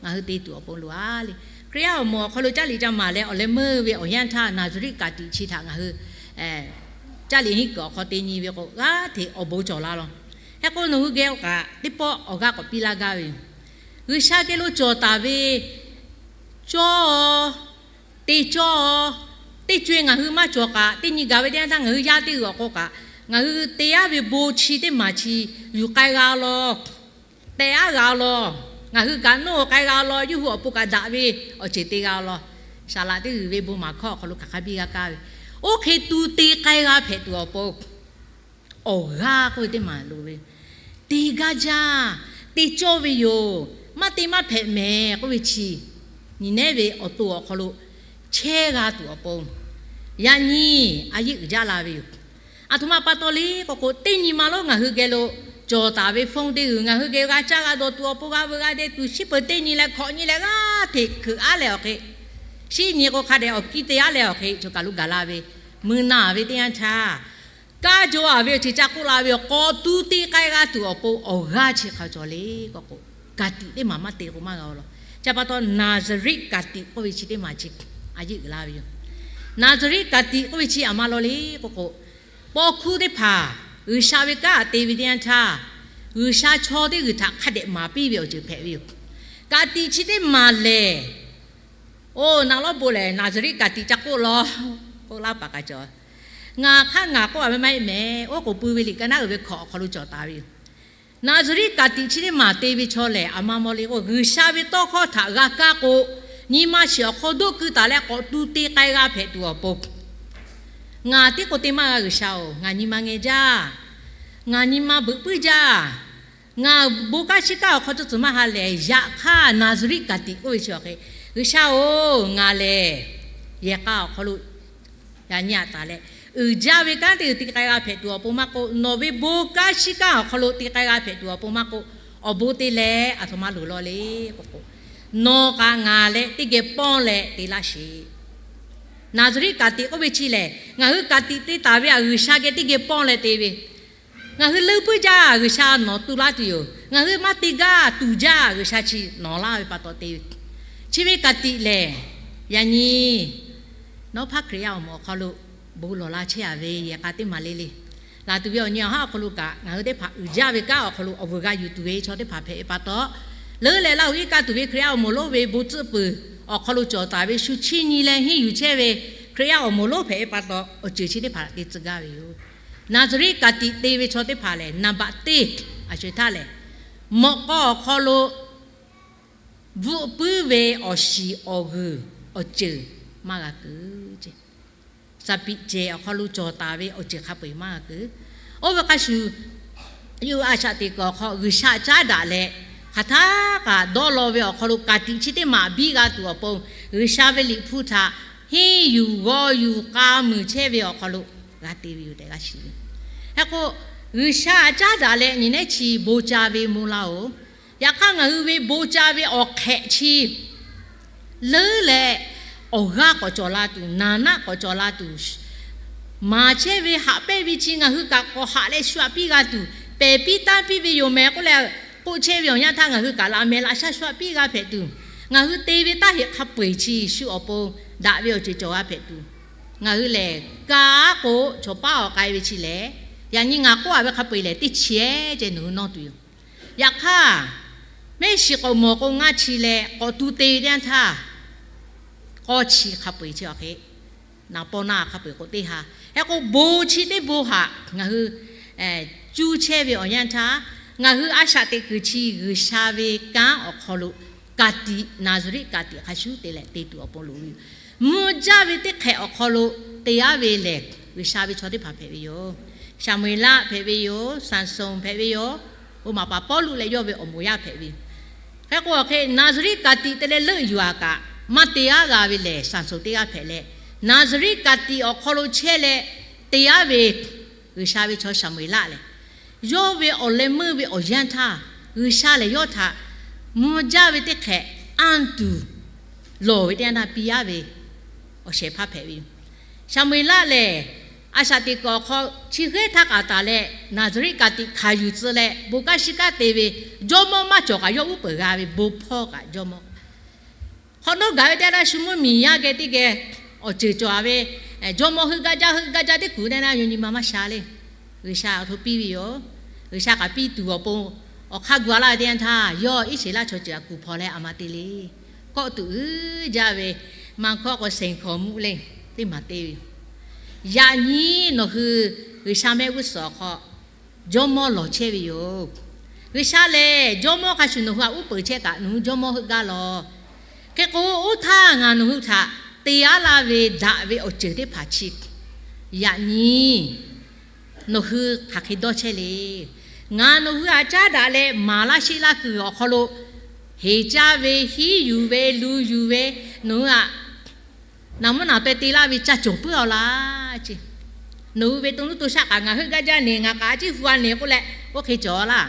ngaˬ hui te tuˬ awˬ pon loˬ a le. Hkriꞈ yaˇ awˬ moˍ awˬ hk'aw lo caˇ liꞈ ca maˍ leh awˬ leh meuˇ ve awˬ yanˇ htaˇ, Naˍzaˍriˆ ka tiꞈ chi htaꞈ ngaˬ hui caˇ liꞈ henˇ kuiˬ awˬ hk'aw te nyi ve k'o, g'aˇ hteꞈ awˬ bon cawˬ la law. Hk'e k'o, nawˬ hui geh k'o kaꞈ teˇ pawˆ awˬ g'aˇ k'awꞈ piˇ laˇ gaˇ ve yoˬ. G'uiˬsha geh lo cawˬ taˍ ve cawˇ, te cawˇ, teˇ co-e ngaˬ hui maˇ cawˬ kaꞈ, teˇ nyi gaˬ ve teˇ yanˇ htaˇ ngaˬ hui yaˇ teˇ g'aˇ awˬ k'o kaꞈ, ngaˬ hui te-aˉ ve bon chi teˇ maˬ chi yuˬ k'ai g'a law, teh-aˉ g'a law, ngaˬ hui kaꞈ nawˇ k'ai g'a law, yawˇ hui awˬ pon kaꞈ daꞈ ve awˬ ceuˬ te g'a law. Saˍ laꞈ teˇ g'uiˬ ve bon maˍ hkawˇ awˬ hk'aw lo hk'aˬ hk'e biˇ g'a kaˇ ve, oˇ hk'e tu te k'ai g'a hpehꞈ tuˬ awˬ pon awˬ g'aˇ k'oˆ ve teˇ maˬ loˍ ve, te gaˇ jaˇ, te cawˇ ve yoˬ, maˇ te maˇ hpehꞈ mehˍ k'oˆ ve chi, Niˍnehˉ ve awˬ to awˬ hk'aw lo chehˇ g'a tuˬ awˬ pon, yaꞈ nyi a yeˆ uiˍ jaˇ la ve yoˬ. Aˬ htoꞈ ma pa taw le k'o k'o, teˇ nyi ma lonˉ ngaˬ hui geh lo cawˬ taˍ ve phone teˇ g'uiˬ ngaˬ hui geh g'a caˇ g'a dawˬ tuˬ awˬ pon g'a veuꞈ g'a deh tuˬ, shiˉ peuˬ teˇ nyi leh hkawꞈ nyi leh g'aˇ hteꞈ hkeuꞈ aˉ leh awˬ hk'e, shiˉ nyi k'o hk'a dehꞈ awˬ kiˇ te aˉ leh awˬ hk'e, choˬ kaˬ lo gaˬ la ve, mui naˬ ve teˇ yanˇ htaˇ, kaˇ jaw-a ve awˬ ceuˬ ca k'oˆ la ve yoˬ. K'awꞈ tu te k'ai g'a tuˬ awˬ pon awˬ g'aˇ chi hk'aˬ cawˬ le k'o k'o, ka tiꞈ teˇ maˬ maˇ te k'o maˇ g'a law. Chi pa taw Naˍzaˍriˆ ka tiꞈ k'oˆ ve chi teˇ maˬ chi a yeˆ uiˍ la ve yoˬ. Naˍzaˍriˆ ka tiꞈ k'oˆ ve chi aˬ ma law le k'o k'o, paw hkuˇ teˇ hpaˍ G'uiˬsha ve kanˉ aꞈ te ve teˇ yanˇ htaˇ, G'uiˬsha chaw teˇ g'uiˬ htaꞈ hk'a dehꞈ maˍ piˇ ve awˬ ceuˬ hpehꞈ ve yoˬ. Ka tiꞈ chi teˇ maˬ lehˬ, oˇ naꞈ lawˉ bon lehˬ Naˍzaˍriˆ ka tiꞈ ca k'oˆ law, k'oˆ laˇ paˍ kaꞈ cawˬ. Ngaˬ hk'aˇ ngaˬ k'oˆ-a ve maˇ heˆ mehˍ. Oˉ k'oˍ pui ve liꞈ ka naˉ uiˍ ve hkawꞈ awˬ hk'aw lo cawˬ taˍ ve yoˬ. Naˍzaˍriˆ ka tiꞈ chi teˇ maˬ te ve chaw lehˬ, aˬ ma maw le k'o, G'uiˬsha ve tawˇ hkawˇ htaꞈ g'a kaˇ k'o, nyi ma shiˍ awˬ hk'aw doˆ keu taˍ leh k'awꞈ tu te k'ai g'a hpehꞈ tuˬ awˬ pon, ngaˬ tiˉ k'o te maˇ g'a G'uiˬsha-oˬ, ngaˬ nyi ma ngeh jaˇ, ngaˬ nyi ma beuꞈ puiˉ jaˇ, ngaˬ bon kanˉ shiˉ kanˉ awˬ hk'aw cawˇ tcuhˍ maˇ ha lehˬ, yaꞈ hk'aˇ Naˍzaˍriˆ ka tiꞈ k'oˆ ve chi awˬ hk'e, G'uiˬsha-oˬ, ngaˬ lehˬ yehˬ k'a awˬ hk'aw lo yaꞈ nyi aꞈ taˍ leh, uiˍ jaˇ ve kanˉ teˇ g'uiˬ te k'ai g'a hpehꞈ tuˬ awˬ pon maˇ k'oˆ, nawˬ ve bon kanˉ shiˉ kanˉ awˬ hk'aw lo te k'ai g'a hpehꞈ tuˬ awˬ pon maˇ k'oˆ, awˬ bon te leh aˬ htoꞈ ma loˍ law le k'o k'o, nawˬ kaꞈ ngaˬ leh teˇ geh pawˇ leh te laˇ sheˍ. Naˍzaˍriˆ ka tiꞈ k'oˆ ve chi lehˬ, ngaˬ hui ka tiꞈ te taˍ ve aꞈ G'uiˬsha geh teˇ geh pawˇ leh te ve, ngaˬ hui leuˉ puiˉ jaˇ, G'uiˬsha nawˬ tu laˇ tuˬ yoˬ. Ngaˬ hui maˇ te gaˇ tuˬ jaˇ, G'uiˬsha chi nawˬ laˇ ve pa taw te ve. Chi ve ka tiꞈ lehˬ, yaꞈ nyi nawˉ hpaˇ Hkriꞈ yaˇ awˬ moˍ awˬ hk'aw lo bon lawˬ la chehˇ-a ve yehˬ k'a teˇ maˬ le le. Laˬ tuˬ ve awˬ nyi awˬ haˉ awˬ hk'aw lo kaꞈ, ngaˬ hui teˇ hpaˍ uiˍ jaˇ ve kanˉ awˬ hk'aw lo awˬ vuiˬ g'a yuˬ tuˬ ve chaw teˇ hpaˍ hpehꞈ ve pa taw, leuˉ leh Laˇ huˍ iˉ kaˆ tuˬ ve Hkriꞈ yaˇ awˬ moˍ lonˉ ve bon tcuhˆ peuˬ awˬ hk'aw lo cawˬ taˍ ve shu chiˇ nyi leh henˇ yuˬ chehˇ ve Hkriꞈ yaˇ awˬ moˍ lonˉ hpehꞈ ve pa taw, awˬ ceuˬ chi teˇ hpaˍ te tcuh gaˇ ve yoˬ. Naˍzaˍriˆ ka tiꞈ te ve chaw teˇ hpaˍ lehˬ, naˍ baꞈ teˇ aˬ sho-eˬ htaˇ lehˬ, mawꞈ k'aw awˬ hk'aw lo bvuhꞈ puiˉ ve awˬ shiˍ awˬ g'uiˬ awˬ ceuˬ maˇ g'a keunˍ. Saˍ piꞈ cehˬ awˬ hk'aw lo cawˬ taˍ ve awˬ ceuˬ hk'a peu-eˬ maˇ g'a keunˍ. Oˇ ve hk'a shuˍ, yawˇ hui a shaꞈ teꞈ kuiˬ awˬ hk'aw G'uiˬsha caˉ daꞈ leh, hk'aˬ htaˇ kaꞈ dawˇ law ve awˬ hk'aw lo ka tiꞈ chi teˇ maˬ biˇ g'a tuˬ awˬ pon, G'uiˬsha ve liꞈ hpu htaꞈ henˇ yuˬ g'aw yuˬ k'a muiˬ chehˇ ve awˬ hk'aw lo g'a te ve yoˬ tehꞈ g'a shiˍ ve. Hk'e k'o, G'uiˬsha caˉ daꞈ leh nyi nehˉ chi bon ca ve mvuh laˇ-oˬ. Yaꞈ hk'aˇ, ngaˬ hui ve bon ca ve awˬ hk'ehꞈ chi leuˉ leh awˬ g'aˇ k'awꞈ cawˬ la tuˬ, naˍ naˆ k'awꞈ cawˬ la tuˬ, maˍ chehˇ ve haꞈ pehnˇ ve chi ngaˬ hui kaꞈ k'awꞈ haꞈ leh shu aꞈ piˇ g'a tuˬ, pehˬ piˇ tanˇ piˇ ve yoˬ mehˍ k'oˆ leh k'oˆ chehˇ ve awˬ yanˇ htaˇ, ngaˬ hui kaꞈ laꞈ mehˍ laꞈ shaˉ shu aꞈ piˇ g'a hpehꞈ tuˬ, ngaˬ hui te ve taˇ heꞈ hk'a peu-eˬ chi shu awˬ pon daꞈ ve awˬ ceuˬ cawˬ g'a hpehꞈ tuˬ, ngaˬ hui lehˬ ka aˉ k'o chaw paˉ awˬ k'ai ve chi lehˬ, yaꞈ nyi ngaˬ k'oˆ-a ve hk'a peu-eˬ lehˬ teˇ chi-ehˉ ceh nawˬ hui nawˇ tuˬ yoˬ. Yaꞈ hk'aˇ, mehˆ shiˍ k'awꞈ mawˬ k'o ngaˇ chi leh k'awꞈ tu te ve teˇ yanˇ htaˇ, k'awˇ chi hk'a peu-eˬ chi awˬ hk'e, naˍ paw naˆ hk'a peu-eˬ k'o teˇ ha. Hk'e k'o, bon chi teˇ bon haꞈ ngaˬ hui cuˇ chehˇ ve awˬ yanˇ htaˇ, ngaˬ hui a shaꞈ teꞈ kuiˬ chi G'uiˬsha ve kanˉ awˬ hk'aw lo ka tiꞈ, Naˍzaˍriˆ ka tiꞈ hk'a shuˉ te leh te tuˬ awˬ pon loˍ ve yoˬ. Mvuh jaˇ ve teˇ hk'ehꞈ awˬ hk'aw lo te-aˉ ve lehˬ, G'uiˬsha ve chaw teˇ hpaˍ hpehꞈ ve yoˬ. Saˍmo-eˍlaˆ hpehꞈ ve yoˬ. Saˍsonˍ hpehꞈ ve yoˬ. Oˇ maˍ paˍ Pawˇluꞈ leh yawˇ ve awˬ moˍ yaˇ hpehꞈ ve yoˬ. Hk'e k'o, awˬ hk'e Naˍzaˍriˆ ka tiꞈ te leh leuˆ yuˬ-a kaꞈ, maˇ te-aˉ g'a ve lehˬ, Saˍsonˍ teˇ g'aˇ hpehꞈ leh, Naˍzaˍriˆ ka tiꞈ awˬ hk'aw lo chehˇ leh te-aˉ ve G'uiˬsha ve chaw Saˍmo-eˍlaˆ lehˬ, yawˇ ve awˬ leh meuˇ ve awˬ yanˇ htaˇ, G'uiˬsha lehˬ yawˇ htaꞈ mvuh jaˇ ve teˇ hk'ehꞈ anˇ tuˬ lawˬ ve teˇ yanˇ htaˇ piˇ-aˉ ve awˬ shehˍ hpaˇ hpehꞈ ve yoˬ. Saˍmo-eˍlaˆ lehˬ, a shaꞈ teꞈ kuiˬ awˬ hk'aw chi hteˇ htaˇ k'aꞈ taˍ leh, Naˍzaˍriˆ ka tiꞈ hkanˍ yuˬ tcuh leh bon kanˉ shiˉ kanˉ te ve jawˇmawˇ maˇ cawˬ kaꞈ yawˇ uˉ peunˍ g'a ve bon hpawˇ kaꞈ jawˇmawˇ hk'awꞈ nawˉ gaˬ ve teˇ yanˇ htaˇ shu mvuhˇmiˬ yaˇ geh teˇ geh awˬ ceuˬ cawˬ-a ve, jawˇmawˇ heuˆ gaˇ jaˇ heuˆ gaˇ jaˇ teˇ kuˬ teˇ yanˇ yawˇ nyi ma maˇ sha le. G'uiˬsha awˬ hto piˇ ve yoˬ. G'uiˬsha k'aꞈ piˇ tuˬ awˬ pon awˬ hk'aˇ gu-a laˇ ve teˇ yanˇ htaˇ, yawˇ Iˉsaˍreˍlaˆ chaw ceuˬ aꞈ kuˬ hpaw leh a ma te le. kawˆ tuˬ uiˍ jaˇ ve, maˇ hkawˇ k'o, seˍ hkawnˍ mvuhˇ le, teˇ maˬ te ve yoˬ. Yaꞈ nyi nawˬ hui G'uiˬsha mehˆ g'uˇ suhˍ awˬ hk'aw jawˇmawˇ lawˬ chehˇ ve yoˬ. G'uiˬsha lehˬ, jawˇmawˇ hk'a shuˍ nawˬ hui htaꞈ uˉ peunˍ chehˇ kaꞈ, nawˬ hui jawˇmawˇ heuˆ gaˇ lawˬ. Hk'e k'o, oˇ htaˇ ngaˬ nawˬ hui htaꞈ te aˉ laˇ ve daꞈ ve awˬ ceuˬ teˇ hpaˍ chi, yaꞈ nyi nawˬ hui hk'aˬ hk'e dawˇ chehˇ le. Ngaˬ nawˬ hui htaꞈ caˉ daꞈ leh maˍ laˇ sheˆ laˇ kuiˬ awˬ hk'aw lo, heˍ caˇ ve, hiˉ yuˬ ve, lu yuˬ ve, nawˬ hui htaꞈ naˍ mvuhˇ naˍ teh te laˇ ve ca cawˬ puiˉ-aw laˇ ce. Nawˬ hui ve to nuˇ to shaˆ kaꞈ ngaˬ heuˆ gaˇ jaˇ neˬ, ngaˬ kaꞈ a ciˉ hu-a neˬ k'oˆ leh, oˇ hk'e cawˬ laˇ.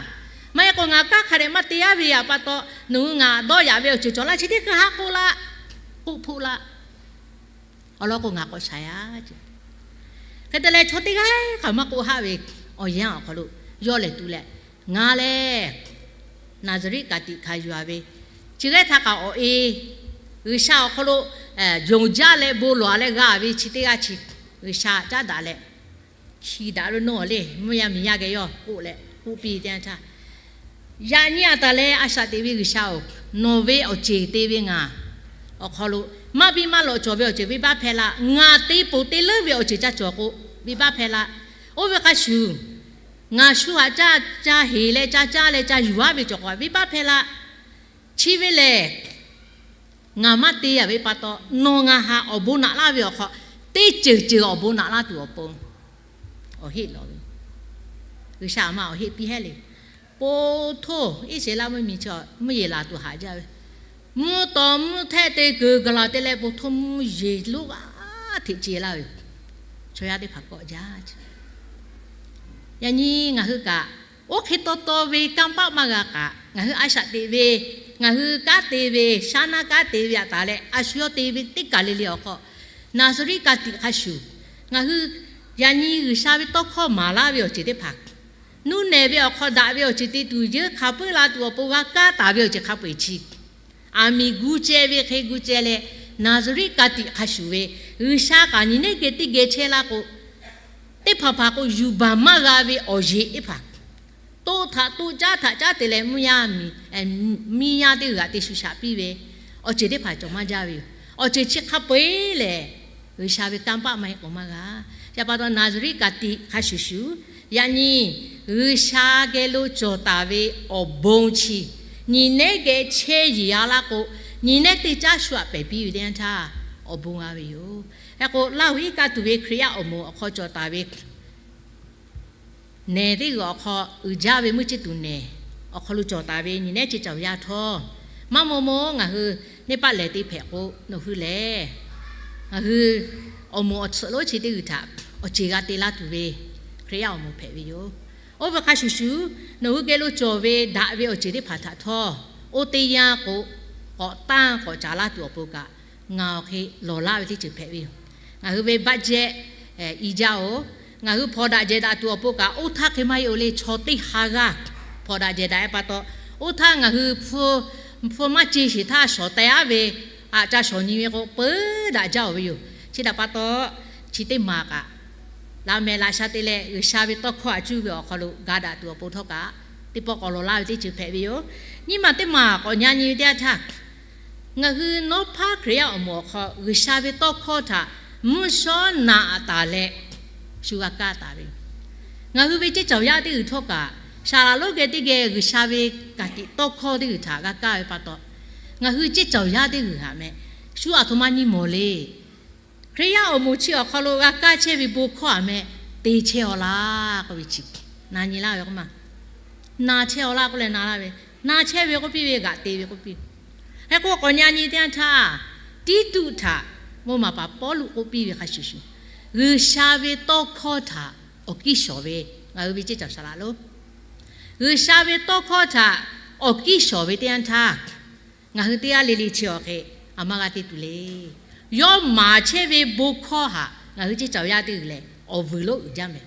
Maˇ heˆ k'o, ngaˬ kanˉ hk'a dehꞈ maˇ te yaˇ ve pa taw, nawˬ hui ngaˬ dawˇ yaꞈ ve awˬ ceuˬ cawˬ laˇ chi teˇ hkui haꞈ k'oˆ laˇ, k'oˆ hpoˆ laˇ. Awˬ lawn k'o, ngaˬ k'awꞈ shaˍ yaˇ ce. Hk'e te leh, chaw teˇ g'aˇ kaꞈ maˇ k'oˆ haˆ ve awˬ yanˇ awˬ hk'aw lo yawˇ lehˬ tuˬ leh, ngaˬ lehˬ Naˍzaˍriˆ ka tiꞈ hk'a yuˬ-a ve, chi g'aˇ htaˇ kaꞈ awˬ e G'uiˬsha awˬ hk'aw lo yonˍ jaˇ leh bon lawˬ-a leh g'a ve chi teˇ g'aˇ chi, G'uiˬsha caˉ daꞈ leh, hki daꞈ lo nawˇ le, mvuhˇ yaˇ miˬ yaˇ geh yawˇ k'oˆ leh k'oˆ piˇ ve teˇ yanˇ htaˇ, yaꞈ nyi aˬ taˍ leh a shaꞈ teꞈ ve G'uiˬsha-oˬ, nawˬ ve awˬ ceˬ te ve ngaˬ awˬ hk'aw lo maˇ biˇ maˇ lawꞈ cawˬ ve awˬ ceuˬ venˇbaˆ hpehˇ laˇ. Ngaˬ te ponˬ te leuˉ ve awˬ ceuˬ ca cawˬ k'o, venˇbaˆ hpehˇ laˇ. Oˇ ve hk'a shuˍ, ngaˬ shu htaꞈ caˇ ca heˍ leh ca caˇ leh ca yuˬ-aˉ ve cawˬ k'o, venˇbaˆ hpehˇ laˇ. Chi ve lehˬ, ngaˬ maˇ te-a ve pa taw, nawˬ ngaˬ htaꞈ awˬ bon naꞈ laˇ ve awˬ hk'aw, teˇ ceuˬ ceuˬ awˬ bon naꞈ laˇ tuˬ awˬ pon awˬ heˆ lawˬ ve. G'uiˬsha aˬ ma awˬ heˆ piˇ hehˉ le. Ponˬ htoˇ Iˉsaˍreˍlaˆ mvuhˇmiˬ chi mvuhˇ yeˬ laˬ tuˬ haꞈ jaˇ ve, mvuhˇ tawˍ mvuhˇ htehˆ te kuiˬ gaˬ laˬ te leh, ponˬ htoˇ mvuhˇ yeˬ lonˉ g'aˇ hteꞈ ce laˇ ve yoˬ. Chaw yaˇ teˇ hpaˍ kawˆ jaˇ. Yaꞈ nyi ngaˬ hui kaꞈ, oˇ hk'e taw taw ve kanˇ paˆ maˇ g'a kaꞈ, ngaˬ hui a shaꞈ teꞈ ve, ngaˬ hui kanˉ te ve, shaˉ naˉ kanˉ te ve aˬ taˍ leh, a shu yawˇ te ve teˇ kaˬ le le awˬ hk'aw, Naˍzaˍriˆ ka tiꞈ hk'a shuˍ, ngaˬ hui yaꞈ nyi G'uiˬsha ve tawˇ hkawˇ maˍ laˇ ve awˬ ceuˬ teˇ hpaˍ, nuˇ nehˬ ve awˬ hk'aw daꞈ ve awˬ ceuˬ te tuˬ, yeuˇ hk'a peu laˇ tuˬ awˬ pon g'a kaˇ taˍ ve awˬ ceuˬ hk'a peu-eˬ chi, aˬ miˍ gu ceh ve hk'e gu ceh leh, Naˍzaˍriˆ ka tiꞈ hk'a shuˍ ve G'uiˬsha kaꞈ nyi nehˉ geh teˇ geh chehˇ laˇ k'o, teˇ hpaˍ hpaˍ k'o, yuˬ baˬ maˇ g'a ve awˬ yeꞈ teˇ hpaˍ, toˆ htaꞈ toˆ, caˉ htaꞈ caˉ te leh, mvuhˇ yaˇ miˬ, miˇ yaˇ teˇ g'aˇ te shu shaꞈ piˇ ve, awˬ ceuˬ teˇ hpaˍ cawˬ maˇ jaˇ ve yoˬ. Awˬ ceuˬ chi hk'a peu-eˬ lehˬ, G'uiˬsha ve kanˇ paˆ maˇ heˆ k'o maˇ g'a. Chi pa taw Naˍzaˍriˆ ka tiꞈ hk'a shuˍ shuˍ, yaꞈ nyi G'uiˬsha geh lo cawˬ taˍ ve awˬ bon chi, nyi nehˉ geh chehˇ yeˬ-a laˇ k'o, nyi nehˉ teˇ caˉ shu htaꞈ pehˬ piˇ ve teˇ yanˇ htaˇ, awˬ bon g'a ve yoˬ. Hk'e k'o, Laˇhuˍ iˉ kaˆ tuˬ ve Hkriꞈ yaˇ awˬ moˍ awˬ hk'aw cawˬ taˍ ve nehˬ teˇ g'uiˬ awˬ hk'aw uiˍ jaˇ ve meuˇ ceˇ tuˬ nehˬ awˬ hk'aw lo cawˬ taˍ ve nyi nehˉ ceˇ cawˬ yaˇ htawˇ, maˇ maw maw ngaˬ hui neˇ paˆ lehˬ te hpehꞈ k'o, nawˬ hui lehˬ ngaˬ hui awˬ moˍ awˬ tsuhꞈ lonˉ chi teˇ g'uiˬ htaꞈ awˬ ceˬ g'a te laˇ tuˬ ve Hkriꞈ yaˇ awˬ moˍ hpehꞈ ve yoˬ. Oˇ ve hk'a shuˍ shuˍ, nawˬ hui geh lo cawˬ ve daꞈ ve awˬ ceuˬ teˇ hpaˍ htaꞈ htawˇ, oˇ teˇ yanˇ k'o, k'awꞈ tanˇ k'awꞈ caˍ laˇ tuˬ awˬ pon kaꞈ, ngaˬ awˬ hk'e lawˬ laˇ ve teˇ ceuˬ hpehꞈ ve yoˬ. Ngaˬ hui ve budget i jaˇ-oˬ. Ngaˬ hui hpawnˬ daꞈ jehˬ daꞈ tuˬ awˬ pon kaꞈ, oˇ htaˇ hk'e maˇ heˆ-oˬ le, chaw teˇ ha g'aˇ hpawnˬ daꞈ jehˬ daꞈ-e pa taw, oˇ htaˇ ngaˬ hui hpu maˇ ce sheˍ htaˇ shawˍ teh-aˉ ve, aꞈ ca shawˍ nyi ve k'o, peu daꞈ jaˇ-oˬ ve yoˬ. Chi htaꞈ pa taw, chi teˇ maˬ kaꞈ laꞈ mehˍ laꞈ sha te leh, G'uiˬsha ve tawˇ hkawˇ aꞈ cuˇ ve awˬ hk'aw lo ga daꞈ tuˬ awˬ pon htawˇ kaꞈ, teˇ pawˆ k'awꞈ lawˬ laˇ ve teˇ ceuˬ hpehꞈ ve yoˬ. Nyiˇ maˬ teˇ maˬ k'awꞈ nyi nyi ve teˇ yanˇ htaˇ, ngaˬ hui nawˉ hpaˇ Hkriꞈ yaˇ awˬ moˍ awˬ hk'aw G'uiˬsha ve tawˇ hkawˇ htaꞈ mvuhˇ shawˉ naꞈ taˍ leh, shu g'a kaˇ taˍ ve yoˬ. Ngaˬ hui ve ceˇ cawˬ yaˇ teˇ g'uiˬ htawˇ kaꞈ, saˍ laꞈ lonˉ geh teˇ geh G'uiˬsha ve ka tiꞈ tawˇ hkawˇ teˇ g'uiˬ htaꞈ g'a kaˇ ve pa taw, ngaˬ hui ceˇ cawˬ yaˇ teˇ g'uiˬ htaꞈ meh, shu aˬ htoꞈ ma nyi mawˬ le. Hkriꞈ yaˇ awˬ moˍ chi awˬ hk'aw lo g'a kaˇ chehˇ ve bon hkawˇ htaꞈ meh te chehˇ-aw laˇ k'oˆ ve chi, na nyi laˇ ve k'o ma, na chehˇ-aw laˇ k'oˆ leh na laˇ ve, na chehˇ ve k'oˆ piˇ ve, g'aꞈ te ve k'oˆ piˇ. Hk'e k'o, k'awꞈ nyi nyi teˇ yanˇ htaˇ, Tiˇtuˆ htaꞈ mvuhˇ maˍ paˍ Pawˇluꞈ k'oˆ piˇ ve hk'a shuˍ shuˍ, G'uiˬsha ve tawˇ hkawˇ htaꞈ awˬ kiˇ shawˍ ve, ngaˬ hui ve ceˇ cawˬ saˍ laꞈ lonˉ, G'uiˬsha ve tawˇ hkawˇ htaꞈ awˬ kiˇ shawˍ ve teˇ yanˇ htaˇ, ngaˬ hui teˇ g'aˇ le le chi awˬ hk'e aˬ ma g'a te tuˬ le. Yawˇ maˍ chehˇ ve bon hkawˇ htaꞈ ngaˬ hui ceˇ cawˬ yaˇ teˇ g'uiˬ lehˬ, awˬ vuiˬ lonˉ uiˍ jaˇ meh.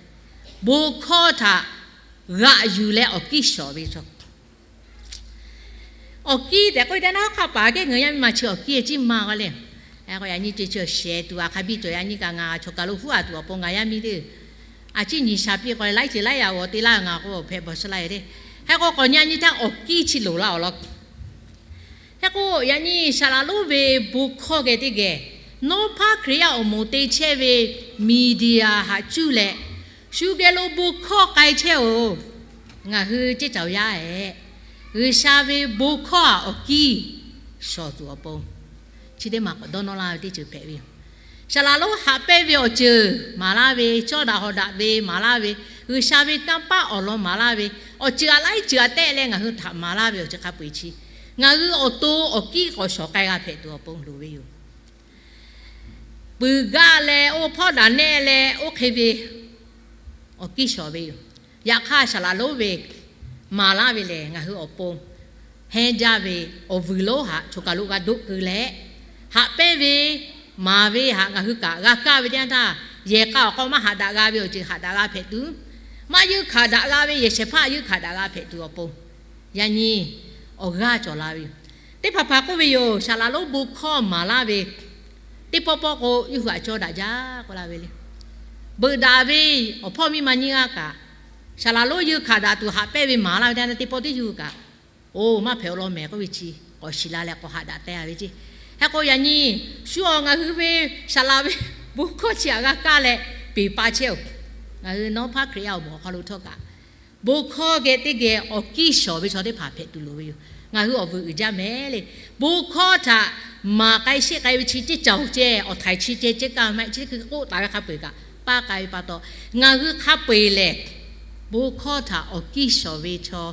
Bon hkawˇ htaꞈ g'aꞈ yuˬ leh awˬ kiˇ shawˍ ve chaw, awˬ kiˇ tehꞈ k'oˆ ve teˇ naˉ hk'a paˍ kehˉ ngaˬ yaˇ miˇ ma chi awˬ kiˇ ciˉ ma g'a le. Yaꞈ nyi ce chi shehˍ tuˬ aˬ hk'a biˇ cawˬ, yaꞈ nyi kaꞈ ngaˬ chaw kaˬ lo huˉ a tuˬ awˬ pon ngaˬ yaˇ miˇ teˇ, a ciˉ nyi sha piˇ k'o laiˉ ceuˬ laiˉ yaꞈ g'awˬ te laˇ ngaˬ k'o hpehꞈ bawˬ sha la-e le. Hk'e k'o, k'awꞈ nyi nyi htaˇ awˬ kiˇ chi loˍ laˇ-aˬ law. Hk'e k'o, yaꞈ nyi saˍ laˍ lonˉ ve bon hkawˇ geh teˇ geh, nawˉ hpaˇ Hkriꞈ yaˇ awˬ moˍ te chehˇ ve media haꞈ cuˇ leh, shu geh lo bon hkawˇ k'ai chehˇ-oˬ. Ngaˬ hui ceˇ caˬ yaˇ-ehˍ, G'uiˬsha ve bon hkawˇ htaꞈ awˬ kiˇ shawˍ tuˬ awˬ pon, chi teˇ maˬ k'awꞈ dawˇ nawˇ laˇ ve teˇ ceuˬ hpehꞈ ve yoˬ. Saˍ laˍ lonˉ haꞈ pehnˇ ve awˬ ceuˬ maˍ laˇ ve, cawˇ daꞈ hawˍ daꞈ ve maˍ laˇ ve, G'uiˬsha ve kanˇ paˆ awˬ lawn maˍ laˇ ve, awˬ ceuˬ aꞈ laiˉ ceuˬ aꞈ tehˆ leh ngaˬ hui htaꞈ maˍ laˇ ve awˬ ceuˬ hk'a peu-eˬ chi, ngaˬ hui awˬ to awˬ kiˇ k'awꞈ shawˍ k'ai g'a hpehꞈ tuˬ awˬ pon loˍ ve yoˬ. Puiˍ gaˇ leh oˇ hpawˇ daꞈ nehˆ leh oˇ hk'e ve awˬ kiˇ shawˍ ve yoˬ. Yaꞈ hk'aˇ, saˍ laˍ lonˉ ve maˍ laˇ ve lehˬ, ngaˬ hui awˬ pon hehnˇ jaˇ ve awˬ vuiˬ lonˉ htaꞈ choˬ kaˬ lo g'a doˆ keu leh, haꞈ pehnˇ ve maˍ ve htaꞈ ngaˬ hui kaꞈ g'a kaˇ ve teˇ yanˇ htaˇ, yehˬ k'a awˬ hk'aw maˇ haꞈ daꞈ g'a ve awˬ ceuˬ haꞈ daꞈ g'a hpehꞈ tuˬ, maˇ yeunˇ hkanˍ daꞈ g'a ve yehˬ shehˍ hpaˇ yeunˇ hkanˍ daꞈ g'a hpehꞈ tuˬ awˬ pon, yaꞈ nyi awˬ g'aˇ cawˬ la ve yoˬ. Teˇ hpaˍ hpaˍ k'oˆ ve yoˬ. Saˍ laˍ lonˉ bon hkawˇ maˍ laˇ ve teˇ pawˆ pawˆ k'o, yawˇ hui htaꞈ cawˇ daꞈ jaˇ k'oˆ laˇ ve le. Beuꞈ daꞈ ve awˬ hpawˇ miˇ ma nyiˇ g'aˇ kaꞈ, saˍ laˍ lonˉ yeunˇ hkanˍ daꞈ tuˬ haꞈ pehnˇ ve maˍ laˇ ve teˇ yanˇ teˇ pawˆ teˇ yawˇ hui kaꞈ, oˇ maˇ hpehꞈ awˬ lawn mehˍ k'oˆ ve chi k'awꞈ shiˍ la leh k'awꞈ haꞈ daꞈ teh a ve ceˇ. Hk'e k'o, yaꞈ nyi shu awˬ ngaˬ hui ve saˍ laˍ ve bon hkawˇ chi htaꞈ g'a kaˇ leh peˬ pa chehˇ-oˬ. Ngaˬ hui nawˉ hpaˇ Hkriꞈ yaˇ awˬ moˍ awˬ hk'aw lo htawˇ kaꞈ, bon hkawˇ geh teˇ geh awˬ kiˇ shawˍ ve chaw teˇ hpaˍ hpehꞈ tuˬ loˍ ve yoˬ. Ngaˬ hui awˬ vuiˬ uiˍ jaˇ mehˍ le. Bon hkawˇ htaꞈ maˍ k'ai sheˆ k'ai ve chi ceˇ caˬ ceh, awˬ htaiˍ chi ceh ceh kaˇ maˇ heˆ. Chi teˇ hkui k'oˆ taˍ ve hk'a peu-eˬ kaꞈ paˇ k'ai ve pa taw, ngaˬ hui hk'a peu-eˬ lehˬ bon hkawˇ htaꞈ awˬ kiˇ shawˍ ve chaw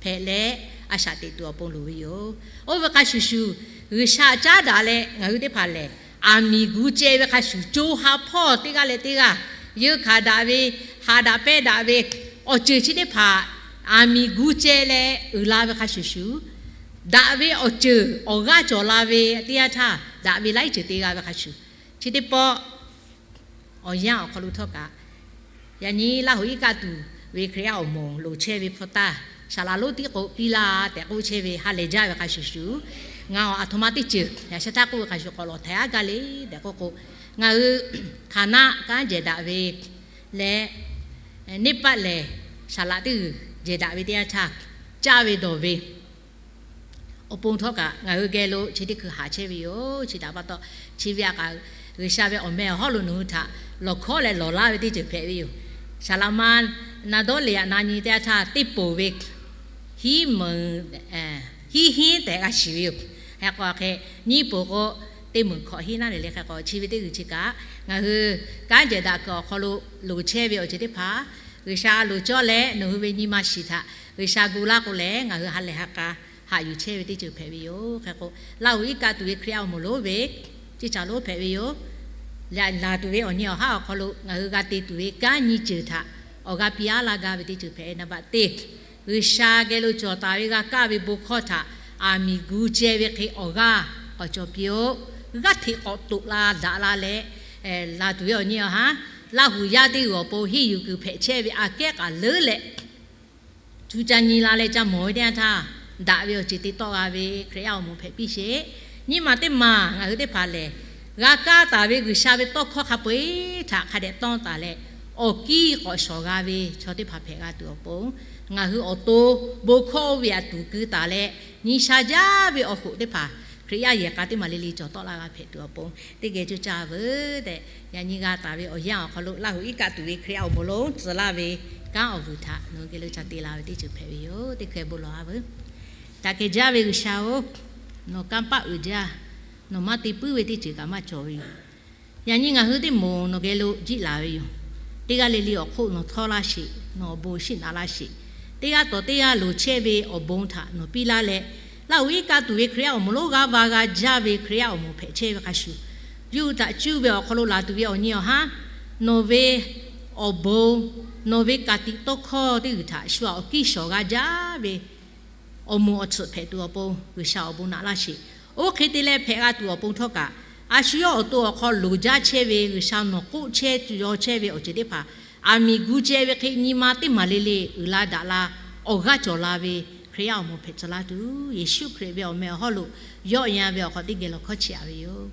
hpehꞈ leh, a shaꞈ teꞈ tuˬ awˬ pon loˍ ve yoˬ. Oˇ ve hk'a shuˍ shuˍ, G'uiˬsha caˉ daꞈ leh ngaˬ hui teˇ hpaˍ lehˬ, aˬ miˍ gu ceh ve hk'a shuˍ, co ha hpawˇ teˇ g'aˇ leh teˇ g'aˇ yeunˇ hkanˍ daꞈ ve, haꞈ daꞈ pehnˇ daꞈ ve awˬ ceuˬ chi teˇ hpaˍ aˬ miˍ gu ceh leh uiˍ la ve hk'a shuˍ shuˍ, daꞈ ve awˬ ceuˬ awˬ g'aˇ cawˬ la ve teˇ yanˇ htaˇ, daꞈ ve laiˉ ceuˬ te g'a ve hk'a shuˍ, chi teˇ pawˆ awˬ yanˇ awˬ hk'aw lo htawˇ kaꞈ, yaꞈ nyi Laˇ huˍ iˉ kaˆ tuˬ ve Hkriꞈ yaˇ awˬ moˍ loˍ chehˇ ve hpu taˇ, saˍ laˍ lonˉ tiˉ k'o piˇ laˇ tehꞈ k'oˆ chehˇ ve ha lehˬ jaˇ ve hk'a shuˍ shuˍ, ngaˬ awˬ aˬ htoꞈ ma teˇ ceuˬ yaꞈ sheh htaˇ k'oˆ ve hk'a shuˍ k'awꞈ lawˬ htaiˍ aˉ gaˇ le tehꞈ k'oˆ k'o, ngaˬ hui hk'aˬ naˆ kanˉ jehˬ daꞈ ve leh, neˇ paˆ lehˬ, saˍ laˍ teˇ g'uiˬ jehˬ daꞈ ve teˇ yanˇ htaˇ, caˇ ve dawˬ ve awˬ pon htawˇ kaꞈ ngaˬ hui geh lo chi teˇ hkui haꞈ chehˇ ve yoˬ. Chi htaꞈ pa taw, chi ve htaꞈ kaꞈ G'uiˬsha ve awˬ meh awˬ hawˉ lo nawˬ hui htaꞈ lawˬ hkawˉ leh lawˬ laˇ ve teˇ ceuˬ hpehꞈ ve yoˬ. Saˍ laꞈ ma na dawˇ le aꞈ na nyi teˇ yanˇ htaˇ teˇ poˬ ve hiˉ meunˍ, hiˉ hinˉ tehꞈ g'a shiˍ ve yoˬ. Hk'e k'o hk'e, nyiˇ poˬ k'o teˇ meunˍ hkawꞈ hinˉ naˉ le le. Hk'e k'o chi ve teˇ g'uiˬ chi kaꞈ ngaˬ hui kanˉ jehˬ daꞈ kuiˬ awˬ hk'aw lo loˍ chehˇ ve awˬ ceuˬ teˇ hpaˍ G'uiˬsha loˍ cawˇ leh nawˬ hui ve nyi ma shiˍ htaꞈ G'uiˬsha gu laˇ k'o lehˬ, ngaˬ hui ha lehˬ ha k'a haꞈ yuˬ chehˇ ve teˇ ceuˬ hpehꞈ ve yoˬ. Hk'e k'o, Laˇ huˍ iˉ kaˆ tuˬ ve Hkriꞈ yaˇ awˬ moˍ lonˉ ve ceˇ caˬ lonˉ hpehꞈ ve yoˬ. Leh laˬ tuˬ ve awˬ nyi awˬ haˉ awˬ hk'aw lo ngaˬ hui g'a te tuˬ ve kanˉ nyi ceuˬ htaꞈ awˬ g'a piˇ aˉ laˇ gaˇ ve teˇ ceuˬ hpehꞈ ve naˍ baꞈ teˇ, G'uiˬsha geh lo cawˬ taˍ ve g'a kaˇ ve bon hkawˇ htaꞈ aˬ miˍ gu ceh ve hk'e awˬ g'aˇ k'awꞈ cawˬ piˇ-oˆ. G'aˇ hteꞈ k'awꞈ toꞈ la daꞈ la leh, laˬ tuˬ ve awˬ nyi awˬ haˉ Laˇ huˍ yaˇ teˇ g'uiˬ awˬ pon henˇ yuˬ kuiˬ hpehꞈ chehˇ ve aꞈ kehˉ k'aꞈ leuˉ leh, cu ca nyi la leh ca mawˬ ve teˇ yanˇ htaˇ, daꞈ ve awˬ ceuˬ te tawˆ g'a ve Hkriꞈ yaˇ awˬ moˍ hpehꞈ piˇ sheˍ. Nyiˇ maˬ teˇ maˬ ngaˬ hui teˇ hpaˍ lehˬ, g'a kaˇ taˍ ve G'uiˬsha ve tawˇ hkawˇ hk'a peu-eˬ htaꞈ hk'a dehꞈ tawˇ taˍ leh, awˬ kiˇ k'awꞈ shawˍ g'a ve chaw teˇ hpaˍ hpehꞈ g'a tuˬ awˬ pon, ngaˬ hui awˬ to bon hkawˇ oˇ ve aꞈ tuˍ keu taˍ leh, nyi sha jaˇ ve awˬ hoꞈ teˇ hpaˍ Hkriꞈ yaˇ yehˬ k'a teˇ maˬ le le cawˬ tawˆ laˇ g'a hpehꞈ tuˬ awˬ pon teˇ geh coˇ caˇ veuˬ tehꞈ, yaꞈ nyi g'a taˍ ve awˬ yanˇ awˬ hk'aw lo Laˇ huˍ iˉ kaˆ tuˬ ve Hkriꞈ yaˇ awˬ moˍ lonˉ tcuh laˇ ve kanˉ awˬ vuiˬ htaꞈ nawˬ hui geh lo ca te la ve teˇ ceuˬ hpehꞈ ve yoˬ. Teˇ hkeh bon lawˬ a veuˬ. Daꞈ kehˬ jaˇ ve G'uiˬsha-oˬ, nawˬ kanˇ paˆ uiˍ jaˇ. Nawˬ maˇ te puiˉ ve teˇ ceuˬ kaꞈ maˇ cawˬ ve yoˬ. Yaꞈ nyi ngaˬ hui teˇ moˍ nawˬ geh lo jiˆ laˬ ve yoˬ. Teˇ g'aˇ le le awˬ hk'oˆ nawˬ htawˇ laˇ sheˍ, nawˬ awˬ bon shiˆ naꞈ laˇ sheˍ. Teˇ g'aˇ tawˍ teˇ g'aˇ loˍ chehˇ ve awˬ bon htaꞈ nawˬ piˇ laˇ leh, Laˇ huˍ iˉ kaˆ tuˬ ve Hkriꞈ yaˇ awˬ moˍ lonˉ g'aˇ va g'a jaˇ ve Hkriꞈ yaˇ awˬ moˍ hpehꞈ chehˇ ve hk'a shuˍ, yawˇ hui htaꞈ cuˇ ve awˬ hk'aw lo laˬ tuˬ ve awˬ nyi awˬ haˉ, nawˬ ve awˬ bon, nawˬ ve ka tiꞈ tawˇ hkawˇ teˇ g'uiˬ htaꞈ shu aꞈ awˬ kiˇ shawˍ g'a jaˇ ve awˬ moˍ awˬ tsuhꞈ hpehꞈ tuˬ awˬ pon G'uiˬsha awˬ bon naꞈ laˇ sheˍ. Oˇ hk'e te leh hpehꞈ g'a tuˬ awˬ pon htawˇ kaꞈ, a shu yawˇ awˬ to awˬ hk'aw loˍ jaˇ chehˇ ve G'uiˬsha nawˬ k'oˆ chehˇ yaw chehˇ ve awˬ ceuˬ teˇ hpaˍ aˬ miˍ gu ceh ve hk'e nyi ma teˇ maˬ le le uiˍ la daꞈ la, awˬ g'aˇ cawˬ la ve Hkriꞈ yaˇ awˬ moˍ hpehꞈ tcuh laˇ tuˬ, Yeˍsuˆ Hkriꞈ ve awˬ meh awˬ hawˉ lo yawˆ yan ve awˬ hk'aw teˇ geh lawˬ hkawˇ chiˇ aꞈ ve yoˬ.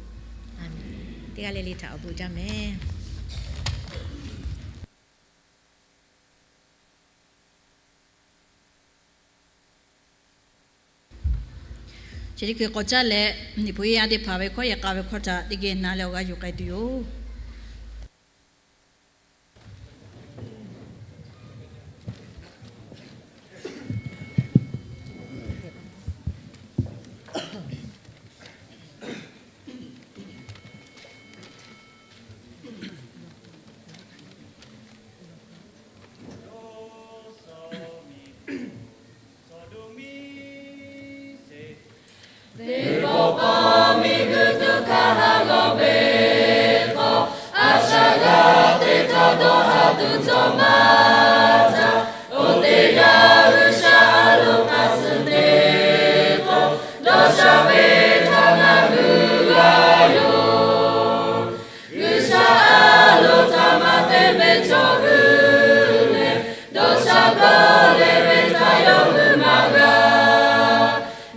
Teˇ g'aˇ le le htaꞈ awˬ bon jaˇ mehˍ. Chi teˇ hkui k'awꞈ caˇ leh, Liꞈ hpu yaˇ teˇ hpaˍ ve hkawˇ yehˬ k'a ve hkawˇ htaꞈ teˇ geh na leh awˬ g'aˇ yuˬ k'ai tuˬ yoˬ. Teˇ pawˆ pawˆ miˬguiˬ tuꞈ hkanˇ ha g'awˇ ve k'o, a shaꞈ g'a teˇ htaˇ dawˇ ha tuˬ cawˬ maˇ htaˇ, oˇ teˇ yanˇ G'uiˬsha a loˍ hk'aˬ suh te k'o, dawˇ sha ve htaꞈ ngaˬ hui g'a yoˬ. G'uiˬsha a loˍ htaꞈ maˇ te ve chaw hui lehˬ, dawˇ sha dawˇ leh ve htaꞈ yawˇ hui maˇ g'a.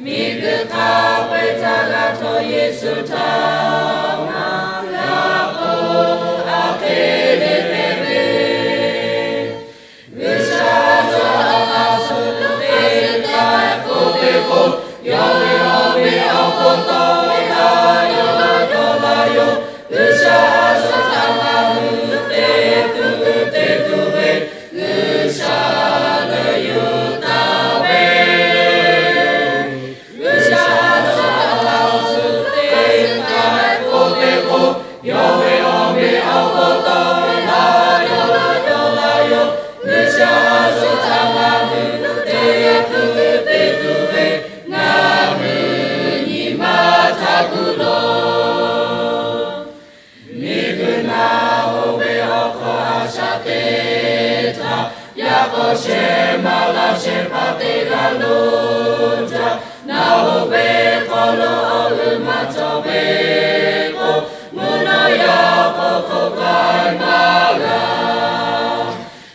Miˬguiˬ hk'a peu-eˬ htaꞈ g'a htawˇ Yeˍsuˆ htaꞈ maˇ g'a k'oˆ, a hk'e le hpehꞈ ve. G'uiˬsha a shaꞈ a hk'aˇ suh teˇ hk'aˇ k'oˆ ve k'o, yawˇ ve awˬ meꞈ awˬ hponˇ tawˇ ve htaꞈ yawˇ dawˇ cawˇ laˇ yoˬ. G'uiˬsha a shaꞈ a hk'aˇ suh teˇ hk'aˇ k'oˆ ve teˇ hk'aˇ k'oˆ ve, G'uiˬsha lehˬ yuˬ taˍ ve. G'uiˬsha a shaꞈ a hk'aˇ suh teˇ hk'aˇ k'oˆ ve k'o, yawˇ ve awˬ meꞈ awˬ hponˇ tawˇ ve htaꞈ yawˇ dawˇ cawˇ laˇ yoˬ. G'uiˬsha a shaꞈ a hk'aˇ suh teˇ hk'aˇ k'oˆ ve teˇ hk'aˇ k'oˆ ve, ngaˬ hui nyi ma htaꞈ gu loˬ. Miˬguiˬ naˬ hoꞈ ve awˬ hk'aw a shaꞈ teꞈ htaˇ, yaꞈ k'aw shehˍ maˍ laˇ shehˍ hpaˇ teˇ g'aˇ lo jaˇ. Naˬ hoꞈ ve hk'aw lo awˬ g'euˆ maˇ cawˬ ve k'o, mvuhˇ naw yaꞈ k'aw hk'oˆ k'ai maˇ g'a.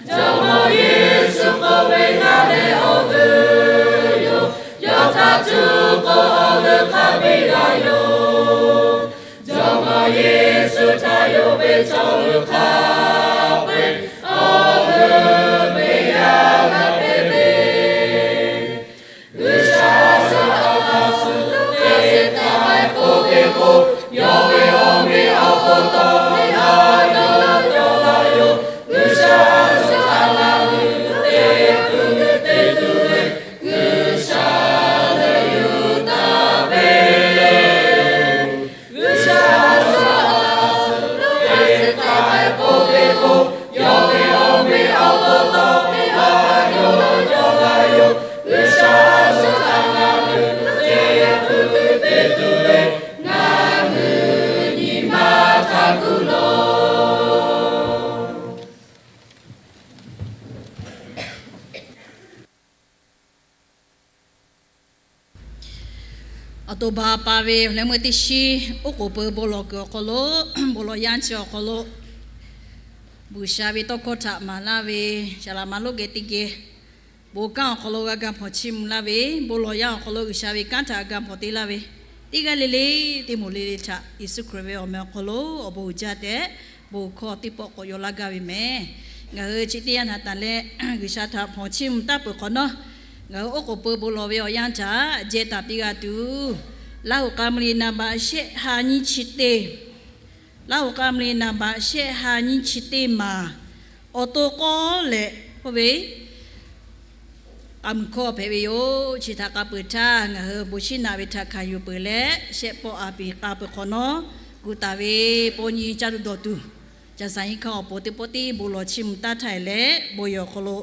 Jawˇmawˇ Yeˍsuˆ k'oˆ ve, Ngaˬ lehˬ awˬ g'euˆ yoˬ. Yawˇ htaꞈ cuˇ k'o awˬ g'euˆ hk'a biˇ g'a yoˬ. Jawˇmawˇ Yeˍsuˆ htaꞈ yonˍ ve chaw hui hk'a peu-eˬ awˬ g'euˆ ve yaˇ g'a hpehꞈ ve. G'uiˬsha a shaꞈ a hk'aˇ suh teˇ hk'aˇ k'oˆ ve k'o, yawˇ ve awˬ meꞈ awˬ hponˇ tawˇ ve htaꞈ yawˇ dawˇ cawˇ laˇ yoˬ. G'uiˬsha a shaꞈ a hk'aˇ suh teˇ hk'aˇ k'oˆ ve teˇ hk'aˇ k'oˆ ve, G'uiˬsha lehˬ yuˬ taˍ ve. G'uiˬsha a shaꞈ a hk'aˇ suh teˇ hk'aˇ k'oˆ ve k'o, yawˇ ve awˬ meꞈ awˬ hponˇ tawˇ ve htaꞈ yawˇ dawˇ cawˇ laˇ yoˬ. G'uiˬsha a shaꞈ a hk'aˇ suh teˇ hk'aˇ k'oˆ ve teˇ hk'aˇ k'oˆ ve, ngaˬ hui nyi ma htaꞈ gu loˬ. Awˬ to ba pa ve awˬ leh meuˇ teˇ shiˉ oˉ k'oˍ pui bon lawˬ kuiˬ awˬ hk'aw lo, bon lawˬ yanˇ chi awˬ hk'aw lo, G'uiˬsha ve tawˇ hkawˇ htaꞈ maˍ laˇ ve, saˍ laꞈ ma lonˉ geh teˇ geh, bon kanˉ awˬ hk'aw lo g'a ga hpawnˬ chiˇ mvuh laˇ ve, bon lawˬ yanˇ awˬ hk'aw lo G'uiˬsha ve kanˉ htaꞈ ga hpawnˬ te laˇ ve, teˇ g'aˇ le le, teˇ moˍ le le htaꞈ Yeˍsuˆ Hkriꞈ ve awˬ meh awˬ hk'aw lo awˬ bon uiˍ jaˇ tehꞈ, bon hkawˇ teˇ pawˆ k'awꞈ yaw laˇ gaˇ ve meh. Ngaˬ hui chi teˇ yanˇ htaꞈ tanˬ leh, G'uiˬsha htaꞈ hpawnˬ chiˇ mvuh taˇ peuˬ hk'awꞈ nawˉ, ngaˬ hui oˉ k'oˍ pui bon lawˬ ve awˬ yanˇ htaꞈ jehˇ taˍ piˇ g'a tuˬ, Laˇhuˍ k'a mvuh liꞈ naˍ baꞈ shehˆ ha nyiˇ chi teˇ, Laˇhuˍ k'a mvuh liꞈ naˍ baꞈ shehˆ ha nyiˇ chi teˇ maˬ, awˬ to k'awˇ leh k'oˆ ve, k'a mui hkawˇ hpehꞈ ve yoˬ. Chi htaꞈ k'a peuˬ htaˇ, ngaˬ hui bon shiˉ naꞈ ve htaꞈ hkanˍ yuˬ peuˬ leh, shehˆ pawˆ a piˍ k'a peuˬ hk'awꞈ nawˉ, gu taˍ ve paw nyi caˇ tuˬ dawˬ tuˬ, ca saˍ hinˉ hkanˇ awˬ pon teˇ pawˆ tiˉ bon lawˬ chiˇ mvuh taˇ htaˇ leh, bon yehˬ awˬ hk'aw lo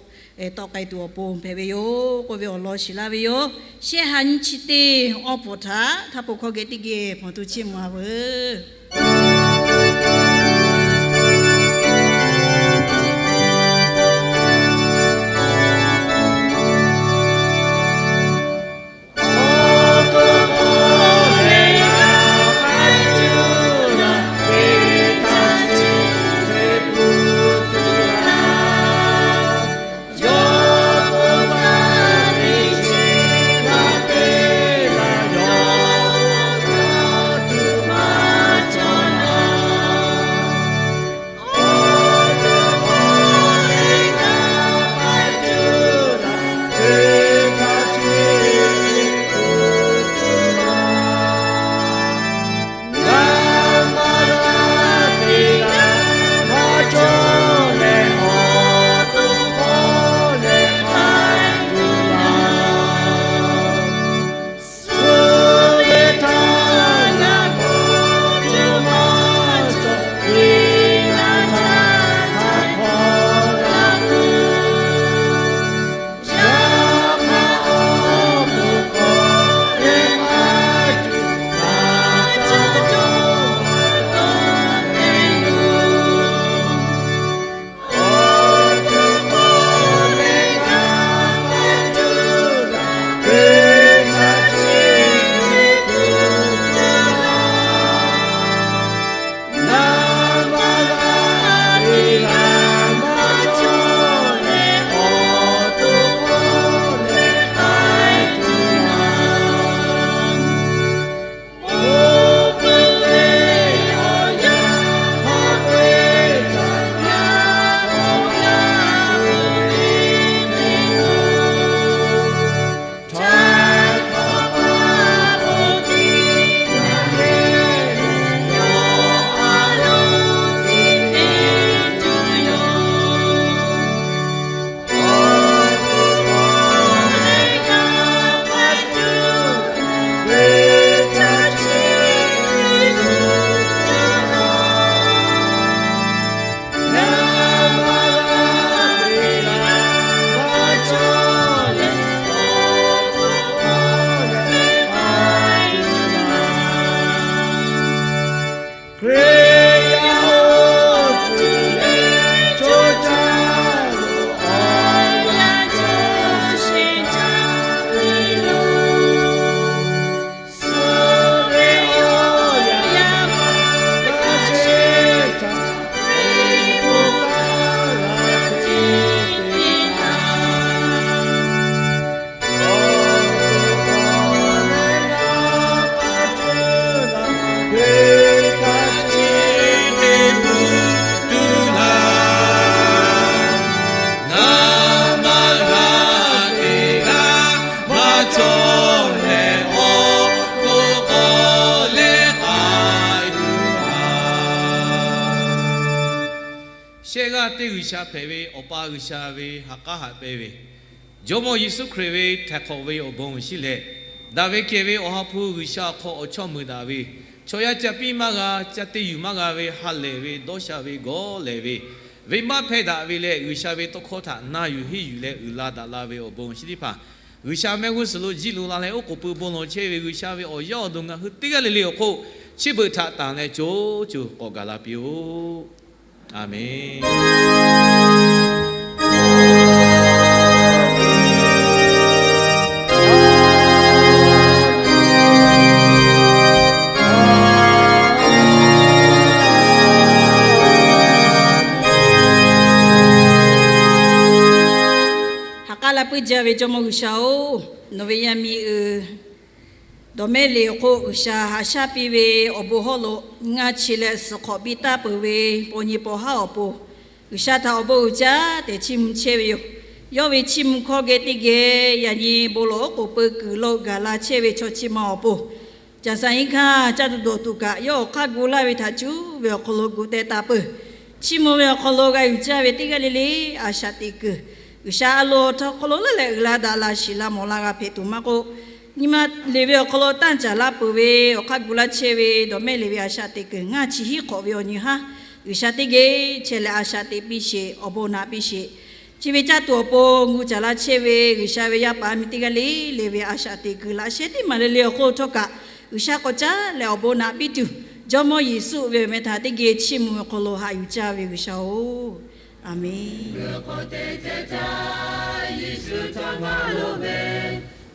tawˆ k'ai tuˬ awˬ pon hpehꞈ ve yoˬ k'oˆ ve awˬ lawn shiˍ laˇ ve yoˬ. Shehˆ ha nyiˇ chi teˇ awˬ pon htaꞈ htaˇ po hkawˇ geh teˇ geh hpawnˬ tuˬ chiˇ mvuh a veuˬ. Teˇ g'aˇ teˇ G'uiˬsha hpehꞈ ve Awˬ pa G'uiˬsha ve ha k'aˉ haꞈ pehnˇ ve, Jawˇmawˇ Yeˍsuˆ Hkriꞈ ve htaiˍ hk'awꞈ ve awˬ bon uiˍ shiˉ leh, daꞈ ve kehˬ ve Awˬ ha hpu G'uiˬsha awˬ hk'aw awˬ chawˇ mui daꞈ ve, chaw yaˇ ca piˇ maˇ g'a, ca te yuˬ maˇ g'a ve ha lehˬ ve dawˇ sha ve gawˇ lehˬ ve, venˇbaˆ hpehˇ daꞈ ve leh G'uiˬsha ve tawˇ hkawˇ htaꞈ na yuˬ henˇ yuˬ leh uiˍ la daꞈ la ve awˬ bon awˬ shinˉ teˇ hpaˍ, G'uiˬsha mehˆ g'uˇ suhˍ lo jiˇ lo la leh oˉ k'oˍ pui bon lawˬ chehˇ ve G'uiˬsha ve awˬ yaˇ awˬ duˬ ngaˬ hui teˇ g'aˇ le le awˬ hk'oˆ, chi beuꞈ htaꞈ tanˬ leh co co k'awꞈ gaˬ la piˇ-oˆ. Aˍmenˍ. Ha k'aˉ la puiˉ jaˇ ve Jawˇmawˇ G'uiˬsha-oˬ, nawˬ ve yaˇ miˇ uiˍ dawˬ mehˆ le awˬ hk'oˆ G'uiˬsha haꞈ shaˉ piˇ ve awˬ bon hawˉ lo ngaˇ chi leh suhˍ hk'awꞈ biˇ taˇ peuˬ ve paw nyi paw haˉ awˬ pon, G'uiˬsha htaꞈ awˬ bon uiˍ jaˇ tehꞈ chiˇ mvuh chehˇ ve yoˬ. Yawˇ ve chiˇ mvuh hkawˇ geh teˇ geh yaꞈ nyi bon lawˬ oˉ k'oˍ pui kuiˬ lo gaˬ la chehˇ ve chaw chi ma awˬ pon, caˬ saˍ nyi hkanˇ caˇ tuˬ dawˬ tuˬ kaꞈ yawˇ awˬ hk'aˇ gu laˇ ve htaꞈ cuˉ ve awˬ hk'aw lo gu teh taˍ peuˬ. Chiˇ mvuh ve awˬ hk'aw lo g'a yuˬ caˇ ve teˇ g'aˇ le le a shaꞈ teꞈ kuiˬ, G'uiˬsha a loˍ awˬ htaw hk'aw lo laˇ leh uiˍ la daꞈ la shiˍ la mawˬ la g'a hpehꞈ tuˬ maˇ k'oˆ, nyi ma liꞈ ve awˬ hk'aw lo tanˇ caˍ laˇ peuˬ ve awˬ hk'aˇ gu laˇ chehˇ ve dawˬ mehˆ le ve a shaꞈ teꞈ kuiˬ ngaˇ chi hiˉ hk'awꞈ ve awˬ nyi haˉ, G'uiˬsha teˇ geh chehˇ leh a shaꞈ teꞈ piˇ sheˍ, awˬ bon naꞈ piˇ sheˍ. Chi ve caˇ tuˬ awˬ pon gu caˬ laˇ chehˇ ve G'uiˬsha ve yaˇ paˍ miˇ teˇ g'aˇ le le ve a shaꞈ teꞈ kuiˬ laꞈ sheh teˇ maˬ le le awˬ hk'oˆ htawˇ kaꞈ, G'uiˬsha k'awꞈ caˉ leh awˬ bon naꞈ piˇ tuˬ, Jawˇmawˇ Yeˍsuˆ ve awˬ meh htaꞈ teˇ geh chiˇ mvuh ve awˬ hk'aw lo haꞈ yuˬ caˇ ve G'uiˬsha-oˬ, Aˍmenˍ. Yeˍsuˆ htaꞈ g'a loˍ ve,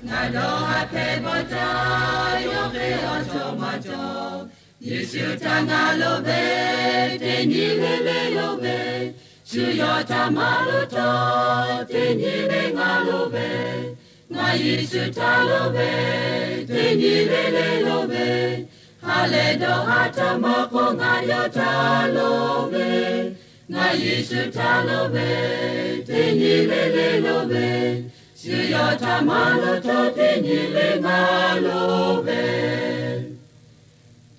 ngaˬ dawˇ haˍ hpehꞈ bawˬ htaˇ yawˇ hk'e awˬ cawˬ maˇ cawˬ. Yeˍsuˆ htaꞈ g'a loˍ ve, teˇ nyi le le loˍ ve, shu yawˇ htaꞈ maˇ loˍ htawˇ teˇ nyi le g'a loˍ ve, ngaˬ Yeˍsuˆ htaꞈ loˍ ve, teˇ nyi le le loˍ ve, ha lehˬ dawˇ haˍ htaˇ maˇ k'oˆ ngaˬ yawˇ htaꞈ loˍ ve, ngaˬ Yeˍsuˆ htaꞈ loˍ ve, teˇ nyi le le loˍ ve, shu yawˇ htaꞈ maˇ loˍ htawˇ teˇ nyi le g'a loˍ ve,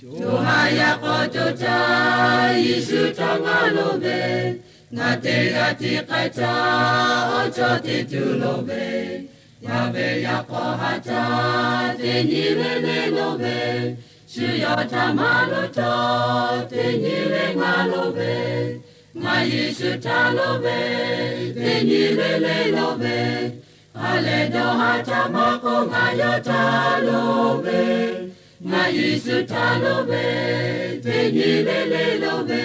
co ha yaꞈ k'aw co htaˇ Yeˍsuˆ htaꞈ g'a loˍ ve, ngaˬ teˇ g'aˇ tiˉ k'ai htaˇ awˬ cawˬ teˇ tuˬ loˍ ve, yaˇ ve yaꞈ k'aw ha htaˇ teˇ nyi le le loˍ ve, shu yawˇ htaꞈ maˇ loˍ htawˇ teˇ nyi le g'a loˍ ve, ngaˬ Yeˍsuˆ htaꞈ loˍ ve, teˇ nyi le le loˍ ve, ha lehˬ dawˇ haˍ htaˇ maˇ k'oˆ ngaˬ yawˇ htaꞈ loˍ ve, ngaˬ Yeˍsuˆ htaꞈ loˍ ve, teˇ nyi le le loˍ ve,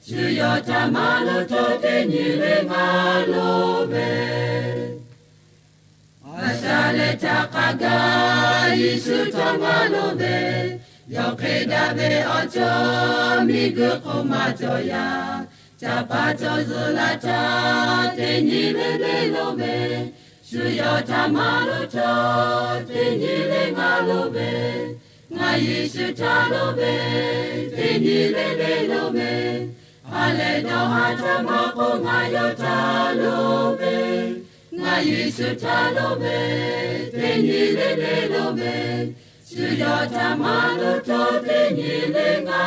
shu yawˇ htaꞈ maˇ loˍ htawˇ teˇ nyi le g'a loˍ ve, a shaꞈ leh htaꞈ k'a gaˇ Yeˍsuˆ htaꞈ g'a loˍ ve, yawˇ hk'e daꞈ ve awˬ cawˬ miˬguiˬ hk'oˆ maˇ cawˬ yaˇ, ca pa cawˬ zuhꞈ la htaˇ teˇ nyi le le loˍ ve, shu yawˇ htaꞈ maˇ loˍ htawˇ teˇ nyi le g'a loˍ ve, ngaˬ Yeˍsuˆ htaꞈ loˍ ve, teˇ nyi le le loˍ ve, ha lehˬ dawˇ haˍ htaˇ maˇ k'oˆ ngaˬ yawˇ htaꞈ loˍ ve, ngaˬ Yeˍsuˆ htaꞈ loˍ ve, teˇ nyi le le loˍ ve, shu yawˇ htaꞈ maˇ loˍ htawˇ teˇ nyi le g'a